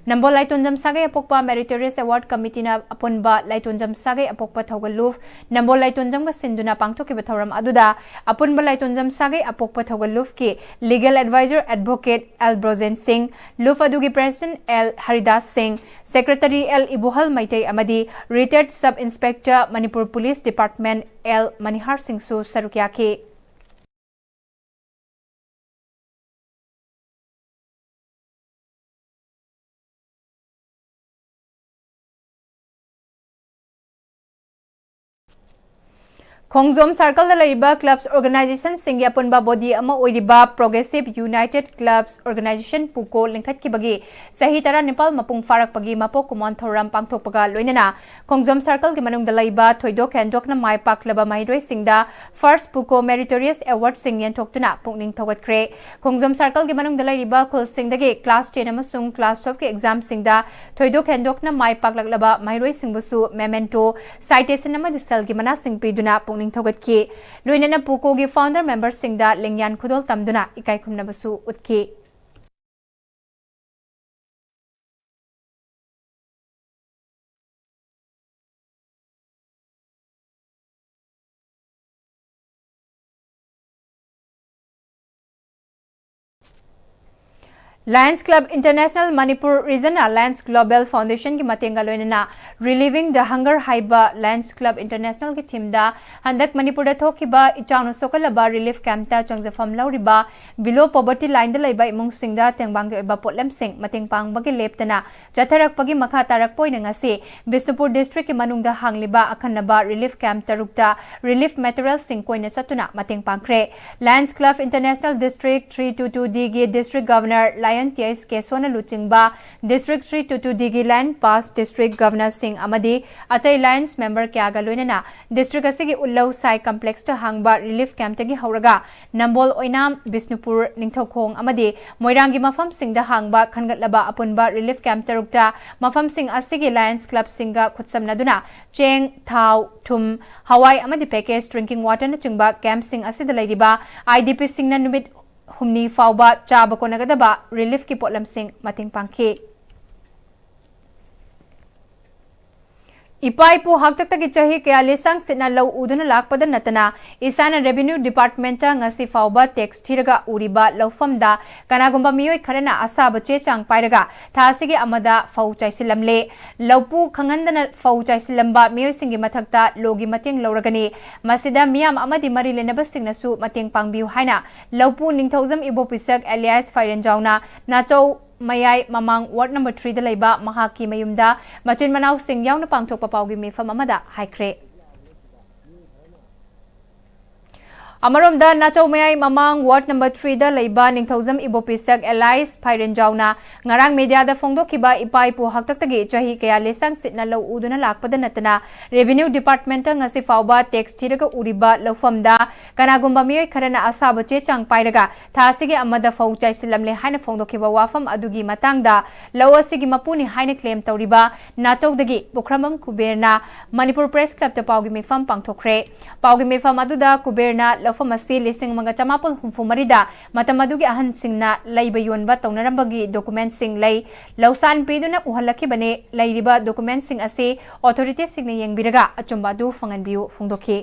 ꯅꯝꯕꯣꯜ ꯂꯥꯏꯇꯣꯟꯖꯝ ꯁꯥꯒꯩ ꯑꯄꯣꯛꯄ ꯃꯦꯔꯤꯇꯣꯔꯤꯌꯁ ꯑꯦꯋꯥꯔꯗ ꯀꯃꯤꯇꯤꯅ ꯑꯄꯨꯟꯕ ꯂꯥꯏꯇꯣꯟꯖꯝ ꯁꯥꯒꯩ ꯑꯄꯣꯛꯄ ꯊꯧꯒꯜꯂꯨꯞ ꯅꯝꯕꯣꯜ ꯂꯥꯏꯇꯣꯟꯖꯝꯒ ꯁꯤꯟꯗꯨꯅ ꯄꯥꯡꯊꯣꯛꯈꯤꯕ ꯊꯧꯔꯝ ꯑꯗꯨꯗ ꯑꯄꯨꯟꯕ ꯂꯥꯏꯇꯣꯟꯖꯝ ꯁꯥꯒꯩ ꯑꯄꯣꯛꯄ ꯊꯧꯒꯜꯂꯨꯞꯀꯤ legal adviser advocate L Brojen ꯁꯤꯡ, ꯂꯨꯞ ꯑꯗꯨꯒꯤ ꯄ꯭ꯔꯦꯁꯤꯗꯦꯟꯠ ꯑꯦꯜ ꯍꯔꯤꯗꯥꯁ ꯁꯤꯡ, ꯁꯦꯀ꯭ꯔꯦꯇꯔꯤ ꯑꯦꯜ ꯏꯕꯣꯍꯜ ꯃꯩꯇꯩ ꯑꯃꯗꯤ retired sub inspector Manipur police department L Manihar ꯁꯤꯡꯁꯨ ꯁꯔꯨꯛ ꯌꯥꯈꯤ꯫ ꯈꯣꯡꯖꯣꯝ ꯁꯥꯔꯀꯜꯗ ꯂꯩꯔꯤꯕ ꯀ꯭ꯂꯕꯁ ꯑꯣꯔꯒꯅꯥꯏꯖꯦꯁꯟꯁꯤꯡꯒꯤ ꯑꯄꯨꯟꯕ ꯕꯣꯗꯤ ꯑꯃ ꯑꯣꯏꯔꯤꯕ ꯄ꯭ꯔꯣꯒ꯭ꯔꯦꯁꯤꯚ ꯌꯨꯅꯥꯏꯇꯦꯗ ꯀ꯭ꯂꯕꯁ ꯑꯣꯔꯒꯅꯥꯏꯖꯦꯁꯟ, ꯄꯨꯀꯣ, ꯂꯤꯡꯈꯠꯈꯤꯕꯒꯤ ꯆꯍꯤ ꯇꯔꯥꯅꯤꯄꯥꯜ ꯃꯄꯨꯡ ꯐꯥꯔꯛꯄꯒꯤ ꯃꯄꯣꯛ ꯀꯨꯝꯑꯣꯟ ꯊꯧꯔꯝ ꯄꯥꯡꯊꯣꯛꯄꯒ ꯂꯣꯏꯅꯅ ꯈꯣꯡꯖꯣꯝ ꯁꯥꯔꯀꯜꯒꯤ ꯃꯅꯨꯡꯗ ꯂꯩꯕ ꯊꯣꯏꯗꯣꯛ ꯍꯦꯟꯗꯣꯛꯅ ꯃꯥꯏ ꯄꯥꯛꯂꯕ ꯃꯍꯩꯔꯣꯏꯁꯤꯡꯗ ꯐꯥꯔꯁ ꯄꯨꯀꯣ ꯃꯦꯔꯤꯇꯣꯔꯤꯌꯁ ꯑꯦꯋꯥꯔꯗꯁꯤꯡ ꯌꯦꯟꯊꯣꯛꯇꯨꯅ ꯄꯨꯛꯅꯤꯡ ꯊꯧꯒꯠꯈ꯭ꯔꯦ꯫ ꯈꯣꯡꯖꯣꯝ ꯁꯥꯔꯀꯜꯒꯤ ꯃꯅꯨꯡꯗ ꯂꯩꯔꯤꯕ ꯈꯨꯜꯁꯤꯡꯗꯒꯤ ꯀ꯭ꯂꯥꯁ ꯇꯦꯟ ꯑꯃꯁꯨꯡ ꯀ꯭ꯂꯥꯁ ꯇꯨꯋꯦꯜꯐꯀꯤ ꯑꯦꯛꯖꯥꯝꯁꯤꯡꯗ ꯊꯣꯏꯗꯣꯛ ꯍꯦꯟꯗꯣꯛꯅ ꯃꯥꯏ ꯄꯥꯛꯂꯛꯂꯕ ꯃꯍꯩꯔꯣꯏꯁꯤꯡꯕꯨꯁꯨ ꯃꯦꯃꯦꯟꯇꯣ, ꯁꯥꯏꯇꯦꯁꯟ ꯑꯃꯗꯤ ꯁꯦꯜꯒꯤ ꯃꯅꯥꯁꯤꯡ ꯄꯤꯗꯨꯅ ꯄꯨꯛꯅꯤꯡ ꯊꯧꯒꯠꯈꯤ꯫ ꯂꯣꯏꯅꯅ ꯄꯨꯀꯣꯒꯤ ꯐꯥꯎꯟꯗꯔ ꯃꯦꯝꯕꯔꯁꯤꯡꯗ ꯂꯤꯡꯌꯥꯟ ꯈꯨꯗꯣꯜ ꯇꯝꯗꯨꯅ ꯏꯀꯥꯏ ꯈꯨꯝꯅꯕꯁꯨ ꯎꯠꯈꯤ꯫ Lions Club International Manipur Region ꯅ Lions Global Foundation ꯒꯤ ꯃꯇꯦꯡꯒ ꯂꯣꯏꯅꯅ Relieving the Hunger ꯍꯥꯏꯕ Lions Club International ꯒꯤ theme ꯗ ꯍꯟꯗꯛ ꯃꯅꯤꯄꯨꯔꯗ ꯊꯣꯛꯈꯤꯕ ꯏꯆꯥꯎꯅ ꯁꯣꯛꯍꯜꯂꯕ relief camp ꯇ ꯆꯪꯖꯐꯝ ꯂꯧꯔꯤꯕ below poverty line ꯗ ꯂꯩꯕ ꯏꯃꯨꯡꯁꯤꯡꯗ ꯇꯦꯡꯕꯥꯡꯒꯤ ꯑꯣꯏꯕ ꯄꯣꯠꯂꯝꯁꯤꯡ ꯃꯇꯦꯡ ꯄꯥꯡꯕꯒꯤ ꯂꯦꯞꯇꯅ ꯆꯠꯊꯔꯛꯄꯒꯤ ꯃꯈꯥ ꯇꯥꯔꯛꯄ ꯑꯣꯏꯅ ꯉꯁꯤ ꯕꯤꯁꯅꯨꯄꯨꯔ district ꯀꯤ ꯃꯅꯨꯡꯗ ꯍꯥꯡꯂꯤꯕ ꯑꯈꯟꯅꯕ relief camp ꯇꯔꯨꯛꯇ relief material ꯁꯤꯡ ꯀꯣꯏꯅ ꯆꯠꯇꯨꯅ ꯃꯇꯦꯡ ꯄꯥꯡꯈ꯭ꯔꯦ꯫ Lions Club International District three two two D ꯒꯤ District Governor Lion T H ꯀꯦꯁꯣꯅ ꯂꯨꯆꯤꯡꯕ District three two two D ꯒꯤ Lion Pass District Governor ꯁꯤꯡ ꯑꯃꯗꯤ ꯑꯇꯩ Lions member ꯀꯌꯥꯒ ꯂꯣꯏꯅꯅ district ꯑꯁꯤꯒꯤ ꯎꯠꯂꯧ ꯁꯥꯏ complex ꯇ ꯍꯥꯡꯕ relief camp ꯇꯒꯤ ꯍꯧꯔꯒ ꯅꯝꯕꯣꯜ, ꯑꯣꯏꯅꯥꯝ, ꯕꯤꯁꯅꯨꯄꯨꯔ, ꯅꯤꯡꯊꯧꯈꯣꯡ ꯑꯃꯗꯤ ꯃꯣꯏꯔꯥꯡꯒꯤ ꯃꯐꯝꯁꯤꯡꯗ ꯍꯥꯡꯕ ꯈꯟꯒꯠꯂꯕ ꯑꯄꯨꯟꯕ relief camp ꯇꯔꯨꯛꯇ ꯃꯐꯝꯁꯤꯡ ꯑꯁꯤꯒꯤ Lions Club ꯁꯤꯡꯒ ꯈꯨꯠꯁꯝꯅꯗꯨꯅ ꯆꯦꯡ, ꯊꯥꯎ, ꯊꯨꯝ, ꯍꯋꯥꯏ ꯑꯃꯗꯤ package drinking water ꯅꯆꯤꯡꯕ camp ꯁꯤꯡ ꯑꯁꯤꯗ ꯂꯩꯔꯤꯕ I D P ꯁꯤꯡꯅ ꯅꯨꯃꯤꯠ ꯍꯨꯝꯅꯤ ꯐꯥꯎꯕ ꯆꯥꯕ ꯀꯣꯟꯅꯒꯗꯕ relief ꯀꯤ ꯄꯣꯠꯂꯝꯁꯤꯡ ꯃꯇꯦꯡ ꯄꯥꯡꯈꯤ꯫ ꯏꯄꯥ ꯏꯄꯨ ꯍꯥꯛꯇꯛꯇꯒꯤ ꯆꯍꯤ ꯀꯌꯥ ꯂꯤꯁꯥꯡ ꯁꯤꯠꯅ ꯂꯧ ꯎꯗꯨꯅ ꯂꯥꯛꯄꯗ ꯅꯠꯇꯅ ꯏꯁꯥꯅ revenue department ꯇ ꯉꯁꯤ ꯐꯥꯎꯕ tax ꯊꯤꯔꯒ ꯎꯔꯤꯕ ꯂꯧꯐꯝꯗ ꯀꯅꯥꯒꯨꯝꯕ ꯃꯤꯑꯣꯏ ꯈꯔꯅ ꯑꯁꯥꯕ ꯆꯦ ꯆꯥꯡ ꯄꯥꯏꯔꯒ ꯊꯥ ꯑꯁꯤꯒꯤ ꯑꯃꯗ ꯐꯧ ꯆꯥꯏꯁꯤꯜꯂꯝꯂꯦ꯫ ꯂꯧꯄꯨ ꯈꯪꯍꯟꯗꯅ ꯐꯧ ꯆꯥꯏꯁꯤꯜꯂꯝꯕ ꯃꯤꯑꯣꯏꯁꯤꯡꯒꯤ ꯃꯊꯛꯇ ꯂꯣꯒꯤ ꯃꯇꯦꯡ ꯂꯧꯔꯒꯅꯤ꯫ ꯃꯁꯤꯗ ꯃꯤꯌꯥꯝ ꯑꯃꯗꯤ ꯃꯔꯤ ꯂꯩꯅꯕꯁꯤꯡꯅꯁꯨ ꯃꯇꯦꯡ ꯄꯥꯡꯕꯤꯌꯨ ꯍꯥꯏꯅ ꯂꯧꯄꯨ ꯅꯤꯡꯊꯧꯖꯝ ꯏꯕꯣꯄꯤꯁꯛ alias ꯐꯥꯏꯔꯦꯟꯖꯥꯎꯅ ꯅꯥꯆꯧ ꯃꯌꯥꯏ ꯃꯃꯥꯡ ward number three ꯗ ꯂꯩꯕ ꯃꯍꯥꯛꯀꯤ ꯃꯌꯨꯝꯗ ꯃꯆꯤꯟ ꯃꯅꯥꯎꯁꯤꯡ ꯌꯥꯎꯅ ꯄꯥꯡꯊꯣꯛꯄ ꯄꯥꯎꯒꯤ ꯃꯤꯐꯝ ꯑꯃꯗ ꯍꯥꯏꯈ꯭ꯔꯦ꯫ ꯑꯃꯔꯣꯝꯗ, ꯅꯥꯆꯧ ꯃꯌꯥꯏ ꯃꯃꯥꯡ ꯋꯥꯔꯗ ꯅꯝꯕꯔ ꯊ꯭ꯔꯤꯗ ꯂꯩꯕ ꯅꯤꯡꯊꯧꯖꯝ ꯏꯕꯣꯄꯤꯁꯛ ꯑꯦꯂꯥꯏꯁ ꯐꯥꯏꯔꯦꯟꯖꯥꯎꯅ ꯉꯔꯥꯡ ꯃꯦꯗꯤꯌꯥꯗ ꯐꯣꯡꯗꯣꯛꯈꯤꯕ ꯏꯄꯥ ꯏꯄꯨ ꯍꯥꯛꯇꯛꯇꯒꯤ ꯆꯍꯤ ꯀꯌꯥ ꯂꯤꯁꯪ ꯁꯤꯠꯅ ꯂꯧ ꯎꯗꯨꯅ ꯂꯥꯛꯄꯗ ꯅꯠꯇꯅ ꯔꯦꯚꯤꯅ꯭ꯌꯨ ꯗꯤꯄꯥꯔꯠꯃꯦꯟꯠꯇ ꯉꯁꯤ ꯐꯥꯎꯕ ꯇꯦꯛꯁ ꯊꯤꯔꯒ ꯎꯔꯤꯕ ꯂꯧꯐꯝꯗ ꯀꯅꯥꯒꯨꯝꯕ ꯃꯤꯑꯣꯏ ꯈꯔꯅ ꯑꯁꯥꯕ ꯆꯦ ꯆꯥꯡ ꯄꯥꯏꯔꯒ ꯊꯥ ꯑꯁꯤꯒꯤ ꯑꯃꯗ ꯐꯧ ꯆꯥꯏꯁꯤꯜꯂꯝꯂꯦ ꯍꯥꯏꯅ ꯐꯣꯡꯗꯣꯛꯈꯤꯕ ꯋꯥꯐꯝ ꯑꯗꯨꯒꯤ ꯃꯇꯥꯡꯗ ꯂꯧ ꯑꯁꯤꯒꯤ ꯃꯄꯨꯅꯤ ꯍꯥꯏꯅ ꯀ꯭ꯂꯦꯝ ꯇꯧꯔꯤꯕ ꯅꯥꯆꯧꯗꯒꯤ ꯄꯨꯈ꯭ꯔꯝꯕꯝ ꯀꯨꯕꯦꯔꯅ ꯃꯅꯤꯄꯨꯔ ꯄ꯭ꯔꯦꯁ ꯀ꯭ꯂꯕꯇ ꯄꯥꯎꯒꯤ ꯃꯤꯐꯝ ꯄꯥꯡꯊꯣꯛꯈ꯭ꯔꯦ꯫ ꯄꯥꯎꯒꯤ ꯃꯤꯐꯝ ꯑꯗꯨꯗ ꯀꯨꯕꯦꯔꯅ ꯂꯧꯐꯝ ꯑꯁꯤ ꯂꯤꯁꯤꯡ ꯑꯃꯒ ꯆꯃꯥꯄꯜ ꯍꯨꯝꯐꯨ ꯃꯔꯤꯗ ꯃꯇꯝ ꯑꯗꯨꯒꯤ ꯑꯍꯟꯁꯤꯡꯅ ꯂꯩꯕ ꯌꯣꯟꯕ ꯇꯧꯅꯔꯝꯕꯒꯤ ꯗꯣꯀꯨꯃꯦꯟꯠꯁꯤꯡ ꯂꯩ, ꯂꯧꯁꯥꯟ ꯄꯤꯗꯨꯅ ꯎꯍꯜꯂꯛꯈꯤꯕꯅꯤ, ꯂꯩꯔꯤꯕ ꯗꯣꯀꯨꯃꯦꯟꯠꯁꯤꯡ ꯑꯁꯤ ꯑꯣꯊꯣꯔꯤꯇꯤꯁꯤꯡꯅ ꯌꯦꯡꯕꯤꯔꯒ ꯑꯆꯨꯝꯕ ꯑꯗꯨ ꯐꯪꯍꯟꯕꯤꯌꯨ ꯐꯣꯡꯗꯣꯛꯈꯤ꯫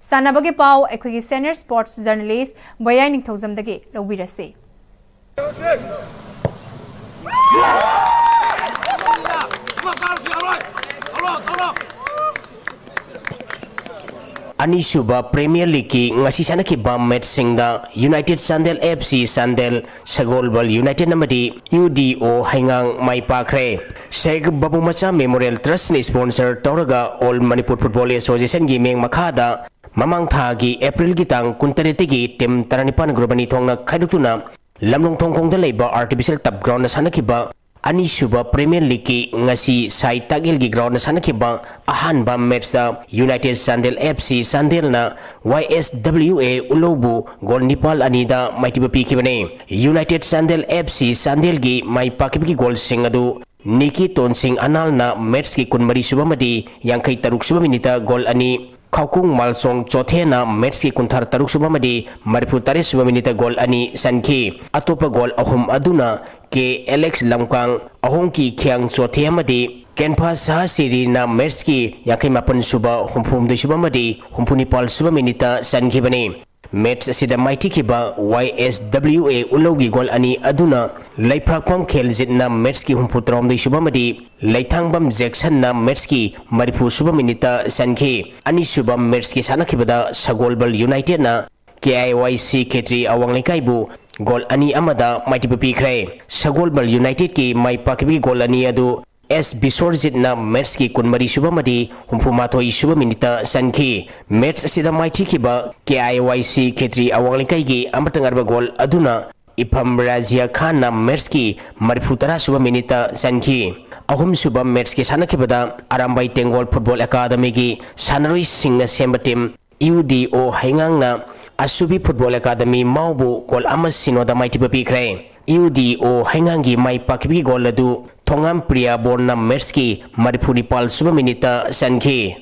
ꯁꯥꯟꯅꯕꯒꯤ ꯄꯥꯎ ꯑꯩꯈꯣꯏꯒꯤ ꯁꯦꯅꯤꯌꯔ ꯁ꯭ꯄꯣꯔꯠꯁ ꯖꯔꯅꯦꯂꯤꯁ ꯕꯣꯌꯥꯏ ꯅꯤꯡꯊꯧꯖꯝꯗꯒꯤ ꯂꯧꯕꯤꯔꯁꯤ꯫ ꯑꯅꯤꯁꯨꯕ ꯄ꯭ꯔꯤꯃꯤꯌꯔ ꯂꯤꯒꯀꯤ ꯉꯁꯤ ꯁꯥꯟꯅꯈꯤꯕ ꯃꯦꯠꯁꯁꯤꯡꯗ United Chandel F C Chandel, Sagolband united ꯑꯃꯗꯤ ꯌꯨ ꯗꯤ ꯑꯣ ꯍꯩꯉꯥꯡ ꯃꯥꯏ ꯄꯥꯛꯈ꯭ꯔꯦ꯫ ꯁꯦꯈ ꯕꯥꯕꯨ ꯃꯆꯥ ꯃꯦꯃꯣꯔꯤꯌꯦꯜ ꯇ꯭ꯔꯁꯅ ꯁ꯭ꯄꯣꯟꯁꯔ ꯇꯧꯔꯒ ꯑꯣꯜ ꯃꯅꯤꯄꯨꯔ ꯐꯨꯠꯕꯣꯜ ꯑꯦꯁꯣꯁꯤꯌꯦꯁꯟꯒꯤ ꯃꯤꯠꯌꯦꯡ ꯃꯈꯥꯗ ꯃꯃꯥꯡ ꯊꯥꯒꯤ ꯑꯦꯄ꯭ꯔꯤꯜꯒꯤ ꯇꯥꯡ ꯀꯨꯟꯇꯔꯦꯠꯇꯒꯤ ꯇꯤꯝ ꯇꯔꯥꯅꯤꯄꯥꯟ ꯒ꯭ꯔꯨꯞ ꯑꯅꯤ ꯊꯣꯛꯅ ꯈꯥꯏꯗꯣꯛꯇꯨꯅ ꯂꯝꯂꯣꯡ ꯊꯣꯡꯈꯣꯡꯗ ꯂꯩꯕ ꯑꯥꯔꯇꯤꯐꯤꯁꯤꯌꯦꯜ ꯇꯞ ꯒ꯭ꯔꯥꯎꯟꯗ ꯁꯥꯟꯅꯈꯤꯕ ꯑꯅꯤꯁꯨꯕ ꯄ꯭ꯔꯤꯃꯤꯌꯔ ꯂꯤꯒꯀꯤ ꯉꯁꯤ ꯁꯥꯏ ꯇꯥꯛꯌꯦꯜꯒꯤ ꯒ꯭ꯔꯥꯎꯟꯗ ꯁꯥꯟꯅꯈꯤꯕ ꯑꯍꯥꯟꯕ ꯃꯦꯠꯁꯇ ꯌꯨꯅꯥꯏꯇꯦꯗ ꯆꯥꯟꯗꯦꯜ ꯑꯦꯐ ꯁꯤ ꯆꯥꯟꯗꯦꯜꯅ ꯋꯥꯏ ꯑꯦꯁ ꯗꯕ꯭ꯂꯤꯌꯨ ꯑꯦ ꯎꯂꯧꯕꯨ ꯒꯣꯜ ꯅꯤꯄꯥꯜ ꯑꯅꯤꯗ ꯃꯥꯏꯊꯤꯕ ꯄꯤꯈꯤꯕꯅꯤ꯫ ꯌꯨꯅꯥꯏꯇꯦꯗ ꯆꯥꯟꯗꯦꯜ ꯑꯦꯐ ꯁꯤ ꯆꯥꯟꯗꯦꯜꯒꯤ ꯃꯥꯏ ꯄꯥꯛꯈꯤꯕꯒꯤ ꯒꯣꯜꯁꯤꯡ ꯑꯗꯨ ꯅꯤꯀꯤ ꯇꯣꯟꯁꯤꯡ ꯑꯅꯥꯜꯅ ꯃꯦꯠꯁꯀꯤ ꯀꯨꯟꯃꯔꯤ ꯁꯨꯕ ꯑꯃꯗꯤ ꯌꯥꯡꯈꯩ ꯇꯔꯨꯛ ꯁꯨꯕ ꯃꯤꯅꯤꯠꯇ ꯒꯣꯜ ꯑꯅꯤ, ꯈꯥꯎꯀꯨꯡ ꯃꯥꯜꯁꯣꯡ ꯆꯣꯊꯦꯅ ꯃꯦꯠꯁꯀꯤ ꯀꯨꯟꯊ꯭ꯔꯥ ꯇꯔꯨꯛ ꯁꯨꯕ ꯑꯃꯗꯤ ꯃꯔꯤꯐꯨ ꯇꯔꯦꯠ ꯁꯨꯕ ꯃꯤꯅꯤꯠꯇ ꯒꯣꯜ ꯑꯅꯤ ꯆꯟꯈꯤ꯫ ꯑꯇꯣꯞꯄ ꯒꯣꯜ ꯑꯍꯨꯝ ꯑꯗꯨꯅ ꯀꯦ ꯑꯦꯂꯦꯛꯁ ꯂꯝꯀꯥꯡ, ꯑꯍꯣꯡꯀꯤ ꯈꯤꯌꯥꯡ ꯆꯣꯊꯦ ꯑꯃꯗꯤ ꯀꯦꯟꯐꯥ ꯁꯍꯥ ꯁꯤꯔꯤꯅ ꯃꯦꯠꯁꯀꯤ ꯌꯥꯡꯈꯩ ꯃꯥꯄꯟ ꯁꯨꯕ, ꯍꯨꯝꯐꯨ ꯍꯨꯝꯗꯣꯏ ꯁꯨꯕ ꯑꯃꯗꯤ ꯍꯨꯝꯐꯨ ꯅꯤꯄꯥꯜ ꯁꯨꯕ ꯃꯤꯅꯤꯠꯇ ꯆꯟꯈꯤꯕꯅꯤ꯫ ꯃꯦꯠꯁ ꯑꯁꯤꯗ ꯃꯥꯏꯊꯤꯈꯤꯕ ꯋꯥꯏ ꯑꯦꯁ ꯗꯕ꯭ꯂꯤꯌꯨ ꯑꯦ ꯎꯂꯧꯒꯤ ꯒꯣꯜ ꯑꯅꯤ ꯑꯗꯨꯅ ꯂꯩꯐ꯭ꯔꯥꯛꯄꯝ ꯈꯦꯜꯖꯤꯠꯅ ꯃꯦꯠꯁꯀꯤ ꯍꯨꯝꯐꯨ ꯇꯔꯥꯍꯨꯝꯗꯣꯏ ꯁꯨꯕ ꯑꯃꯗꯤ ꯂꯩꯊꯥꯡꯕꯝ ꯖꯦꯛꯁꯟꯅ ꯃꯦꯠꯁꯀꯤ ꯃꯔꯤꯐꯨ ꯁꯨꯕ ꯃꯤꯅꯤꯠꯇ ꯆꯟꯈꯤ꯫ ꯑꯅꯤꯁꯨꯕ ꯃꯦꯠꯁꯀꯤ ꯁꯥꯟꯅꯈꯤꯕꯗ ꯁꯒꯣꯜꯕꯜ ꯌꯨꯅꯥꯏꯇꯦꯗꯅ ꯀꯦ ꯑꯥꯏ ꯋꯥꯏ ꯁꯤ ꯈꯦꯇ꯭ꯔꯤ ꯑꯋꯥꯡ ꯂꯩꯀꯥꯏꯕꯨ ꯒꯣꯜ ꯑꯅꯤ ꯑꯃꯗ ꯃꯥꯏꯊꯤꯕ ꯄꯤꯈ꯭ꯔꯦ꯫ ꯁꯒꯣꯜꯕꯜ ꯌꯨꯅꯥꯏꯇꯦꯗꯀꯤ ꯃꯥꯏ ꯄꯥꯛꯈꯤꯕꯒꯤ ꯒꯣꯜ ꯑꯅꯤ ꯑꯗꯨ ꯑꯦꯁ ꯕꯤꯁꯣꯔꯖꯤꯠꯅ ꯃꯦꯠꯁꯀꯤ ꯀꯨꯟꯃꯔꯤ ꯁꯨꯕ ꯑꯃꯗꯤ ꯍꯨꯝꯐꯨ ꯃꯥꯊꯣꯏ ꯁꯨꯕ ꯃꯤꯅꯤꯠꯇ ꯆꯟꯈꯤ꯫ ꯃꯦꯠꯁ ꯑꯁꯤꯗ ꯃꯥꯏꯊꯤꯈꯤꯕ ꯀꯦ ꯑꯥꯏ ꯋꯥꯏ ꯁꯤ ꯈꯦꯇ꯭ꯔꯤ ꯑꯋꯥꯡ ꯂꯩꯀꯥꯏꯒꯤ ꯑꯃꯠꯇ ꯉꯥꯏꯔꯕ ꯒꯣꯜ ꯑꯗꯨꯅ ꯏꯐꯝ ꯔꯥꯖꯤꯌꯥ ꯈꯥꯟꯅ ꯃꯦꯠꯁꯀꯤ ꯃꯔꯤꯐꯨ ꯇꯔꯥ ꯁꯨꯕ ꯃꯤꯅꯤꯠꯇ ꯆꯟꯈꯤ꯫ ꯑꯍꯨꯝꯁꯨꯕ ꯃꯦꯠꯁꯀꯤ ꯁꯥꯟꯅꯈꯤꯕꯗ ꯑꯔꯥꯝꯕꯥꯏ ꯇꯦꯡꯒꯣꯜ ꯐꯨꯠꯕꯣꯜ ꯑꯦꯀꯥꯗꯃꯤꯒꯤ ꯁꯥꯟꯅꯔꯣꯏꯁꯤꯡꯅ ꯁꯦꯝꯕ ꯇꯤꯝ ꯌꯨ ꯗꯤ ꯑꯣ ꯍꯩꯉꯥꯡꯅ ꯑꯁꯨꯕꯤ ꯐꯨꯠꯕꯣꯜ ꯑꯦꯀꯥꯗꯃꯤ ꯃꯥꯎꯕꯨ ꯒꯣꯜ ꯑꯃ ꯁꯤꯅꯣꯗ ꯃꯥꯏꯊꯤꯕ ꯄꯤꯈ꯭ꯔꯦ꯫ ꯌꯨ ꯗꯤ ꯑꯣ ꯍꯩꯉꯥꯡꯒꯤ ꯃꯥꯏ ꯄꯥꯛꯈꯤꯕꯒꯤ ꯒꯣꯜ ꯑꯗꯨ ꯊꯣꯉꯥꯝ ꯄ꯭ꯔꯤꯌꯥꯕꯣꯔꯅ ꯃꯦꯠꯁꯀꯤ ꯃꯔꯤꯐꯨ ꯅꯤꯄꯥꯜ ꯁꯨꯕ ꯃꯤꯅꯤꯠꯇ ꯆꯟꯈꯤ꯫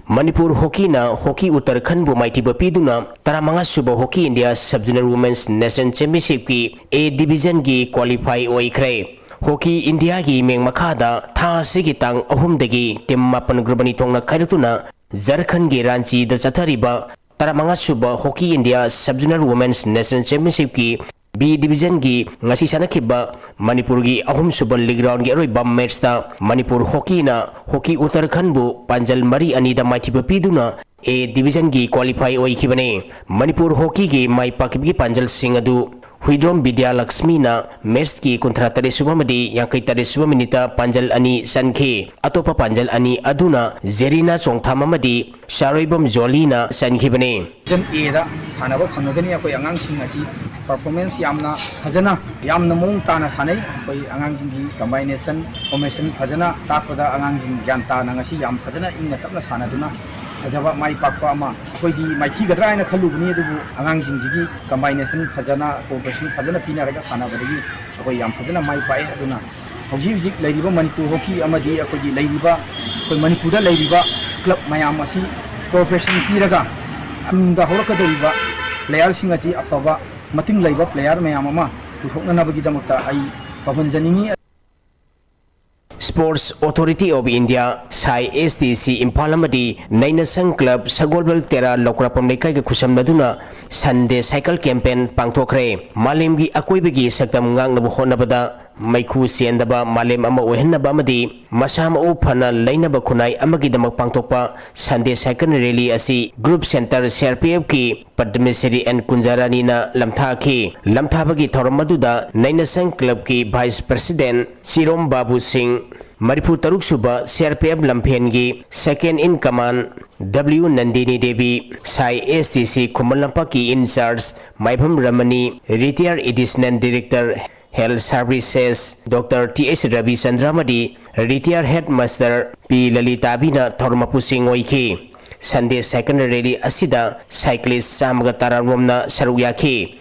ꯃꯅꯤꯄꯨꯔ ꯍꯣꯀꯤꯅ ꯍꯣꯀꯤ ꯎꯠꯇꯔꯈꯟꯕꯨ ꯃꯥꯏꯊꯤꯕ ꯄꯤꯗꯨꯅ ꯇꯔꯥꯃꯉꯥ ꯁꯨꯕ hockey India sub zonal women's national ꯆꯦꯝꯄꯤꯌꯟꯁꯤꯞꯀꯤ ꯑꯦ ꯗꯤꯕꯤꯖꯟꯒꯤ ꯀ꯭ꯋꯥꯂꯤꯐꯥꯏ ꯑꯣꯏꯈ꯭ꯔꯦ꯫ ꯍꯣꯀꯤ ꯏꯟꯗꯤꯌꯥꯒꯤ ꯃꯤꯡ ꯃꯈꯥꯗ ꯊꯥ ꯑꯁꯤꯒꯤ ꯇꯥꯡ ꯑꯍꯨꯝꯗꯒꯤ ꯇꯤꯝ ꯃꯥꯄꯟ ꯒ꯭ꯔꯨꯞ ꯑꯅꯤ ꯊꯣꯛꯅ ꯈꯥꯏꯗꯣꯛꯇꯨꯅ ꯖꯔꯈꯟꯒꯤ ꯔꯥꯟꯆꯤꯗ ꯆꯠꯊꯔꯤꯕ ꯇꯔꯥꯃꯉꯥ ꯁꯨꯕ hockey India sub zonal women's national ꯆꯦꯝꯄꯤꯌꯟꯁꯤꯞꯀꯤ ꯕꯤ ꯗꯤꯕꯤꯖꯟꯒꯤ ꯉꯁꯤ ꯁꯥꯟꯅꯈꯤꯕ ꯃꯅꯤꯄꯨꯔꯒꯤ ꯑꯍꯨꯝꯁꯨꯕ ꯂꯤꯒ ꯔꯥꯎꯟꯒꯤ ꯑꯔꯣꯏꯕ ꯃꯦꯠꯁꯇ ꯃꯅꯤꯄꯨꯔ ꯍꯣꯀꯤꯅ ꯍꯣꯀꯤ ꯎꯠꯇꯔꯈꯟꯕꯨ ꯄꯥꯟꯖꯜ ꯃꯔꯤ ꯑꯅꯤꯗ ꯃꯥꯏꯊꯤꯕ ꯄꯤꯗꯨꯅ ꯑꯦ ꯗꯤꯕꯤꯖꯟꯒꯤ ꯀ꯭ꯋꯥꯂꯤꯐꯥꯏ ꯑꯣꯏꯈꯤꯕꯅꯤ꯫ ꯃꯅꯤꯄꯨꯔ ꯍꯣꯀꯤꯒꯤ ꯃꯥꯏ ꯄꯥꯛꯈꯤꯕꯒꯤ ꯄꯥꯟꯖꯜꯁꯤꯡ ꯑꯗꯨ ꯍꯨꯏꯗ꯭ꯔꯣꯝ ꯕꯤꯗ꯭ꯌꯥꯂꯛꯁꯃꯤꯅ ꯃꯦꯠꯁꯀꯤ ꯀꯨꯟꯊ꯭ꯔꯥ ꯇꯔꯦꯠ ꯁꯨꯕ ꯑꯃꯗꯤ ꯌꯥꯡꯈꯩ ꯇꯔꯦꯠ ꯁꯨꯕ ꯃꯤꯅꯤꯠꯇ ꯄꯥꯟꯖꯜ ꯑꯅꯤ ꯆꯟꯈꯤ꯫ ꯑꯇꯣꯞꯄ ꯄꯥꯟꯖꯜ ꯑꯅꯤ ꯑꯗꯨꯅ ꯖꯦꯔꯤꯅꯥ ꯆꯣꯡꯊꯥꯝ ꯑꯃꯗꯤ ꯁꯥꯔꯣꯏꯕꯝ ꯖꯣꯂꯤꯅ ꯆꯟꯈꯤꯕꯅꯤ꯫ ꯗꯤꯕꯤꯖꯟ ꯑꯦꯗ ꯁꯥꯟꯅꯕ ꯐꯪꯉꯒꯅꯤ꯫ ꯑꯩꯈꯣꯏ ꯑꯉꯥꯡꯁꯤꯡ ꯑꯁꯤ ꯄꯔꯐꯣꯔꯃꯦꯟꯁ ꯌꯥꯝꯅ ꯐꯖꯅ, ꯌꯥꯝꯅ ꯃꯑꯣꯡ ꯇꯥꯅ ꯁꯥꯟꯅꯩ꯫ ꯑꯩꯈꯣꯏ ꯑꯉꯥꯡꯁꯤꯡꯒꯤ ꯀꯝꯕꯥꯏꯅꯦꯁꯟ ꯐꯣꯔꯃꯦꯁꯟ ꯐꯖꯅ ꯇꯥꯛꯄꯗ ꯑꯉꯥꯡꯁꯤꯡ ꯒ꯭ꯌꯥꯟ ꯇꯥꯅ ꯉꯁꯤ ꯌꯥꯝ ꯐꯖꯅ ꯏꯪꯅ ꯇꯞꯅ ꯁꯥꯟꯅꯗꯨꯅ ꯐꯖꯕ ꯃꯥꯏ ꯄꯥꯛꯄ ꯑꯃ ꯑꯩꯈꯣꯏꯗꯤ ꯃꯥꯏꯊꯤꯒꯗ꯭ꯔꯥ ꯍꯥꯏꯅ ꯈꯜꯂꯨꯕꯅꯤ, ꯑꯗꯨꯕꯨ ꯑꯉꯥꯡꯁꯤꯡꯁꯤꯒꯤ ꯀꯝꯕꯥꯏꯅꯦꯁꯟ ꯐꯖꯅ, ꯀꯣꯑꯣꯄꯔꯦꯁꯟ ꯐꯖꯅ ꯄꯤꯅꯔꯒ ꯁꯥꯟꯅꯕꯗꯒꯤ ꯑꯩꯈꯣꯏ ꯌꯥꯝ ꯐꯖꯅ ꯃꯥꯏ ꯄꯥꯛꯑꯦ꯫ ꯑꯗꯨꯅ ꯍꯧꯖꯤꯛ ꯍꯧꯖꯤꯛ ꯂꯩꯔꯤꯕ ꯃꯅꯤꯄꯨꯔ ꯍꯣꯀꯤ ꯑꯃꯗꯤ ꯑꯩꯈꯣꯏꯒꯤ ꯂꯩꯔꯤꯕ, ꯑꯩꯈꯣꯏ ꯃꯅꯤꯄꯨꯔꯗ ꯂꯩꯔꯤꯕ ꯀ꯭ꯂꯕ ꯃꯌꯥꯝ ꯑꯁꯤ ꯀꯣꯑꯣꯄꯔꯦꯁꯟ ꯄꯤꯔꯒ ꯇꯨꯡꯗ ꯍꯧꯔꯛꯀꯗꯧꯔꯤꯕ ꯄ꯭ꯂꯦꯌꯔꯁꯤꯡ ꯑꯁꯤ ꯑꯐꯕ ꯃꯇꯤꯡ ꯂꯩꯕ ꯄ꯭ꯂꯦꯌꯔ ꯃꯌꯥꯝ ꯑꯃ ꯄꯨꯊꯣꯛꯅꯅꯕꯒꯤꯗꯃꯛꯇ ꯑꯩ ꯇꯧꯍꯟꯖꯅꯤꯡꯏ꯫ Sports Authority of India, ꯁꯥꯏ ꯑꯦꯁ ꯗꯤ ꯁꯤ ꯏꯝꯐꯥꯜ ꯑꯃꯗꯤ ꯅꯩꯅꯁꯪ ꯀ꯭ꯂꯕ ꯁꯒꯣꯜꯕꯜ ꯇꯦꯔꯥ ꯂꯧꯀ꯭ꯔꯥꯛꯄꯝ ꯂꯩꯀꯥꯏꯒ ꯈꯨꯠꯁꯝꯅꯗꯨꯅ ꯁꯟꯗꯦ ꯁꯥꯏꯀꯜ ꯀꯦꯝꯄꯦꯟ ꯄꯥꯡꯊꯣꯛꯈ꯭ꯔꯦ꯫ ꯃꯥꯂꯦꯝꯒꯤ ꯑꯀꯣꯏꯕꯒꯤ ꯁꯛꯇꯝ ꯉꯥꯛꯅꯕ ꯍꯣꯠꯅꯕꯗ ꯃꯩꯈꯨ ꯆꯦꯟꯗꯕ ꯃꯥꯂꯦꯝ ꯑꯃ ꯑꯣꯏꯍꯟꯅꯕ ꯑꯃꯗꯤ ꯃꯁꯥ ꯃꯎ ꯐꯅ ꯂꯩꯅꯕ ꯈꯨꯟꯅꯥꯏ ꯑꯃꯒꯤꯗꯃꯛ ꯄꯥꯡꯊꯣꯛꯄ Sunday Cycle Rally ꯑꯁꯤ Group Center C R P F ꯀꯤ ꯄꯗꯃꯁ꯭ꯔꯤ ꯑꯦꯟ ꯀꯨꯟꯖꯥꯔꯥꯅꯤꯅ ꯂꯝꯊꯥꯈꯤ꯫ ꯂꯝꯊꯥꯕꯒꯤ ꯊꯧꯔꯝ ꯑꯗꯨꯗ ꯅꯩꯅꯁꯪ club ꯀꯤ Vice President ꯁꯤꯔꯣꯝ ꯕꯥꯕꯨ ꯁꯤꯡ, ꯃꯔꯤꯐꯨ ꯇꯔꯨꯛ ꯁꯨꯕ C R P F ꯂꯝꯐꯦꯟꯒꯤ Second in Command W Nandini Devi, ꯁꯥꯏ S T C Khuman ꯂꯝꯄꯥꯛꯀꯤ in charge Maibam ꯔꯃꯅꯤ, Retired Additional Director Health Services Doctor T H ꯔꯕꯤꯆꯟꯗ꯭ꯔ ꯑꯃꯗꯤ Retired Headmaster ꯄꯤ ꯂꯂꯤꯇꯥꯕꯤꯅ ꯊꯧꯔꯝ ꯃꯄꯨꯁꯤꯡ ꯑꯣꯏꯈꯤ꯫ Sunday Cycle Rally ꯑꯁꯤꯗ cyclist ꯆꯥꯝꯃꯒ ꯇꯔꯥꯔꯣꯝꯅ ꯁꯔꯨꯛ ꯌꯥꯈꯤ꯫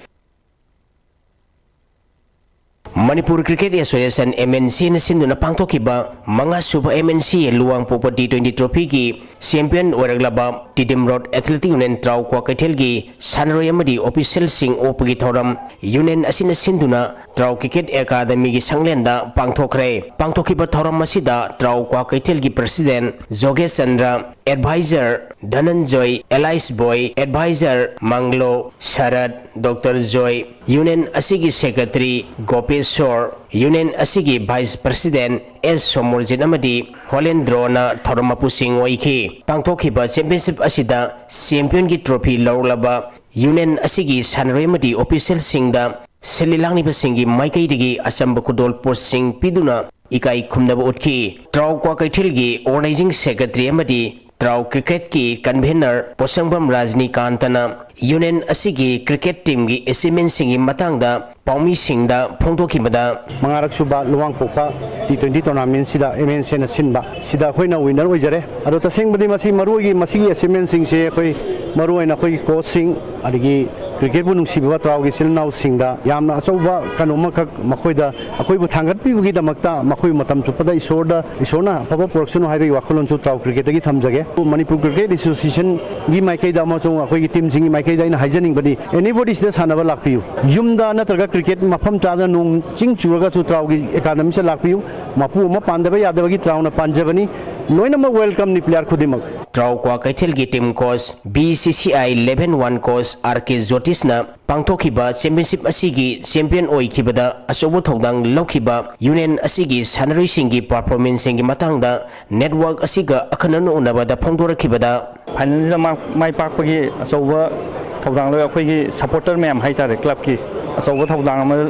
Manipur Cricket Association, M N C ꯅ ꯁꯤꯟꯗꯨꯅ ꯄꯥꯡꯊꯣꯛꯈꯤꯕ ꯃꯉꯥ ꯁꯨꯕ M N C ꯂꯨꯋꯥꯡꯄꯣꯛꯄ T twenty trophy ꯒꯤ champion ꯑꯣꯏꯔꯛꯂꯕ Tiddim Road Athletic Union ꯇ꯭ꯔꯥꯎ ꯀ꯭ꯋꯥꯀꯩꯊꯦꯜꯒꯤ ꯁꯥꯟꯅꯔꯣꯏ ꯑꯃꯗꯤ official ꯁꯤꯡ ꯑꯣꯛꯄꯒꯤ ꯊꯧꯔꯝ union ꯑꯁꯤꯅ ꯁꯤꯟꯗꯨꯅ ꯇ꯭ꯔꯥꯎ Cricket Academy ꯒꯤ ꯁꯪꯂꯦꯟꯗ ꯄꯥꯡꯊꯣꯛꯈ꯭ꯔꯦ꯫ ꯄꯥꯡꯊꯣꯛꯈꯤꯕ ꯊꯧꯔꯝ ꯑꯁꯤꯗ ꯇ꯭ꯔꯥꯎ ꯀ꯭ꯋꯥꯀꯩꯊꯦꯜꯒꯤ President ꯖꯣꯒꯦꯁ Chandra, Advisor ꯙꯅꯟꯖꯣꯏ, Elias Boy, Advisor ꯃꯪꯂꯣ, ꯁꯔꯠ, Doctor ꯖꯣꯏ, union ꯑꯁꯤꯒꯤ Secretary ꯒꯣꯄꯦꯁꯣꯔ, union ꯑꯁꯤꯒꯤ Vice President S ꯁꯣꯃꯣꯔꯖꯤꯠ ꯑꯃꯗꯤ ꯍꯣꯂꯦꯟꯗ꯭ꯔꯣꯅ ꯊꯧꯔꯝ ꯃꯄꯨꯁꯤꯡ ꯑꯣꯏꯈꯤ꯫ ꯄꯥꯡꯊꯣꯛꯈꯤꯕ championship ꯑꯁꯤꯗ champion ꯒꯤ trophy ꯂꯧꯔꯛꯂꯕ union ꯑꯁꯤꯒꯤ ꯁꯥꯟꯅꯔꯣꯏ ꯑꯃꯗꯤ official ꯁꯤꯡꯗ ꯁꯤꯜꯂꯤ ꯂꯥꯡꯂꯤꯕꯁꯤꯡꯒꯤ ꯃꯥꯏꯀꯩꯗꯒꯤ ꯑꯆꯝꯕ ꯈꯨꯗꯣꯜ ꯄꯣꯠꯁꯤꯡ ꯄꯤꯗꯨꯅ ꯏꯀꯥꯏ ꯈꯨꯝꯅꯕ ꯎꯠꯈꯤ꯫ ꯇ꯭ꯔꯥꯎ ꯀ꯭ꯋꯥꯀꯩꯊꯦꯜꯒꯤ Organizing Secretary ꯑꯃꯗꯤ ꯇ꯭ꯔꯥꯎ Cricket ꯀꯤ Convener ꯄꯣꯁꯪꯕꯝ ꯔꯥꯖꯅꯤꯀꯥꯟꯇꯅ union ꯑꯁꯤꯒꯤ cricket team ꯒꯤ achievement ꯁꯤꯡꯒꯤ ꯃꯇꯥꯡꯗ ꯄꯥꯎꯃꯤꯁꯤꯡꯗ ꯐꯣꯡꯗꯣꯛꯈꯤꯕꯗ, ꯃꯉꯥꯔꯛ ꯁꯨꯕ ꯂꯨꯋꯥꯡꯄꯣꯛꯄ T twenty tournament ꯁꯤꯗ M N C ꯅ ꯁꯤꯟꯕ ꯁꯤꯗ ꯑꯩꯈꯣꯏꯅ winner ꯑꯣꯏꯖꯔꯦ꯫ ꯑꯗꯣ ꯇꯁꯦꯡꯕꯗꯤ ꯃꯁꯤ ꯃꯔꯨ ꯑꯣꯏꯒꯤ ꯃꯁꯤꯒꯤ achievement ꯁꯤꯡꯁꯦ ꯑꯩꯈꯣꯏ ꯃꯔꯨ ꯑꯣꯏꯅ ꯑꯩꯈꯣꯏꯒꯤ coach ꯁꯤꯡ ꯑꯗꯒꯤ cricket ꯕꯨ ꯅꯨꯡꯁꯤꯕꯤꯕ ꯇ꯭ꯔꯥꯎꯒꯤ ꯏꯆꯤꯜ ꯏꯅꯥꯎꯁꯤꯡꯗ ꯌꯥꯝꯅ ꯑꯆꯧꯕ ꯀꯩꯅꯣꯃꯈꯛ ꯃꯈꯣꯏꯗ ꯑꯩꯈꯣꯏꯕꯨ ꯊꯥꯡꯒꯠꯄꯤꯕꯒꯤꯗꯃꯛꯇ ꯃꯈꯣꯏ ꯃꯇꯝ ꯆꯨꯞꯄꯗ ꯏꯁꯣꯔꯗ, ꯏꯁꯣꯔꯅ ꯑꯐꯕ ꯄꯨꯔꯛꯁꯅꯨ ꯍꯥꯏꯕꯒꯤ ꯋꯥꯈꯜꯂꯣꯟꯁꯨ ꯇ꯭ꯔꯥꯎ cricket ꯇꯒꯤ ꯊꯝꯖꯒꯦ꯫ ꯃꯅꯤꯄꯨꯔ Cricket Association ꯒꯤ ꯃꯥꯏꯀꯩꯗ ꯑꯃꯁꯨꯡ ꯑꯩꯈꯣꯏꯒꯤ team ꯁꯤꯡꯒꯤ ꯃꯥꯏꯀꯩꯗ ꯑꯩꯅ ꯍꯥꯏꯖꯅꯤꯡꯕꯗꯤ, anybody ꯁꯤꯗ ꯁꯥꯟꯅꯕ ꯂꯥꯛꯄꯤꯌꯨ꯫ ꯌꯨꯝꯗ ꯅꯠꯇ꯭ꯔꯒ cricket ꯃꯐꯝ ꯆꯥꯗꯅ ꯅꯣꯡ ꯆꯤꯡ ꯆꯨꯔꯒꯁꯨ ꯇ꯭ꯔꯥꯎꯒꯤ academy ꯁꯤꯗ ꯂꯥꯛꯄꯤꯌꯨ꯫ ꯃꯄꯨ ꯑꯃ ꯄꯥꯟꯗꯕ ꯌꯥꯗꯕꯒꯤ ꯇ꯭ꯔꯥꯎꯅ ꯄꯥꯟꯖꯕꯅꯤ꯫ ꯂꯣꯏꯅꯃꯛ welcome ꯅꯤ player ꯈꯨꯗꯤꯡꯃꯛ꯫ ꯇ꯭ꯔꯥꯎ ꯀ꯭ꯋꯥꯀꯩꯊꯦꯜꯒꯤ team coach, B C C I eleven one coach R K ꯖꯣꯇꯤꯁꯅ ꯄꯥꯡꯊꯣꯛꯈꯤꯕ ꯆꯦꯝꯄꯤꯌꯟꯁꯤꯞ ꯑꯁꯤꯒꯤ ꯆꯦꯝꯄꯤꯌꯟ ꯑꯣꯏꯈꯤꯕꯗ ꯑꯆꯧꯕ ꯊꯧꯗꯥꯡ ꯂꯧꯈꯤꯕ ꯌꯨꯅꯤꯌꯟ ꯑꯁꯤꯒꯤ ꯁꯥꯟꯅꯔꯣꯏꯁꯤꯡꯒꯤ ꯄꯔꯐꯣꯔꯃꯦꯟꯁꯁꯤꯡꯒꯤ ꯃꯇꯥꯡꯗ ꯅꯦꯠꯋꯥꯔꯛ ꯑꯁꯤꯒ ꯑꯈꯟꯅꯅ ꯎꯅꯕꯗ ꯐꯣꯡꯗꯣꯔꯛꯈꯤꯕꯗ, ꯐꯥꯏꯅꯦꯜꯁꯤꯗ ꯃꯥ-, ꯃꯥꯏ ꯄꯥꯛꯄꯒꯤ ꯑꯆꯧꯕ ꯊꯧꯗꯥꯡ ꯂꯧꯋꯤ꯫ ꯑꯩꯈꯣꯏꯒꯤ ꯁꯄꯣꯔꯇꯔ ꯃꯌꯥꯝ ꯍꯥꯏꯇꯥꯔꯦ, ꯀ꯭ꯂꯕꯀꯤ ꯑꯆꯧꯕ ꯊꯧꯗꯥꯡ ꯑꯃ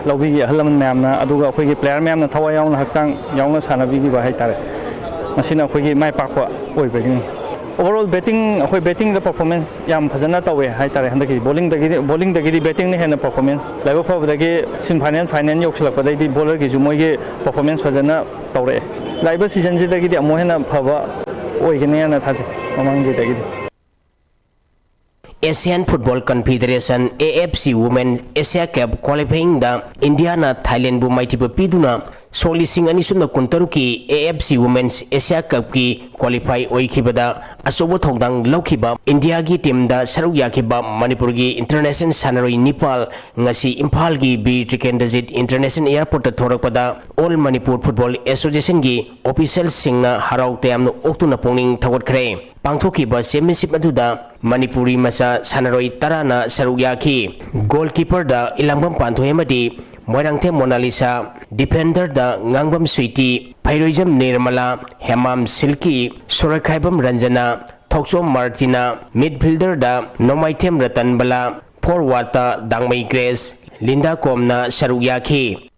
ꯂꯧꯕꯤꯈꯤ ꯑꯍꯜ ꯂꯃꯟ ꯃꯌꯥꯝꯅ, ꯑꯗꯨꯒ ꯑꯩꯈꯣꯏꯒꯤ ꯄ꯭ꯂꯦꯌꯔ ꯃꯌꯥꯝꯅ ꯊꯋꯥꯏ ꯌꯥꯎꯅ, ꯍꯛꯆꯥꯡ ꯌꯥꯎꯅ ꯁꯥꯟꯅꯕꯤꯈꯤꯕ ꯍꯥꯏꯇꯥꯔꯦ꯫ ꯃꯁꯤꯅ ꯑꯩꯈꯣꯏꯒꯤ ꯃꯥꯏ ꯄꯥꯛꯄ ꯑꯣꯏꯕꯒꯤꯅꯤ꯫ ꯑꯣꯚꯔꯑꯣꯜ ꯕꯦꯇꯤꯡ, ꯑꯩꯈꯣꯏ ꯕꯦꯇꯤꯡꯗ ꯄꯔꯐꯣꯔꯃꯦꯟꯁ ꯌꯥꯝ ꯐꯖꯅ ꯇꯧꯋꯦ ꯍꯥꯏꯇꯥꯔꯦ꯫ ꯍꯟꯗꯛꯀꯤ ꯕꯣꯂꯤꯡꯗꯒꯤꯗꯤ, ꯕꯣꯂꯤꯡꯗꯒꯤꯗꯤ ꯕꯦꯇꯤꯡꯅ ꯍꯦꯟꯅ ꯄꯔꯐꯣꯔꯃꯦꯟꯁ, ꯂꯥꯏꯕꯛ ꯐꯕꯗꯒꯤ ꯁꯤꯃꯤ ꯐꯥꯏꯅꯦꯜ, ꯐꯥꯏꯅꯦꯜ ꯌꯧꯁꯤꯜꯂꯛꯄꯗꯩꯗꯤ ꯕꯣꯂꯔꯒꯤꯁꯨ ꯃꯣꯏꯒꯤ ꯄꯔꯐꯣꯔꯃꯦꯟꯁ ꯐꯖꯅ ꯇꯧꯔꯛꯑꯦ꯫ ꯂꯥꯛꯏꯕ ꯁꯤꯖꯟꯁꯤꯗꯒꯤꯗꯤ ꯑꯃꯨꯛ ꯍꯦꯟꯅ ꯐꯕ ꯑꯣꯏꯒꯅꯤ ꯍꯥꯏꯅ ꯊꯥꯖꯩ ꯃꯃꯥꯡꯒꯤꯗꯒꯤꯗꯤ꯫ Asian Football Confederation, A F C Women Asia Cup qualifyingꯗ ꯏꯟꯗꯤꯌꯥꯅ ꯊꯥꯏꯂꯦꯟꯕꯨ ꯃꯥꯏꯊꯤꯕ ꯄꯤꯗꯨꯅ ꯁꯣꯛ ꯂꯤꯁꯤꯡ ꯑꯅꯤ ꯁꯨꯞꯅ ꯀꯨꯟꯇꯔꯨꯛꯀꯤ A F C Women's Asia Cupꯀꯤ ꯀ꯭ꯋꯥꯂꯤꯐꯥꯏ ꯑꯣꯏꯈꯤꯕꯗ ꯑꯆꯧꯕ ꯊꯧꯗꯥꯡ ꯂꯧꯈꯤꯕ ꯏꯟꯗꯤꯌꯥꯒꯤ ꯇꯤꯝꯗ ꯁꯔꯨꯛ ꯌꯥꯈꯤꯕ ꯃꯅꯤꯄꯨꯔꯒꯤ ꯏꯟꯇꯔꯅꯦꯁꯅꯦꯜ ꯁꯥꯟꯅꯔꯣꯏ ꯅꯤꯄꯥꯜ ꯉꯁꯤ ꯏꯝꯐꯥꯜꯒꯤ ꯕꯤꯔ ꯇ꯭ꯔꯤꯀꯦꯟꯗ꯭ꯔꯖꯤꯠ ꯏꯟꯇꯔꯅꯦꯁꯅꯦꯜ ꯑꯦꯌꯔꯄꯣꯔꯠꯇ ꯊꯣꯔꯛꯄꯗ All Manipur Football Associationꯒꯤ ꯑꯣꯐꯤꯁꯤꯌꯦꯜꯁꯤꯡꯅ ꯍꯔꯥꯎ ꯇꯌꯥꯝꯅ ꯑꯣꯛꯇꯨꯅ ꯄꯨꯛꯅꯤꯡ ꯊꯧꯒꯠꯈ꯭ꯔꯦ꯫ ꯄꯥꯡꯊꯣꯛꯈꯤꯕ ꯆꯦꯝꯄꯤꯌꯟꯁꯤꯞ ꯑꯗꯨꯗ ꯃꯅꯤꯄꯨꯔꯤ ꯃꯆꯥ ꯁꯥꯟꯅꯔꯣꯏ ꯇꯔꯥꯅ ꯁꯔꯨꯛ ꯌꯥꯈꯤ꯫ ꯒꯣꯜꯀꯤꯄꯔꯗ ꯏꯂꯥꯡꯕꯝ ꯄꯥꯟꯊꯣꯏ ꯑꯃꯗꯤ ꯃꯣꯏꯔꯥꯡꯊꯦꯝ ꯃꯣꯅꯥꯂꯤꯁꯥ, ꯗꯤꯐꯦꯟꯗꯔꯗ ꯉꯥꯡꯕꯝ ꯁ꯭ꯋꯤꯇꯤ, ꯐꯩꯔꯣꯏꯖꯝ ꯅꯤꯔꯃꯂꯥ, ꯍꯦꯃꯥꯝ ꯁꯤꯜꯀꯤ, ꯁꯣꯔꯣꯏꯈꯥꯏꯕꯝ ꯔꯟꯖꯅꯥ, ꯊꯣꯛꯆꯣꯝ ꯃꯥꯔꯇꯤꯅꯥ, ꯃꯤꯗꯐꯤꯜꯗꯔꯗ ꯅꯣꯡꯃꯥꯏꯊꯦꯝ ꯔꯇꯟꯕꯂꯥ, ꯐꯣꯔꯋꯥꯔꯗꯇ ꯗꯥꯡꯃꯩ ꯒ꯭ꯔꯦꯁ, ꯂꯤꯟꯗꯥ ꯀꯣꯝꯅ ꯁꯔꯨꯛ ꯌꯥꯈꯤ꯫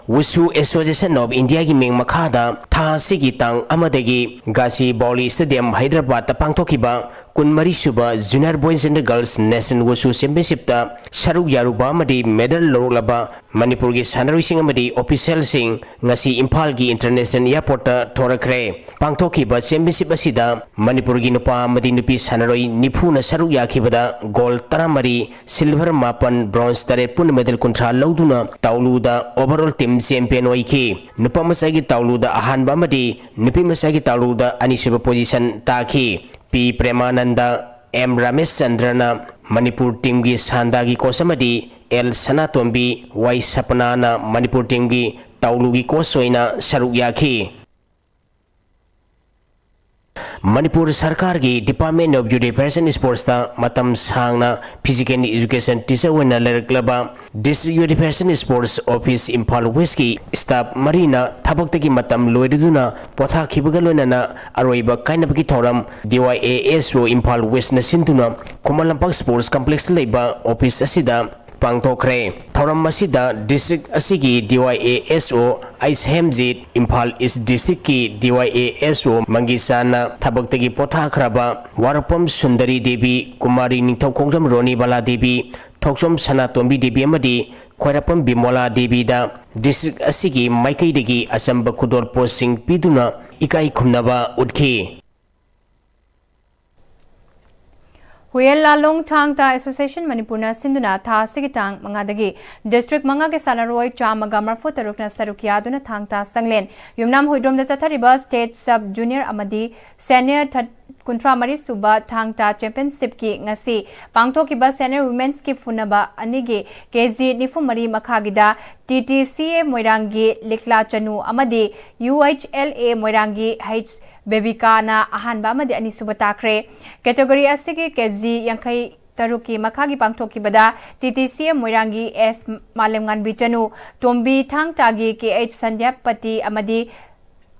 Wushu Association of Indiaꯒꯤ ꯃꯤꯡ ꯃꯈꯥꯗ ꯊꯥ ꯑꯁꯤꯒꯤ ꯇꯥꯡ ꯑꯃꯗꯒꯤ ꯒꯥꯆꯤꯕꯧꯂꯤ Stadium, ꯍꯩꯗ꯭ꯔꯕꯥꯗꯇ ꯄꯥꯡꯊꯣꯛꯈꯤꯕ ꯀꯨꯟꯃꯔꯤ ꯁꯨꯕ Junior Boys and Girls National Wushu Championshipꯇ ꯁꯔꯨꯛ ꯌꯥꯔꯨꯕ ꯑꯃꯗꯤ ꯃꯦꯗꯜ ꯂꯧꯔꯛꯂꯕ ꯃꯅꯤꯄꯨꯔꯒꯤ ꯁꯥꯟꯅꯔꯣꯏꯁꯤꯡ ꯑꯃꯗꯤ ꯑꯣꯐꯤꯁꯤꯌꯦꯜꯁꯤꯡ ꯉꯁꯤ ꯏꯝꯐꯥꯜꯒꯤ ꯏꯟꯇꯔꯅꯦꯁꯅꯦꯜ ꯑꯦꯌꯔꯄꯣꯔꯠꯇ ꯊꯣꯔꯛꯈ꯭ꯔꯦ꯫ ꯄꯥꯡꯊꯣꯛꯈꯤꯕ ꯆꯦꯝꯄꯤꯌꯟꯁꯤꯞ ꯑꯁꯤꯗ ꯃꯅꯤꯄꯨꯔꯒꯤ ꯅꯨꯄꯥ ꯑꯃꯗꯤ ꯅꯨꯄꯤ ꯁꯥꯟꯅꯔꯣꯏ ꯅꯤꯐꯨꯅ ꯁꯔꯨꯛ ꯌꯥꯈꯤꯕꯗ ꯒꯣꯜ ꯇꯔꯥꯃꯔꯤ, ꯁꯤꯜꯚꯔ ꯃꯥꯄꯟ, ꯕ꯭ꯔꯣꯟꯖ ꯇꯔꯦꯠ ꯄꯨꯟꯅ ꯃꯦꯗꯜ ꯀꯨꯟꯊ꯭ꯔꯥ ꯂꯧꯗꯨꯅ ꯇꯥꯎꯂꯨꯗ ꯑꯣꯚꯔꯑꯣꯜ ꯇꯤꯝ ꯆꯦꯝꯄꯤꯌꯟ ꯑꯣꯏꯈꯤ꯫ ꯅꯨꯄꯥ ꯃꯆꯥꯒꯤ ꯇꯥꯎꯂꯨꯗ ꯑꯍꯥꯟꯕ ꯑꯃꯗꯤ ꯅꯨꯄꯤ ꯃꯆꯥꯒꯤ ꯇꯥꯎꯂꯨꯗ ꯑꯅꯤꯁꯨꯕ ꯄꯣꯖꯤꯁꯟ ꯇꯥꯈꯤ꯫ ꯄꯤ ꯄ꯭ꯔꯦꯃꯥꯅꯟꯗ, ꯑꯦꯝ ꯔꯥꯃꯦꯁ ꯆꯟꯗ꯭ꯔꯅ ꯃꯅꯤꯄꯨꯔ ꯇꯤꯝꯒꯤ ꯁꯥꯟꯗꯥꯒꯤ ꯀꯣꯆ ꯑꯃꯗꯤ ꯑꯦꯜ ꯁꯅꯥꯇꯣꯝꯕꯤ, ꯋꯥꯏ ꯁꯄꯅꯥꯅ ꯃꯅꯤꯄꯨꯔ ꯇꯤꯝꯒꯤ ꯇꯥꯎꯂꯨꯒꯤ ꯀꯣꯆ ꯑꯣꯏꯅ ꯁꯔꯨꯛ ꯌꯥꯈꯤ꯫ ꯃꯅꯤꯄꯨꯔ ꯁꯔꯀꯥꯔꯒꯤ Department of Youth Affairs and Sportsꯇ ꯃꯇꯝ ꯁꯥꯡꯅ Physical Education Teacher ꯑꯣꯏꯅ ꯂꯩꯔꯛꯂꯕ District Youth Affairs and Sports Office Imphal Westꯀꯤ staff ꯃꯔꯤꯅ ꯊꯕꯛꯇꯒꯤ ꯃꯇꯝ ꯂꯣꯏꯔꯗꯨꯅ ꯄꯣꯊꯥꯈꯤꯕꯒ ꯂꯣꯏꯅꯅ ꯑꯔꯣꯏꯕ ꯀꯥꯏꯅꯕꯒꯤ ꯊꯧꯔꯝ D Y A S O Imphal Westꯅ ꯁꯤꯟꯗꯨꯅ ꯈꯨꯃꯟ ꯂꯝꯄꯥꯛ Sports Complexꯇ ꯂꯩꯕ office ꯑꯁꯤꯗ ꯄꯥꯡꯊꯣꯛꯈ꯭ꯔꯦ꯫ ꯊꯧꯔꯝ ꯑꯁꯤꯗ district ꯑꯁꯤꯒꯤ D Y A S O H Hemjit, Imphal East Districtꯀꯤ D Y A S O ꯃꯪꯒꯤꯁꯥꯅ ꯊꯕꯛꯇꯒꯤ ꯄꯣꯊꯥꯈ꯭ꯔꯕ ꯋꯥꯔꯛꯄꯝ ꯁꯨꯟꯗꯔꯤ ꯗꯦꯕꯤ, ꯀꯨꯃꯥꯔꯤ ꯅꯤꯡꯊꯧꯈꯣꯡꯖꯝ ꯔꯣꯅꯤꯕꯥꯂꯥ ꯗꯦꯕꯤ, ꯊꯣꯛꯆꯣꯝ ꯁꯅꯥꯇꯣꯝꯕꯤ ꯗꯦꯕꯤ ꯑꯃꯗꯤ ꯈ꯭ꯋꯥꯏꯔꯥꯛꯄꯝ ꯕꯤꯃꯣꯂꯥ ꯗꯦꯕꯤꯗ district ꯑꯁꯤꯒꯤ ꯃꯥꯏꯀꯩꯗꯒꯤ ꯑꯆꯝꯕ ꯈꯨꯗꯣꯜꯄꯣꯠꯁꯤꯡ ꯄꯤꯗꯨꯅ ꯏꯀꯥꯏ ꯈꯨꯝꯅꯕ ꯎꯠꯈꯤ꯫ ꯍꯨꯌꯦꯟ ꯂꯥꯂꯣꯡ ꯊꯥꯡ ꯇꯥ Association ꯃꯅꯤꯄꯨꯔꯅ ꯁꯤꯟꯗꯨꯅ ꯊꯥ ꯑꯁꯤꯒꯤ ꯇꯥꯡ ꯃꯉꯥꯗꯒꯤ district ꯃꯉꯥꯒꯤ ꯁꯥꯟꯅꯔꯣꯏ ꯆꯥꯝꯃꯒ ꯃꯔꯤꯐꯨ ꯇꯔꯨꯛꯅ ꯁꯔꯨꯛ ꯌꯥꯗꯨꯅ ꯊꯥꯡ ꯇꯥ ꯆꯪꯂꯦꯟ ꯌꯨꯝꯅꯥꯝ ꯍꯨꯏꯗ꯭ꯔꯣꯝꯗ ꯆꯠꯊꯔꯤꯕ state sub junior ꯑꯃꯗꯤ senior ꯊ-, ꯀꯨꯟꯊ꯭ꯔꯥ ꯃꯔꯤ ꯁꯨꯕ ꯊꯥꯡ ꯇꯥ championshipꯀꯤ ꯉꯁꯤ ꯄꯥꯡꯊꯣꯛꯈꯤꯕ senior women'sꯀꯤ ꯐꯨꯅꯕ ꯑꯅꯤꯒꯤ K G ꯅꯤꯐꯨ ꯃꯔꯤ ꯃꯈꯥꯒꯤꯗ T T C A ꯃꯣꯏꯔꯥꯡꯒꯤ ꯂꯤꯛꯂꯥ ꯆꯅꯨ ꯑꯃꯗꯤ U H L A ꯃꯣꯏꯔꯥꯡꯒꯤ H ꯕꯦꯕꯤꯀꯥꯅ ꯑꯍꯥꯟꯕ ꯑꯃꯗꯤ ꯑꯅꯤꯁꯨꯕ ꯇꯥꯈ꯭ꯔꯦ꯫ Category ꯑꯁꯤꯒꯤ K G ꯌꯥꯡꯈꯩ ꯇꯔꯨꯛꯀꯤ ꯃꯈꯥꯒꯤ ꯄꯥꯡꯊꯣꯛꯈꯤꯕꯗ T T C A ꯃꯣꯏꯔꯥꯡꯒꯤ S ꯃꯥꯂꯦꯝꯉꯥꯟꯕꯤ ꯆꯅꯨ, ꯇꯣꯝꯕꯤ ꯊꯥꯡ ꯇꯥꯒꯤ K H ꯁꯟꯙ꯭ꯌꯥꯄꯇꯤ ꯑꯃꯗꯤ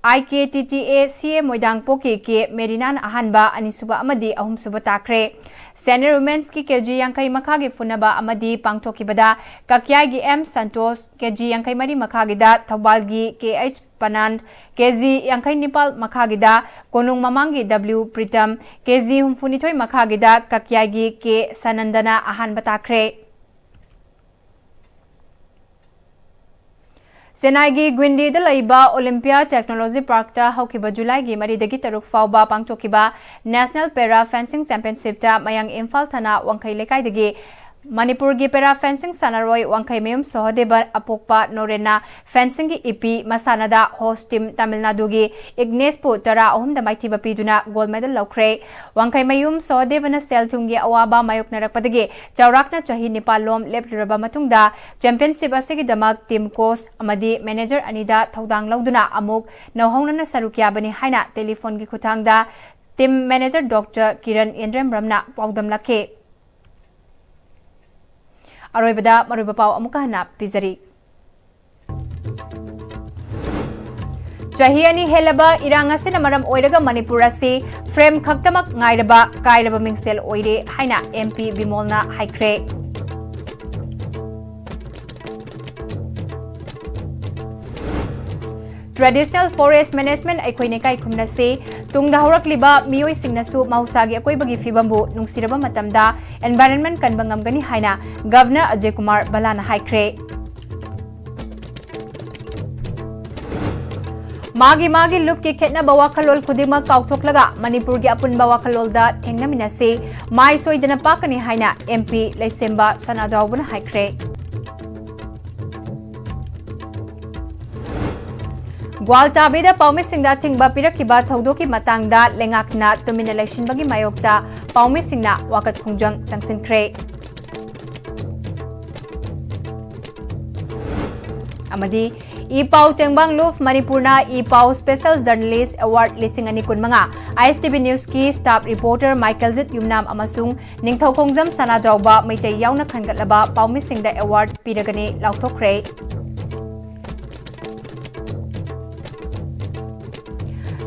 I K T T A C A ꯃꯣꯏꯗꯥꯡꯄꯣꯛꯀꯤ K ꯃꯦꯔꯤꯅꯥꯅ ꯑꯍꯥꯟꯕ, ꯑꯅꯤꯁꯨꯕ ꯑꯃꯗꯤ ꯑꯍꯨꯝꯁꯨꯕ ꯇꯥꯈ꯭ꯔꯦ꯫ Senior women'sꯀꯤ K G ꯌꯥꯡꯈꯩ ꯃꯈꯥꯒꯤ ꯐꯨꯅꯕ ꯑꯃꯗꯤ ꯄꯥꯡꯊꯣꯛꯈꯤꯕꯗ ꯀꯛꯌꯥꯏꯒꯤ M ꯁꯟꯇꯣꯁ, K G ꯌꯥꯡꯈꯩ ꯃꯔꯤ ꯃꯈꯥꯒꯤꯗ ꯊꯧꯕꯥꯜꯒꯤ K H ꯄꯅꯥꯟ, K G ꯌꯥꯡꯈꯩ ꯅꯤꯄꯥꯜ ꯃꯈꯥꯒꯤꯗ ꯀꯣꯅꯨꯡ ꯃꯃꯥꯡꯒꯤ W ꯄ꯭ꯔꯤꯇꯝ, K G ꯍꯨꯝꯐꯨ ꯅꯤꯊꯣꯏ ꯃꯈꯥꯒꯤꯗ ꯀꯛꯌꯥꯏꯒꯤ K ꯁꯥꯅꯟꯗꯅ ꯑꯍꯥꯟꯕ ꯇꯥꯈ꯭ꯔꯦ꯫ ꯆꯦꯟꯅꯥꯏꯒꯤ ꯒ꯭ꯋꯤꯟꯗꯤꯗ ꯂꯩꯕ Olympia Technology Parkꯇ ꯍꯧꯈꯤꯕ ꯖꯨꯂꯥꯏꯒꯤ ꯃꯔꯤꯗꯒꯤ ꯇꯔꯨꯛ ꯐꯥꯎꯕ ꯄꯥꯡꯊꯣꯛꯈꯤꯕ National Para Fencing Championshipꯇ ꯃꯌꯥꯡ ꯏꯝꯐꯥꯜ ꯊꯥꯅ ꯋꯥꯡꯈꯩ ꯂꯩꯀꯥꯏꯗꯒꯤ ꯃꯅꯤꯄꯨꯔꯒꯤ ꯄꯦꯔꯥ ꯐꯦꯟꯁꯤꯡ ꯁꯥꯟꯅꯔꯣꯏ ꯋꯥꯡꯈꯩꯃꯌꯨꯝ ꯁꯣꯍꯗꯦꯕ ꯑꯄꯣꯛꯄ ꯅꯣꯔꯦꯟꯅ ꯐꯦꯟꯁꯤꯡꯒꯤ ꯏꯄꯤ ꯃꯁꯥꯟꯅꯗ ꯍꯣꯁ ꯇꯤꯝ ꯇꯥꯃꯤꯜ ꯅꯥꯗꯨꯒꯤ ꯏꯒꯅꯦꯁꯄꯨ ꯇꯔꯥ ꯑꯍꯨꯝꯗ ꯃꯥꯏꯊꯤꯕ ꯄꯤꯗꯨꯅ ꯒꯣꯜ ꯃꯦꯗꯜ ꯂꯧꯈ꯭ꯔꯦ꯫ ꯋꯥꯡꯈꯩꯃꯌꯨꯝ ꯁꯣꯍꯗꯦꯕꯅ ꯁꯦꯜ ꯊꯨꯝꯒꯤ ꯑꯋꯥꯕ ꯃꯥꯌꯣꯛꯅꯔꯛꯄꯗꯒꯤ ꯆꯥꯎꯔꯥꯛꯅ ꯆꯍꯤ ꯅꯤꯄꯥꯜ ꯂꯣꯝ ꯂꯦꯞꯂꯨꯔꯕ ꯃꯇꯨꯡꯗ ꯆꯦꯝꯄꯤꯌꯟꯁꯤꯞ ꯑꯁꯤꯒꯤꯗꯃꯛ ꯇꯤꯝ ꯀꯣꯆ ꯑꯃꯗꯤ ꯃꯦꯅꯦꯖꯔ ꯑꯅꯤꯗ ꯊꯧꯗꯥꯡ ꯂꯧꯗꯨꯅ ꯑꯃꯨꯛ ꯅꯧꯍꯧꯅꯅ ꯁꯔꯨꯛ ꯌꯥꯕꯅꯤ ꯍꯥꯏꯅ ꯇꯦꯂꯤꯐꯣꯟꯒꯤ ꯈꯨꯠꯊꯥꯡꯗ ꯇꯤꯝ ꯃꯦꯅꯦꯖꯔ ꯗꯣꯛꯇꯔ ꯀꯤꯔꯟ ꯏꯟꯗ꯭ꯔꯦꯝꯕ꯭ꯔꯝꯅ ꯄꯥꯎꯗꯝꯂꯛꯈꯤ꯫ ꯑꯔꯣꯏꯕꯗ ꯃꯔꯨꯑꯣꯏꯕ ꯄꯥꯎ ꯑꯃꯨꯛꯀ ꯍꯟꯅ ꯄꯤꯖꯔꯤ꯫ ꯆꯍꯤ ꯑꯅꯤ ꯍꯦꯜꯂꯕ ꯏꯔꯥꯡ ꯑꯁꯤꯅ ꯃꯔꯝ ꯑꯣꯏꯔꯒ ꯃꯅꯤꯄꯨꯔ ꯑꯁꯤ ꯐ꯭ꯔꯦꯝ ꯈꯛꯇꯃꯛ ꯉꯥꯏꯔꯕ ꯀꯥꯏꯔꯕ ꯃꯤꯡꯁꯦꯜ ꯑꯣꯏꯔꯦ ꯍꯥꯏꯅ ꯑꯦꯝ ꯄꯤ ꯕꯤꯃꯣꯜꯅ ꯍꯥꯏꯈ꯭ꯔꯦ꯫ Traditional Forest Management ꯑꯩꯈꯣꯏꯅ ꯏꯀꯥꯏ ꯈꯨꯝꯅꯁꯤ꯫ ꯇꯨꯡꯗ ꯍꯧꯔꯛꯂꯤꯕ ꯃꯤꯑꯣꯏꯁꯤꯡꯅꯁꯨ ꯃꯍꯧꯁꯥꯒꯤ ꯑꯀꯣꯏꯕꯒꯤ ꯐꯤꯕꯝꯕꯨ ꯅꯨꯡꯁꯤꯔꯕ ꯃꯇꯝꯗ environment ꯀꯟꯕ ꯉꯝꯒꯅꯤ ꯍꯥꯏꯅ ꯒꯚꯔꯅꯔ ꯑꯖꯌ ꯀꯨꯃꯥꯔ ꯚꯜꯂꯥꯅ ꯍꯥꯏꯈ꯭ꯔꯦ꯫ ꯃꯥꯒꯤ ꯃꯥꯒꯤ ꯂꯨꯞꯀꯤ ꯈꯦꯠꯅꯕ ꯋꯥꯈꯜꯂꯣꯟ ꯈꯨꯗꯤꯡꯃꯛ ꯀꯥꯎꯊꯣꯛꯂꯒ ꯃꯅꯤꯄꯨꯔꯒꯤ ꯑꯄꯨꯟꯕ ꯋꯥꯈꯜꯂꯣꯟꯗ ꯊꯦꯡꯅꯃꯤꯟꯅꯁꯤ, ꯃꯥꯏ ꯁꯣꯏꯗꯅ ꯄꯥꯛꯀꯅꯤ ꯍꯥꯏꯅ ꯑꯦꯝ ꯄꯤ ꯂꯩꯁꯦꯝꯕ ꯁꯅꯥꯖꯥꯎꯕꯅ ꯍꯥꯏꯈ꯭ꯔꯦ꯫ ꯒ꯭ꯋꯥꯜꯇꯥꯕꯤꯗ ꯄꯥꯎꯃꯤꯁꯤꯡꯗ ꯑꯊꯤꯡꯕ ꯄꯤꯔꯛꯈꯤꯕ ꯊꯧꯗꯣꯛꯀꯤ ꯃꯇꯥꯡꯗ ꯂꯩꯉꯥꯛꯅ ꯇꯨꯃꯤꯟꯅ ꯂꯩꯁꯤꯟꯕꯒꯤ ꯃꯥꯌꯣꯛꯇ ꯄꯥꯎꯃꯤꯁꯤꯡꯅ ꯋꯥꯀꯠ ꯈꯣꯡꯖꯪ ꯆꯪꯁꯤꯟꯈ꯭ꯔꯦ꯫ ꯑꯃꯗꯤ ꯏ ꯄꯥꯎ ꯇꯦꯡꯕꯥꯡ ꯂꯨꯞ ꯃꯅꯤꯄꯨꯔꯅ ꯏ ꯄꯥꯎ Special Journalist Award ꯂꯤꯁꯤꯡ ꯑꯅꯤ ꯀꯨꯟꯃꯉꯥ ꯑꯥꯏ ꯑꯦꯁ ꯇꯤ ꯚꯤ Newsꯀꯤ staff reporter ꯃꯥꯏꯀꯦꯜꯖꯤꯠ ꯌꯨꯝꯅꯥꯝ ꯑꯃꯁꯨꯡ ꯅꯤꯡꯊꯧꯈꯣꯡꯖꯝ ꯁꯅꯥꯖꯥꯎꯕ ꯃꯩꯇꯩ ꯌꯥꯎꯅ ꯈꯟꯒꯠꯂꯕ ꯄꯥꯎꯃꯤꯁꯤꯡꯗ award ꯄꯤꯔꯒꯅꯤ ꯂꯥꯎꯊꯣꯛꯈ꯭ꯔꯦ꯫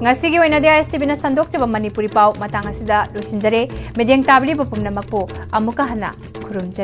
ꯉꯁꯤꯒꯤ ꯑꯣꯏꯅꯗꯤ ꯑꯥꯏ ꯑꯦꯁ ꯇꯤ ꯚꯤꯅ ꯁꯟꯗꯣꯛꯆꯕ ꯃꯅꯤꯄꯨꯔꯤ ꯄꯥꯎ ꯃꯇꯥꯡ ꯑꯁꯤꯗ ꯂꯣꯏꯁꯤꯟꯖꯔꯦ꯫ ꯃꯤꯠꯌꯦꯡ ꯇꯥꯕꯤꯔꯤꯕ ꯄꯨꯝꯅꯃꯛꯄꯨ ꯑꯃꯨꯛꯀ ꯍꯟꯅ ꯈꯨꯔꯨꯝꯖꯔꯤ꯫